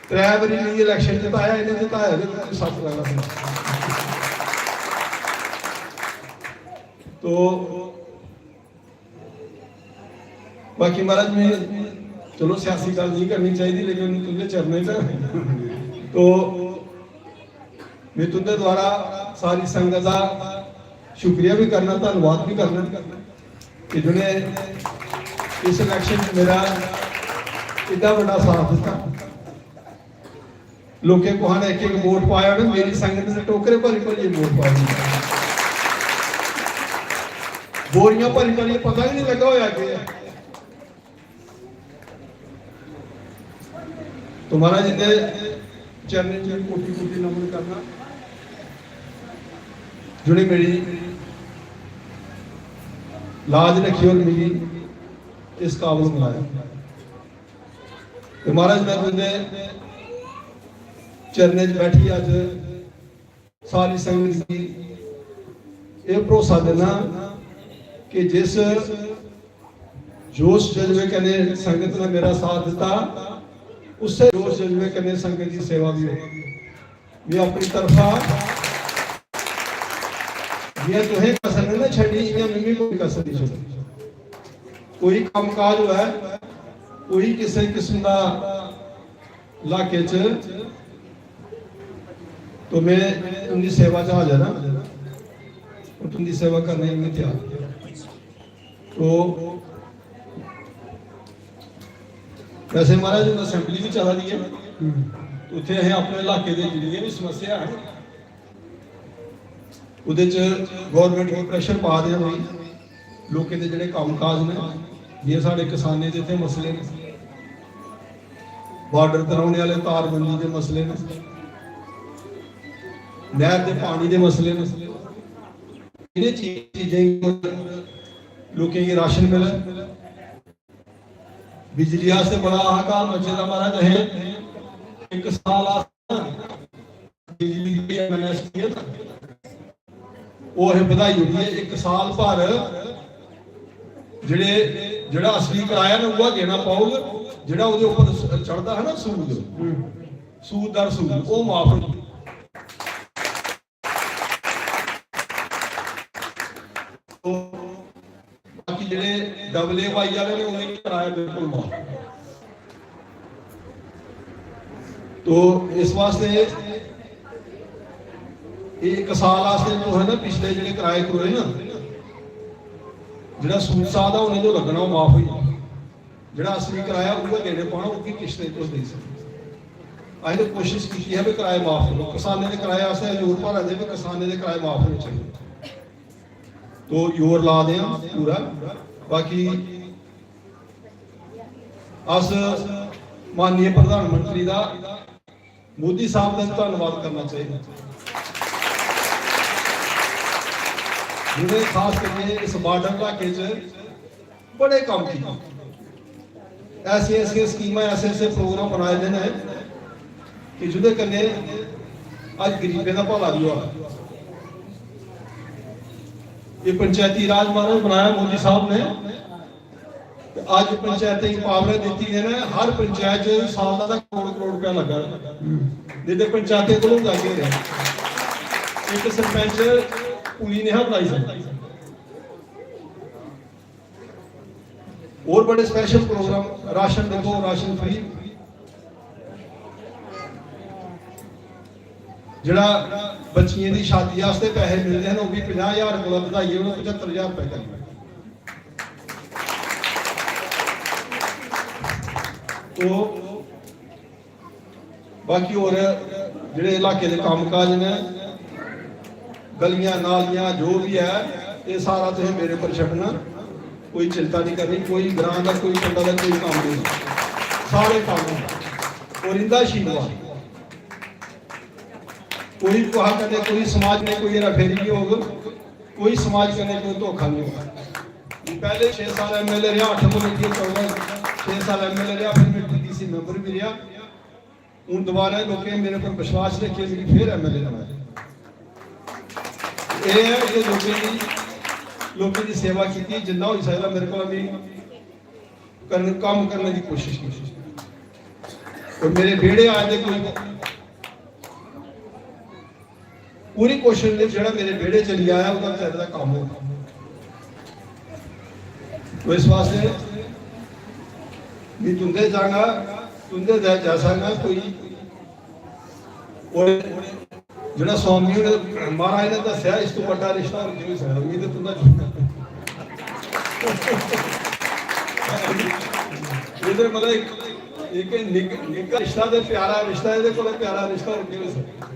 त्रै बारी मिगी इलेक्शन जिताया, इ'नें जिताया ते तुसें सत्त लैना। तो बाकी महाराज, में चलो सियासी गल्ल नहीं करनी चाहिए, लेकिन तुंदे चरणें च तो में तुंदे द्वारा सारी संगत का शुक्रिया भी करना, धन्यवाद भी करना कि जिन्हें इस इलेक्शन च मेरा इतना बड़ा साथ दिता। लोकें कुसै ने इक इक वोट पाया होना, मेरी संगत ने टोकरे भरी भरियै वोट पाए। बोरियां भरी भरियै, पता गै नहीं लग्गा होया केह् ऐ। तो महाराज इंदे चरणें च कोटि कोटि नमन करना, जिन्हें मेरी लाज रखी और मिगी इस काबल बनाया। ते महाराज, मैं तुंदे चरणें च बैठी अज्ज सारी संगत गी एह् भरोसा देना कि जिस जोश जज्बे कन्नै संगत ने मेरा साथ दिता, उस्सै जोश जज्बे कन्नै संगत दी सेवा भी होगी। मैं अपनी तरफा जियां तुसें कसर नहीं ना छड़ी, इयां मैं भी कोई कसर नहीं छड़ी। कोई कम्मकाज होऐ, कोई किसे किस्म दा इलाके च, तो मैं उंदी सेवा च हाजर हां और तुंदी सेवा करने गी मैं त्यार। तो वैसे महाराज, हून असेंबली भी चला दी है, उत्थे असें अपने इलाके दे जिन्नियां भी समस्या है, ओह्दे च गौरमेंट गी प्रेशर पा दे आं भाई, लोकें दे जेह्ड़े कम्म काज न, जि'यां साढ़े किसानें दे इत्थै मसले न, बार्डर ते रौह्ने आह्ले तारबंदी दे मसले न, नैह्र दे पानी दे मसले न, इ'नें चीजें गी लोकें गी राशन मिलै। बिजली आस्तै बड़ा हाहाकार मचे दा महाराज, असें इक साल आस्तै बिजली दी एमएनएसपी है ना, ओह् असें बधाई ओड़ी ऐ। इक साल भर जेह्ड़े, जेह्ड़ा असली कराया ना, उ'ऐ देना पौग, जेह्ड़ा ओह्दे उप्पर स-, चढ़दा हा ना सूद, सूद दर सूद, ओह् माफ होई। तो बाकी जेह्ड़े डबल ए वाई आह्ले ने, उ'नेंगी कराया बिल्कुल माफ। तो इस वास्ते एह् इक साल आस्तै तुसें ना पिछले जेह्ड़े कराए करोए ना, जेह्ड़ा सूद साद आ, उ'नें जो लग्गना, ओह् माफ होई जाना। जेह्ड़ा असली कराया, उ'ऐ देने पौना, ओह्दी किश्तें तुस देई सकदे। असें ते कोशिश कीती ऐ भी कराए माफ करो। किसानें दे कराए आस्तै जोर भरा दे भी किसानें दे कराए माफ होने चाहिए। तो जोर ला दे आं पूरा। बाकी अस माननीय प्रधानमंत्री दा, मोदी साहब दा धन्नवाद करना चाहिए, जि'नें खास करियै इस बार्डर इलाके च बड़े कम्म कीते। ऐसियां ऐसियां स्कीमां, ऐसे ऐसे प्रोग्राम बनाए दे न कि जेह्दे कन्नै अज्ज गरीबें दा भला बी होआ। एह् पंचैती राज महाराज बनाया मोदी साहब ने, ते अज्ज पंचैतें गी पावरां दित्ती दियां न, हर पंचैत च साल दा करोड़ करोड़ रपेआ लग्गा दा। नेईं ते पंचैतें कोल होंदा केह् रेहा? इक सरपंच पुली नेहा बनाई सकदा। होर बड़े स्पैशल प्रोग्राम, राशन दिक्खो, राशन फ्री, जेह्ड़ा बच्चियें दी शादी आस्तै पैसे मिलदे न, ओह् बी पंजाह् ज्हार कोला बधाइयै उ'नें पचत्तर ज्हार रपेऽ करी ओड़े। तो बाकी होर जेह्ड़े इलाके दे कम्मकाज न, गलियां नालियां जो बी ऐ, एह् सारा तुसें मेरे उप्पर छड्डना, कोई चिंता निं करनी, कोई ग्रां दा, कोई पिंडा दा कोई कम्म निं, सारे कम्म होंदे। और इंदा आशीर्वाद, कोई कुसै कन्नै, कोई समाज ने कोई हेराफेरी निं होग, कोई समाज कन्नै कोई धोखा निं होग। पैह्ले छे साल एमएलए रेहा, अट्ठ कोला लेइयै चौदां, छे साल एमएलए रेहा, फिर में डीडीसी मैंबर बी रेहा। हून दोबारा लोकें मेरे पर विश्वास रक्खियै मिगी फिर एमएलए बनाया। एह् ऐ कि लोकें दी, लोकें दी सेवा कीती, जिन्ना होई सकदा मेरे कोला, मी करने, कम्म करने दी कोशिश कीती। और मेरे बेह्ड़े आए दे कोई पूरी कोशिश ने, जेह्ड़ा मेरे बेह्ड़े चली आया, ओह्दा बेचारे दा कम्म होंदा। तो इस वास्ते मी तुंदे जाना, तुंदे दा जैसा ना कोई, और जेह्ड़ा स्वामी होरें, महाराज ने दस्सेआ, इस तो बड्डा रिश्ता होर केह् होई सकदा? मी ते तुंदा एह्दे मतलब इक, इक निक-, निक्का रिश्ता ते प्यारा रिश्ता, एह्दे कोला प्यारा रिश्ता होर केह् होई सकदा?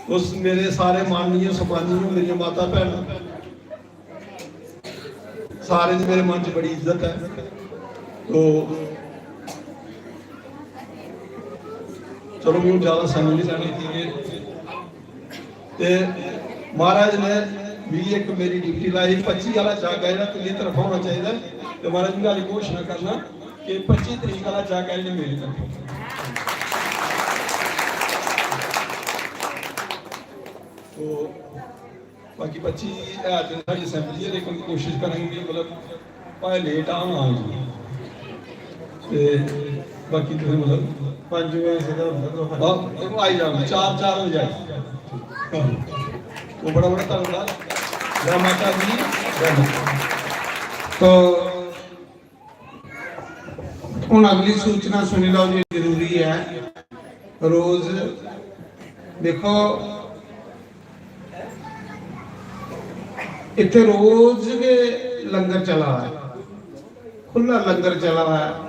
तुस मेरे सारे माननीय सम्माननीय ओ, मेरियां माता भैनां, सारें दी मेरे मन च बड़ी इज्जत ऐ। तो चलो, मी हून ज्यादा समें निं लैना, की के ते महाराज ने मिगी इक मेरी ड्यूटी लाई, पच्ची आह्ला जग ऐ जेह्ड़ा तुं'दी तरफा होना चाहिदा ऐ। ते महाराज, में हाली घोशना करना कि पच्ची तरीक आह्ला जग ऐ जेह्ड़ा मेरी तरफा। तो बाकी पच्ची है ते साढ़ी असेंबली ऐ, लेकिन कोशिश करांगे कि मतलब भाएं लेट आं, आं जी। ते बाकी तुसें मतलब पंज बजे सिद्धा होंदा तो हां, आई जाओ, चार, चार बजे आई। ओह् बड़ा बड़ा धन्नवाद। जै माता दी, जै माता। तो हून अगली सूचना सुनी लैओ जी, जरूरी ऐ। रोज दिक्खो, इत्थै रोज गै लंगर चला दा ऐ, खु'ल्ला लंगर चला दा ऐ।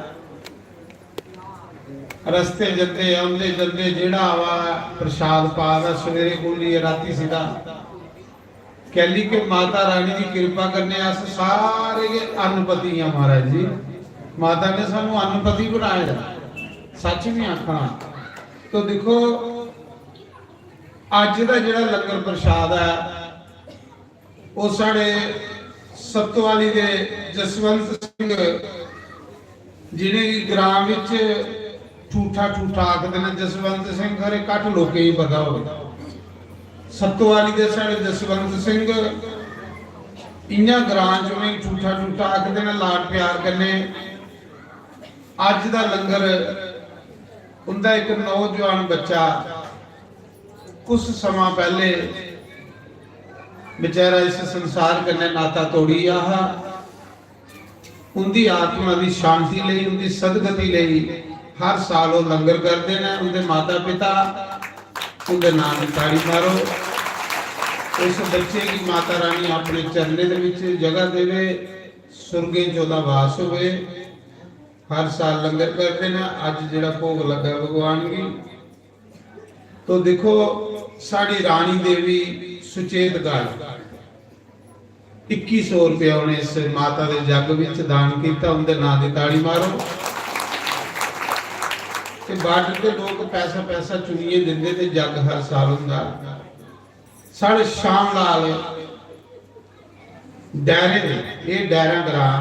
रस्ते जंदे औंदे जंदे जेह्ड़ा आवा, प्रसाद पा दा, सवेरे कोली रातीं सिद्धा। कैली के माता रानी दी किरपा कन्नै अस सारे गै अन्नपति आं महाराज जी। माता ने सानू अन्नपति बनाए दा, सच बी आखना। तो दिक्खो, अज्ज दा जेह्ड़ा लंगर प्रसाद ऐ, ओह् साढ़े सत्तवाली दे जसवंत सिंह, जि'नेंगी ग्रां बिच ठूठा, ठूठा आखदे न, जसवंत सिंह खरे घट्ट लोकें गी पता होग। सत्तोआली दे साढ़े जसवंत सिंह, इ'यां ग्रां च उ'नेंगी ठूठा ठूठा आखदे न, लाड प्यार कन्नै। अज्ज दा लंगर उं'दा इक नौजवान बच्चा कुछ समां पैह्ले बेचारा इस संसार कन्नै नाता तोड़ी गेआ हा। उं'दी आत्मा दी शांति लेई, उं'दी सदगति लेई हर साल ओह् लंगर करदे न। उं'दे माता पिता, उं'दे नांऽ दी ताड़ी मारो। उस बच्चे गी माता रानी अपने चरणें दे विच जगह देवे, सुरगें च ओह्दा वास होवे। हर साल लंगर करदे न। अज्ज जेह्ड़ा भोग लग्गा भगवान गी, तो दिक्खो, साढ़ी रानी देवी सुचेत गढ़, इक्की सौ रुपया उ'नें इस माता दे जग विच दान कीता। उं'दे नांऽ दी ताड़ी मारो। ते बार्डर दे लोक पैसा पैसा चुनियै दिंदे ते जग हर साल होंदा। साढ़े श्याम लाल डैरे दे, एह् डैरा ग्रां,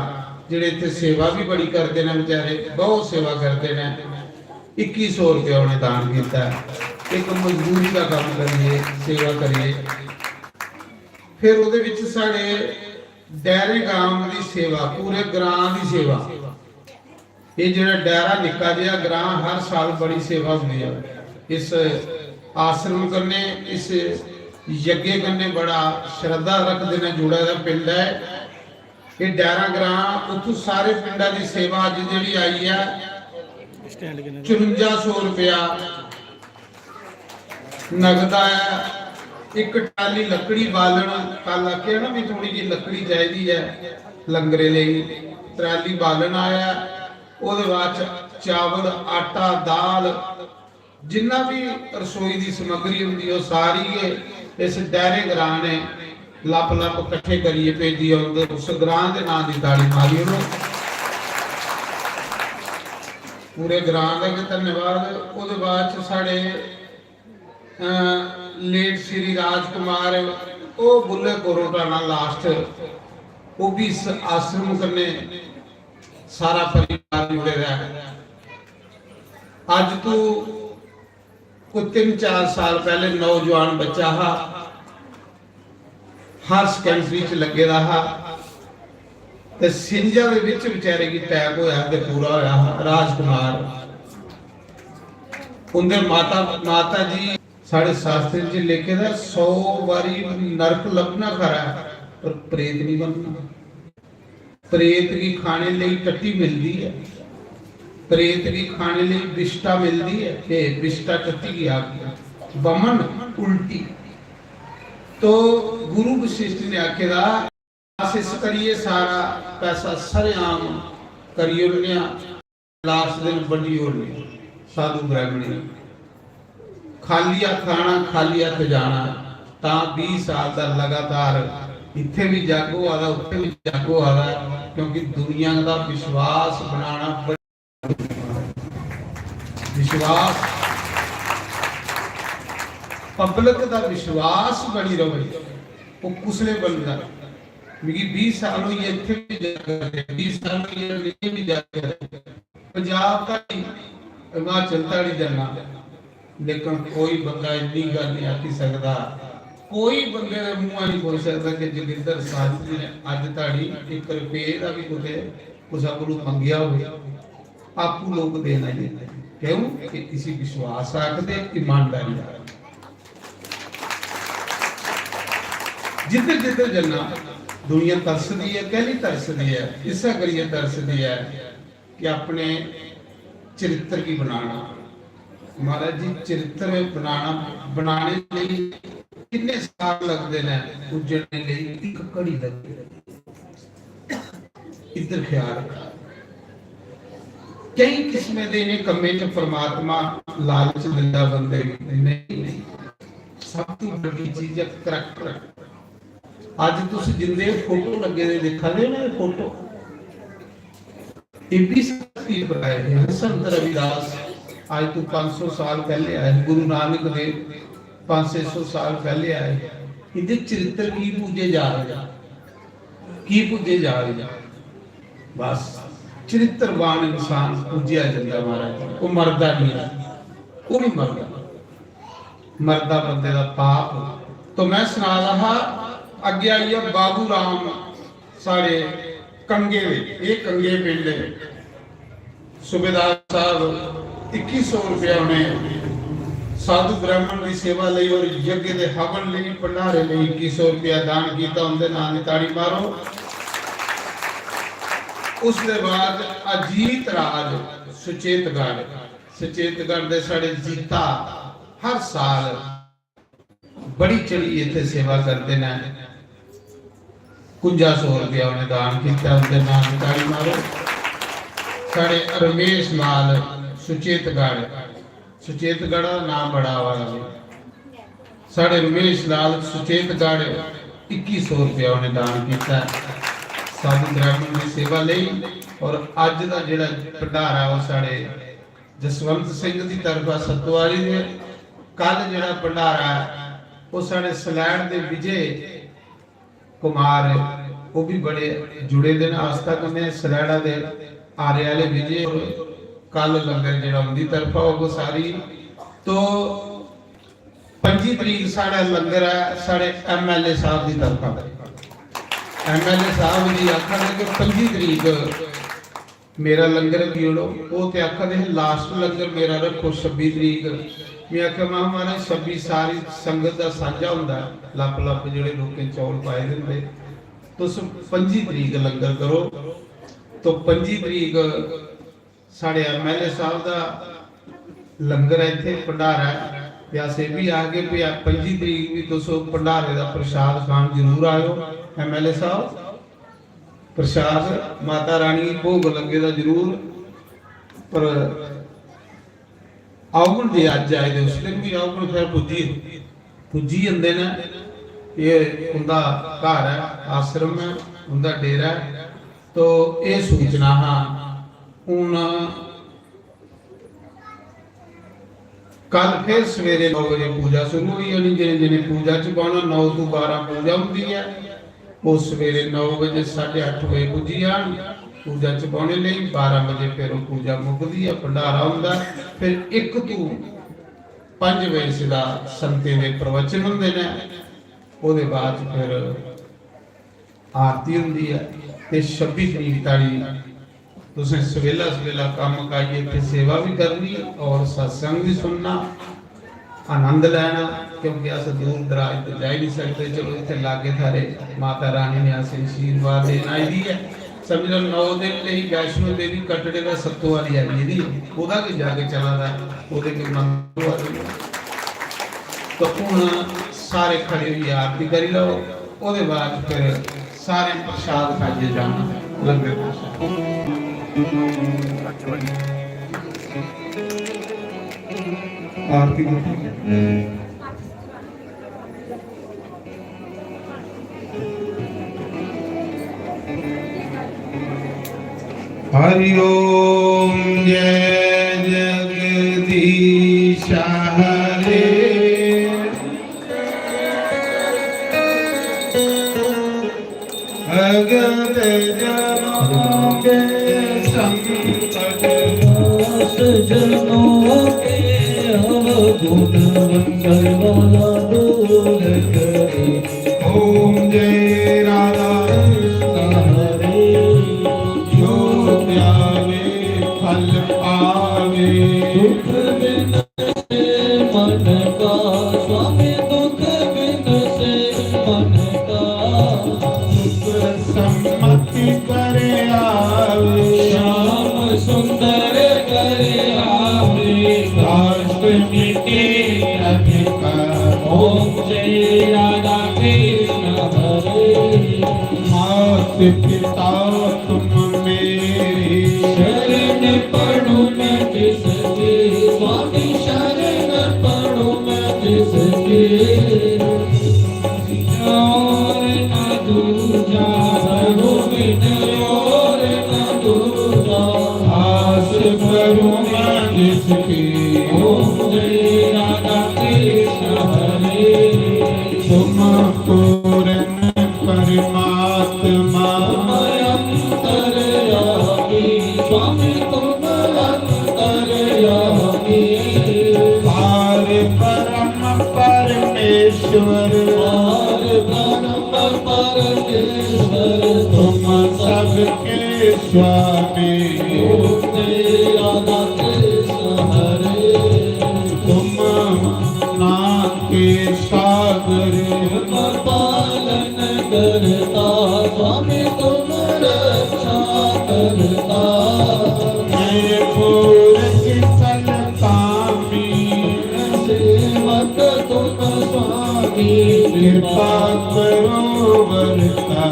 जेह्ड़े इत्थै सेवा बी बड़ी करदे न बेचारे, बहुत सेवा करदे न। इक्की सौ रुपया उ'नें दान कीता, इक मजदूरी दा कम्म करियै, सेवा करियै। फिर ओह्दे विच साढ़े डैरे गांव दी सेवा, पूरे ग्रां दी सेवा। एह् जेह्ड़ा डैरा निक्का जेहा ग्रां, हर साल बड़ी सेवा होंदी ऐ। इस आश्रम कन्नै, इस यज्ञ कन्नै बड़ा श्रद्धा रखदे न, जुड़े दा पिंड ऐ एह् डैरा ग्रां। उत्थूं सारे पिंडा दी सेवा अज्ज जेह्ड़ी आई ऐ, चरुंजा सौ रुपया नगद आया। इक ट्राली लकड़ी बालन, कल आखेआ ना, भी थोड़ी जी लकड़ी चाहिदी ऐ लंगरे लेई। ट्राली बालन आया, ओह्दे बाद च चावल, आटा, दाल, जिन्ना भी रसोई दी समग्री होंदी, ओह् सारी गै इस डैरे ग्रां ने लप लप कट्ठे करियै भेजी। उं'दे, उस ग्रां दे नां दी ताड़ी मारी ओड़ो। पूरे ग्रां दा गै धन्यवाद। ओह्दे बाद च साढ़े, अ, लेट श्री राजकुमार, ओह् बुल्ले कोरोटाना लास्ट, ओह् भी इस आश्रम कन्नै सारा परिवार जुड़े दा ऐ। अज्ज तू कोई तिन्न चार साल पैह्ले नौजवान बच्चा हा, हायर सकैंडरी च लग्गे दा हा, ते सिंझा दे बिच बेचारे गी अटैक होया ते पूरा होया हा। राजकुमार, उंदे माता, माता जी, साढ़े शास्त्र च लिखे दा, सौ बारी नरक लब्भना खरा ऐ, पर प्रेत नहीं बनना। प्रेत गी खाने लेई टट्टी मिलदी ऐ, प्रेत गी खाने लेई बिष्टा मिलदी ऐ, ते बिष्टा टट्टी गी आखदे, बमन, उल्टी। तो गुरु वशिष्ठ ने आखे दा, अस इस करियै सारा पैसा सरेआम करी ओड़ने आं, लास्ट दिन बंडी ओड़ने साधु ब्राह्मणी। खाली हत्थ आना, खाली हत्थ जाना। तां बीह् साल दा लगातार इत्थै बी जग होआ दा, उत्थै बी जग होआ दा, क्योंकि दुनिया दा विश्वास बनाना बड़ी, विश्वास, पब्लिक दा विश्वास बनी रवे, ओह् कुसलै बनदा? मिगी बीह् साल होई गे इत्थै बी जग करदे, बीह् साल होई गे दिल्ली बी जग करदे। पंजाब दा ही, हिमाचल दा ही जन्ना, लेकिन कोई बंदा इन्नी गल्ल नहीं आखी सकदा, कोई बंदे दे मुंहा नहीं बोली सकदा कि जोगिंदर शास्त्री ने अज्ज धोड़ी इक रपेऽ दा भी कुतै कुसै कोलू मंगेआ होवे, आपूं लोक देना ही देना। क्यों? कि इसी विश्वास आखदे, ईमानदारी आखदे। जिद्धर जिद्धर जन्ना, दुनिया तरसदी ऐ। कैली तरसदी ऐ? इस्सै करियै तरसदी ऐ कि अपने चरित्र गी बनाना। महाराज जी, चरित्र बनाना, बनाने लेई किन्ने साल लगदे न, उज्जड़ने लेई इक घड़ी लगदी ऐ। इद्धर ख्याल रखा। केई किस्में दे इ'नें कम्में च परमात्मा लालच दिंदा बंदे गी। नहीं, नहीं। सब तू बड्डी चीज ऐ करैक्टर। अज्ज तुस जिंदे फोटो लग्गे दे दिक्खा दे ना, एह् फोटो, एह् बी धरती पर आए हे। संत रविदास अज्ज तू पंज सौ साल पैह्ले आए, गुरु नानक देव पंज छे सौ साल पैह्ले आए। इंदे चरित्र की पूजे जा रहे हैं? की पूजे जा रहे हैं? बस, चरित्रवान इंसान पूजेआ जंदा महाराज, ओह् मरदा नहीं ऐ, ओह् नहीं मरदा। मरदा बंदे दा पाप, तो मैं सना दा हा, अग्गें आई गेआ बाबू राम, साढ़े कंगे दे, एह् कंगे पिंड ऐ। सूबेदार साहब इक्की सौ रुपया उ'नें साधु ब्राह्मण दी सेवा लेई और यज्ञ दे हवन लेई, भंडारे लेई इक्की सौ रुपया दान कीता। उं'दे नांऽ दी ताड़ी मारो। उसदे बाद अजीत राज सुचेतगढ़, सुचेतगढ़ दे साढ़े जीता हर साल बड़ी चढ़ी इत्थै सेवा करदे न। कुंजा सौ रुपया उ'नें दान कीता, उं'दे नांऽ दी ताड़ी मारो। साढ़े रमेश लाल सुचेतगढ़, सुचेतगढ़ दा नांऽ बड़ा आवा दा जी। साढ़े रमेश लाल सुचेतगढ़ इक्की सौ रुपया उ'नें दान कीता। साधु ब्राह्मण दी सेवा लेई और अज्ज दा जेह्ड़ा भंडारा ओह् साढ़े जसवंत सिंह दी तरफा सतवारी दे। कल जेह्ड़ा भंडारा ऐ ओह् साढ़े सलैड़ दे विजय कुमार, ओह् भी बड़े जुड़े दे न आस्था कन्नै। सलैड़ा दे आरे आह्ले विजय होर कल लंगर जेह्ड़ा उं'दी तरफा होग सारी। तो पंजी तरीक साढ़ा लंगर ऐ साढ़े एमएलए साहब दी तरफा। एमएलए साहब जी आखा दे कि पंजी तरीक मेरा लंगर रक्खी ओड़ो। ओह् ते आखा दे हे लास्ट लंगर मेरा रक्खो छब्बी तरीक। में आखेआ, महां, महाराज, छब्बी सारी संगत दा सांझा होंदा ऐ, लप्प लप्प जेह्ड़े लोकें चौल पाए दे होंदे। तुस पंजी तरीक लंगर करो। तो पंजी तरीक साढ़े एमएलए साहब दा लंगर ऐ, इत्थै भंडारा ऐ। ते अस एह् बी आखगे कि पंजी तरीक बी तुस भंडारे दा प्रसाद खान जरूर आएओ। एमएलए साहब, प्रसाद माता रानी गी भोग लग्गे दा जरूर, पर औगन जे अज्ज आए दे उस दिन बी औगन, फिर पुज्जी, पुज्जी जंदे न। एह् उं'दा घर ऐ, आश्रम ऐ, उं'दा डेरा ऐ। तो एह् सूचना हा। हून कल फिर सवेरे नौ बजे पूजा शुरू होई जानी। जिनें जिनें पूजा च बौह्ना, नौ तों बारां पूजा होंदी ऐ। ओह् सवेरे नौ बजे, साढ़े अट्ठ बजे पुज्जी जान पूजा च बौह्ने लेई। बारां बजे फिर ओह् पूजा मुकदी ऐ, भंडारा होंदा ऐ। फिर इक तों पंज बजे सिद्धा संतें दे प्रवचन होंदे न। ओह्दे बाद च फिर आरती होंदी ऐ। ते छब्बी तरीक ताड़ी तुसें सवेला सवेला कम्म मकाइयै इत्थै सेवा बी करनी और सत्संग बी सुनना, आनंद लैना, क्योंकि अस दूर दराज ते जाई निं सकदे। चलो, इत्थै लागै थाह्‌रै माता रानी ने असें आशीर्वाद देन आई दी ऐ। समझी लैओ, नौ दिन लेई वैष्णो देवी कटड़े दा सत्तो आह्‌ली आई गेदी ऐ, ओह्दा गै जग चला दा ऐ, ओह्दे गै मंदर होआ दे न। तो हून सारे खड़े होइयै आरती करी लैओ, ओह्‌दे बाद फिर सारे प्रसाद खाइयै जाना, लंगर प्रसाद। आरती करनी। हरि ओम जय जगदीश हरे। भगत जनों के संकट नाश, जनों के अवगुण मंगल वाला दूर करे। ओम जय राधा कृष्ण हरे। जो ध्यावे फल पावे। दुख बिन से मन का स्वामी, दुख बिन से मन का। सुख सम्मति कर आवे। श्याम सुंदर कर आवे। कष्ट मिटे अनेका। ओम जय राधा कृष्ण हरे। मात पिता तुम मेरे। शरण पड़ूं मैं किसके, स्वामी शरण पड़ूं मैं किसके। और न दूजा, प्रभु बिन और न दूजा। आस करूं मैं किसकी। ओम जय राधा कृष्ण हरे। तुम पूर्ण परमात्मा। तुम अंतर्यामी, स्वामी तुम अंतर्यामी। पार ब्रह्म परमेश्वर। ईश्वर, पार ब्रह्म परमेश्वर, तुम सबके स्वामी। ओम जय राधा कृष्ण हरे। तुम ना के सागर, तुम पालन करता, स्वामी तुम रक्षा करता। मैं मूरत चलता में, सेवक तुम स्वामी, कृपा करो वरता।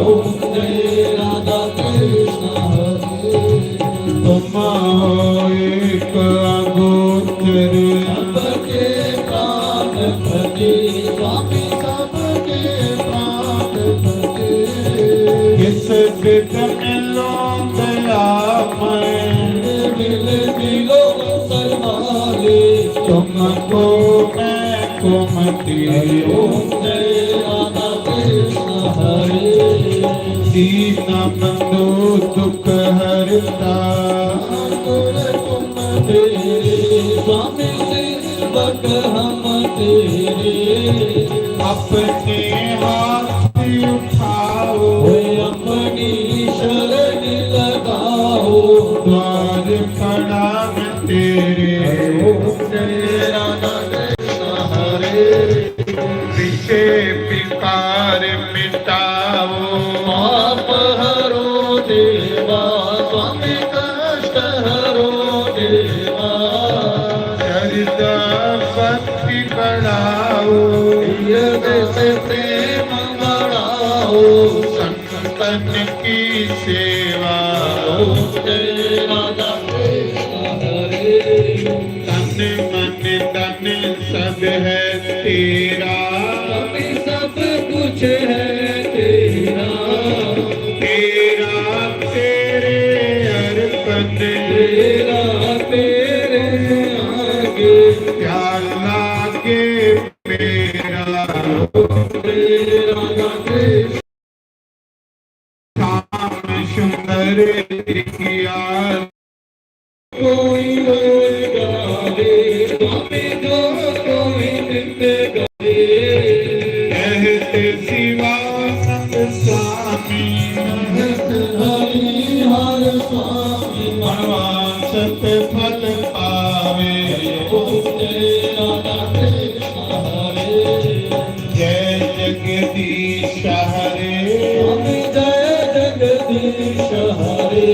ओम जय राधा कृष्ण हरे। तुम हो एक अगोचर, सबके प्राणपति, स्वामी सबके प्राणपति। किस विध मिलूं दयामय, मिल मिलो सर्वाले, तुमको मैं कुमति। ओम जय राधा कृष्ण हरे। दीन बंधु दुख हरता, ठाकुर तुम मेरे, स्वामी सेवक हम तेरे। अपने हाथ उठाओ, ओए अपनी शरण लगाओ, द्वार प्रणाम तेरे। ओम जय राधा कृष्ण हरे। विषय विकार मिटाओ, पाप हरो देवा, स्वामी कष्ट हरो देवा। श्रद्धा भक्ति बढ़ाओ, हृदय से प्रेम बढ़ाओ, संतन की सेवा। ओम जय राधा कृष्ण हरे। तन मन धन सब है तेरा, अभी सब कुछ है तेरा। तेरा तेरे अर्पण, तेरा तेरे आगे, क्या लागे मेरा। तेरा लागे श्याम सुंदर किया। कोई रोज गावे, गावे जो कोई नित गावे। कहते शिवानंद स्वामी, कहत हरि हर स्वामी, मनवांछित फल पावे। ओम जय राधा कृष्ण हरे। जय जगदीश हरे। स्वामी जय जगदीश हरे।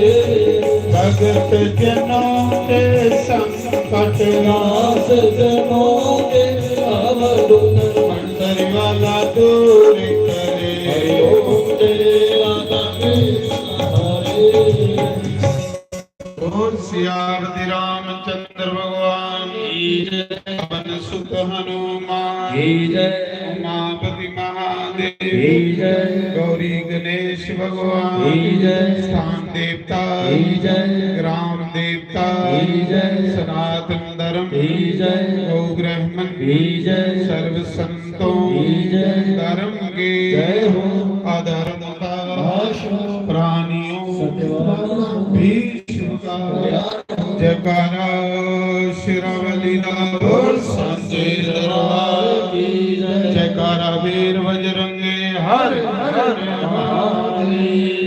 भगत जनों के संकट, दास जनों के अवगुण, मंदिर वाला दूर करे। हरि ओम जय राधा कृष्ण हरे। बोल सियापति रामचंद्र भगवान की जय। पवन सुत हनुमान की जय। उमापति महादेव की जय। गौरी गणेश भगवान की जय। स्थान देवता की जय। ग्राम देवता की जय। सनातन धर्म की जय। गौ ब्राह्मण की जय। सर्व संतों की जय। धर्म के जय हो। अधर्म का नाश हो। प्राणियों सत्यवान हो। भीष्म का जयकारा शेरावाली दा बोल सांचे दरबार की जय। जयकारा वीर बजरंगी हर हर महादेव।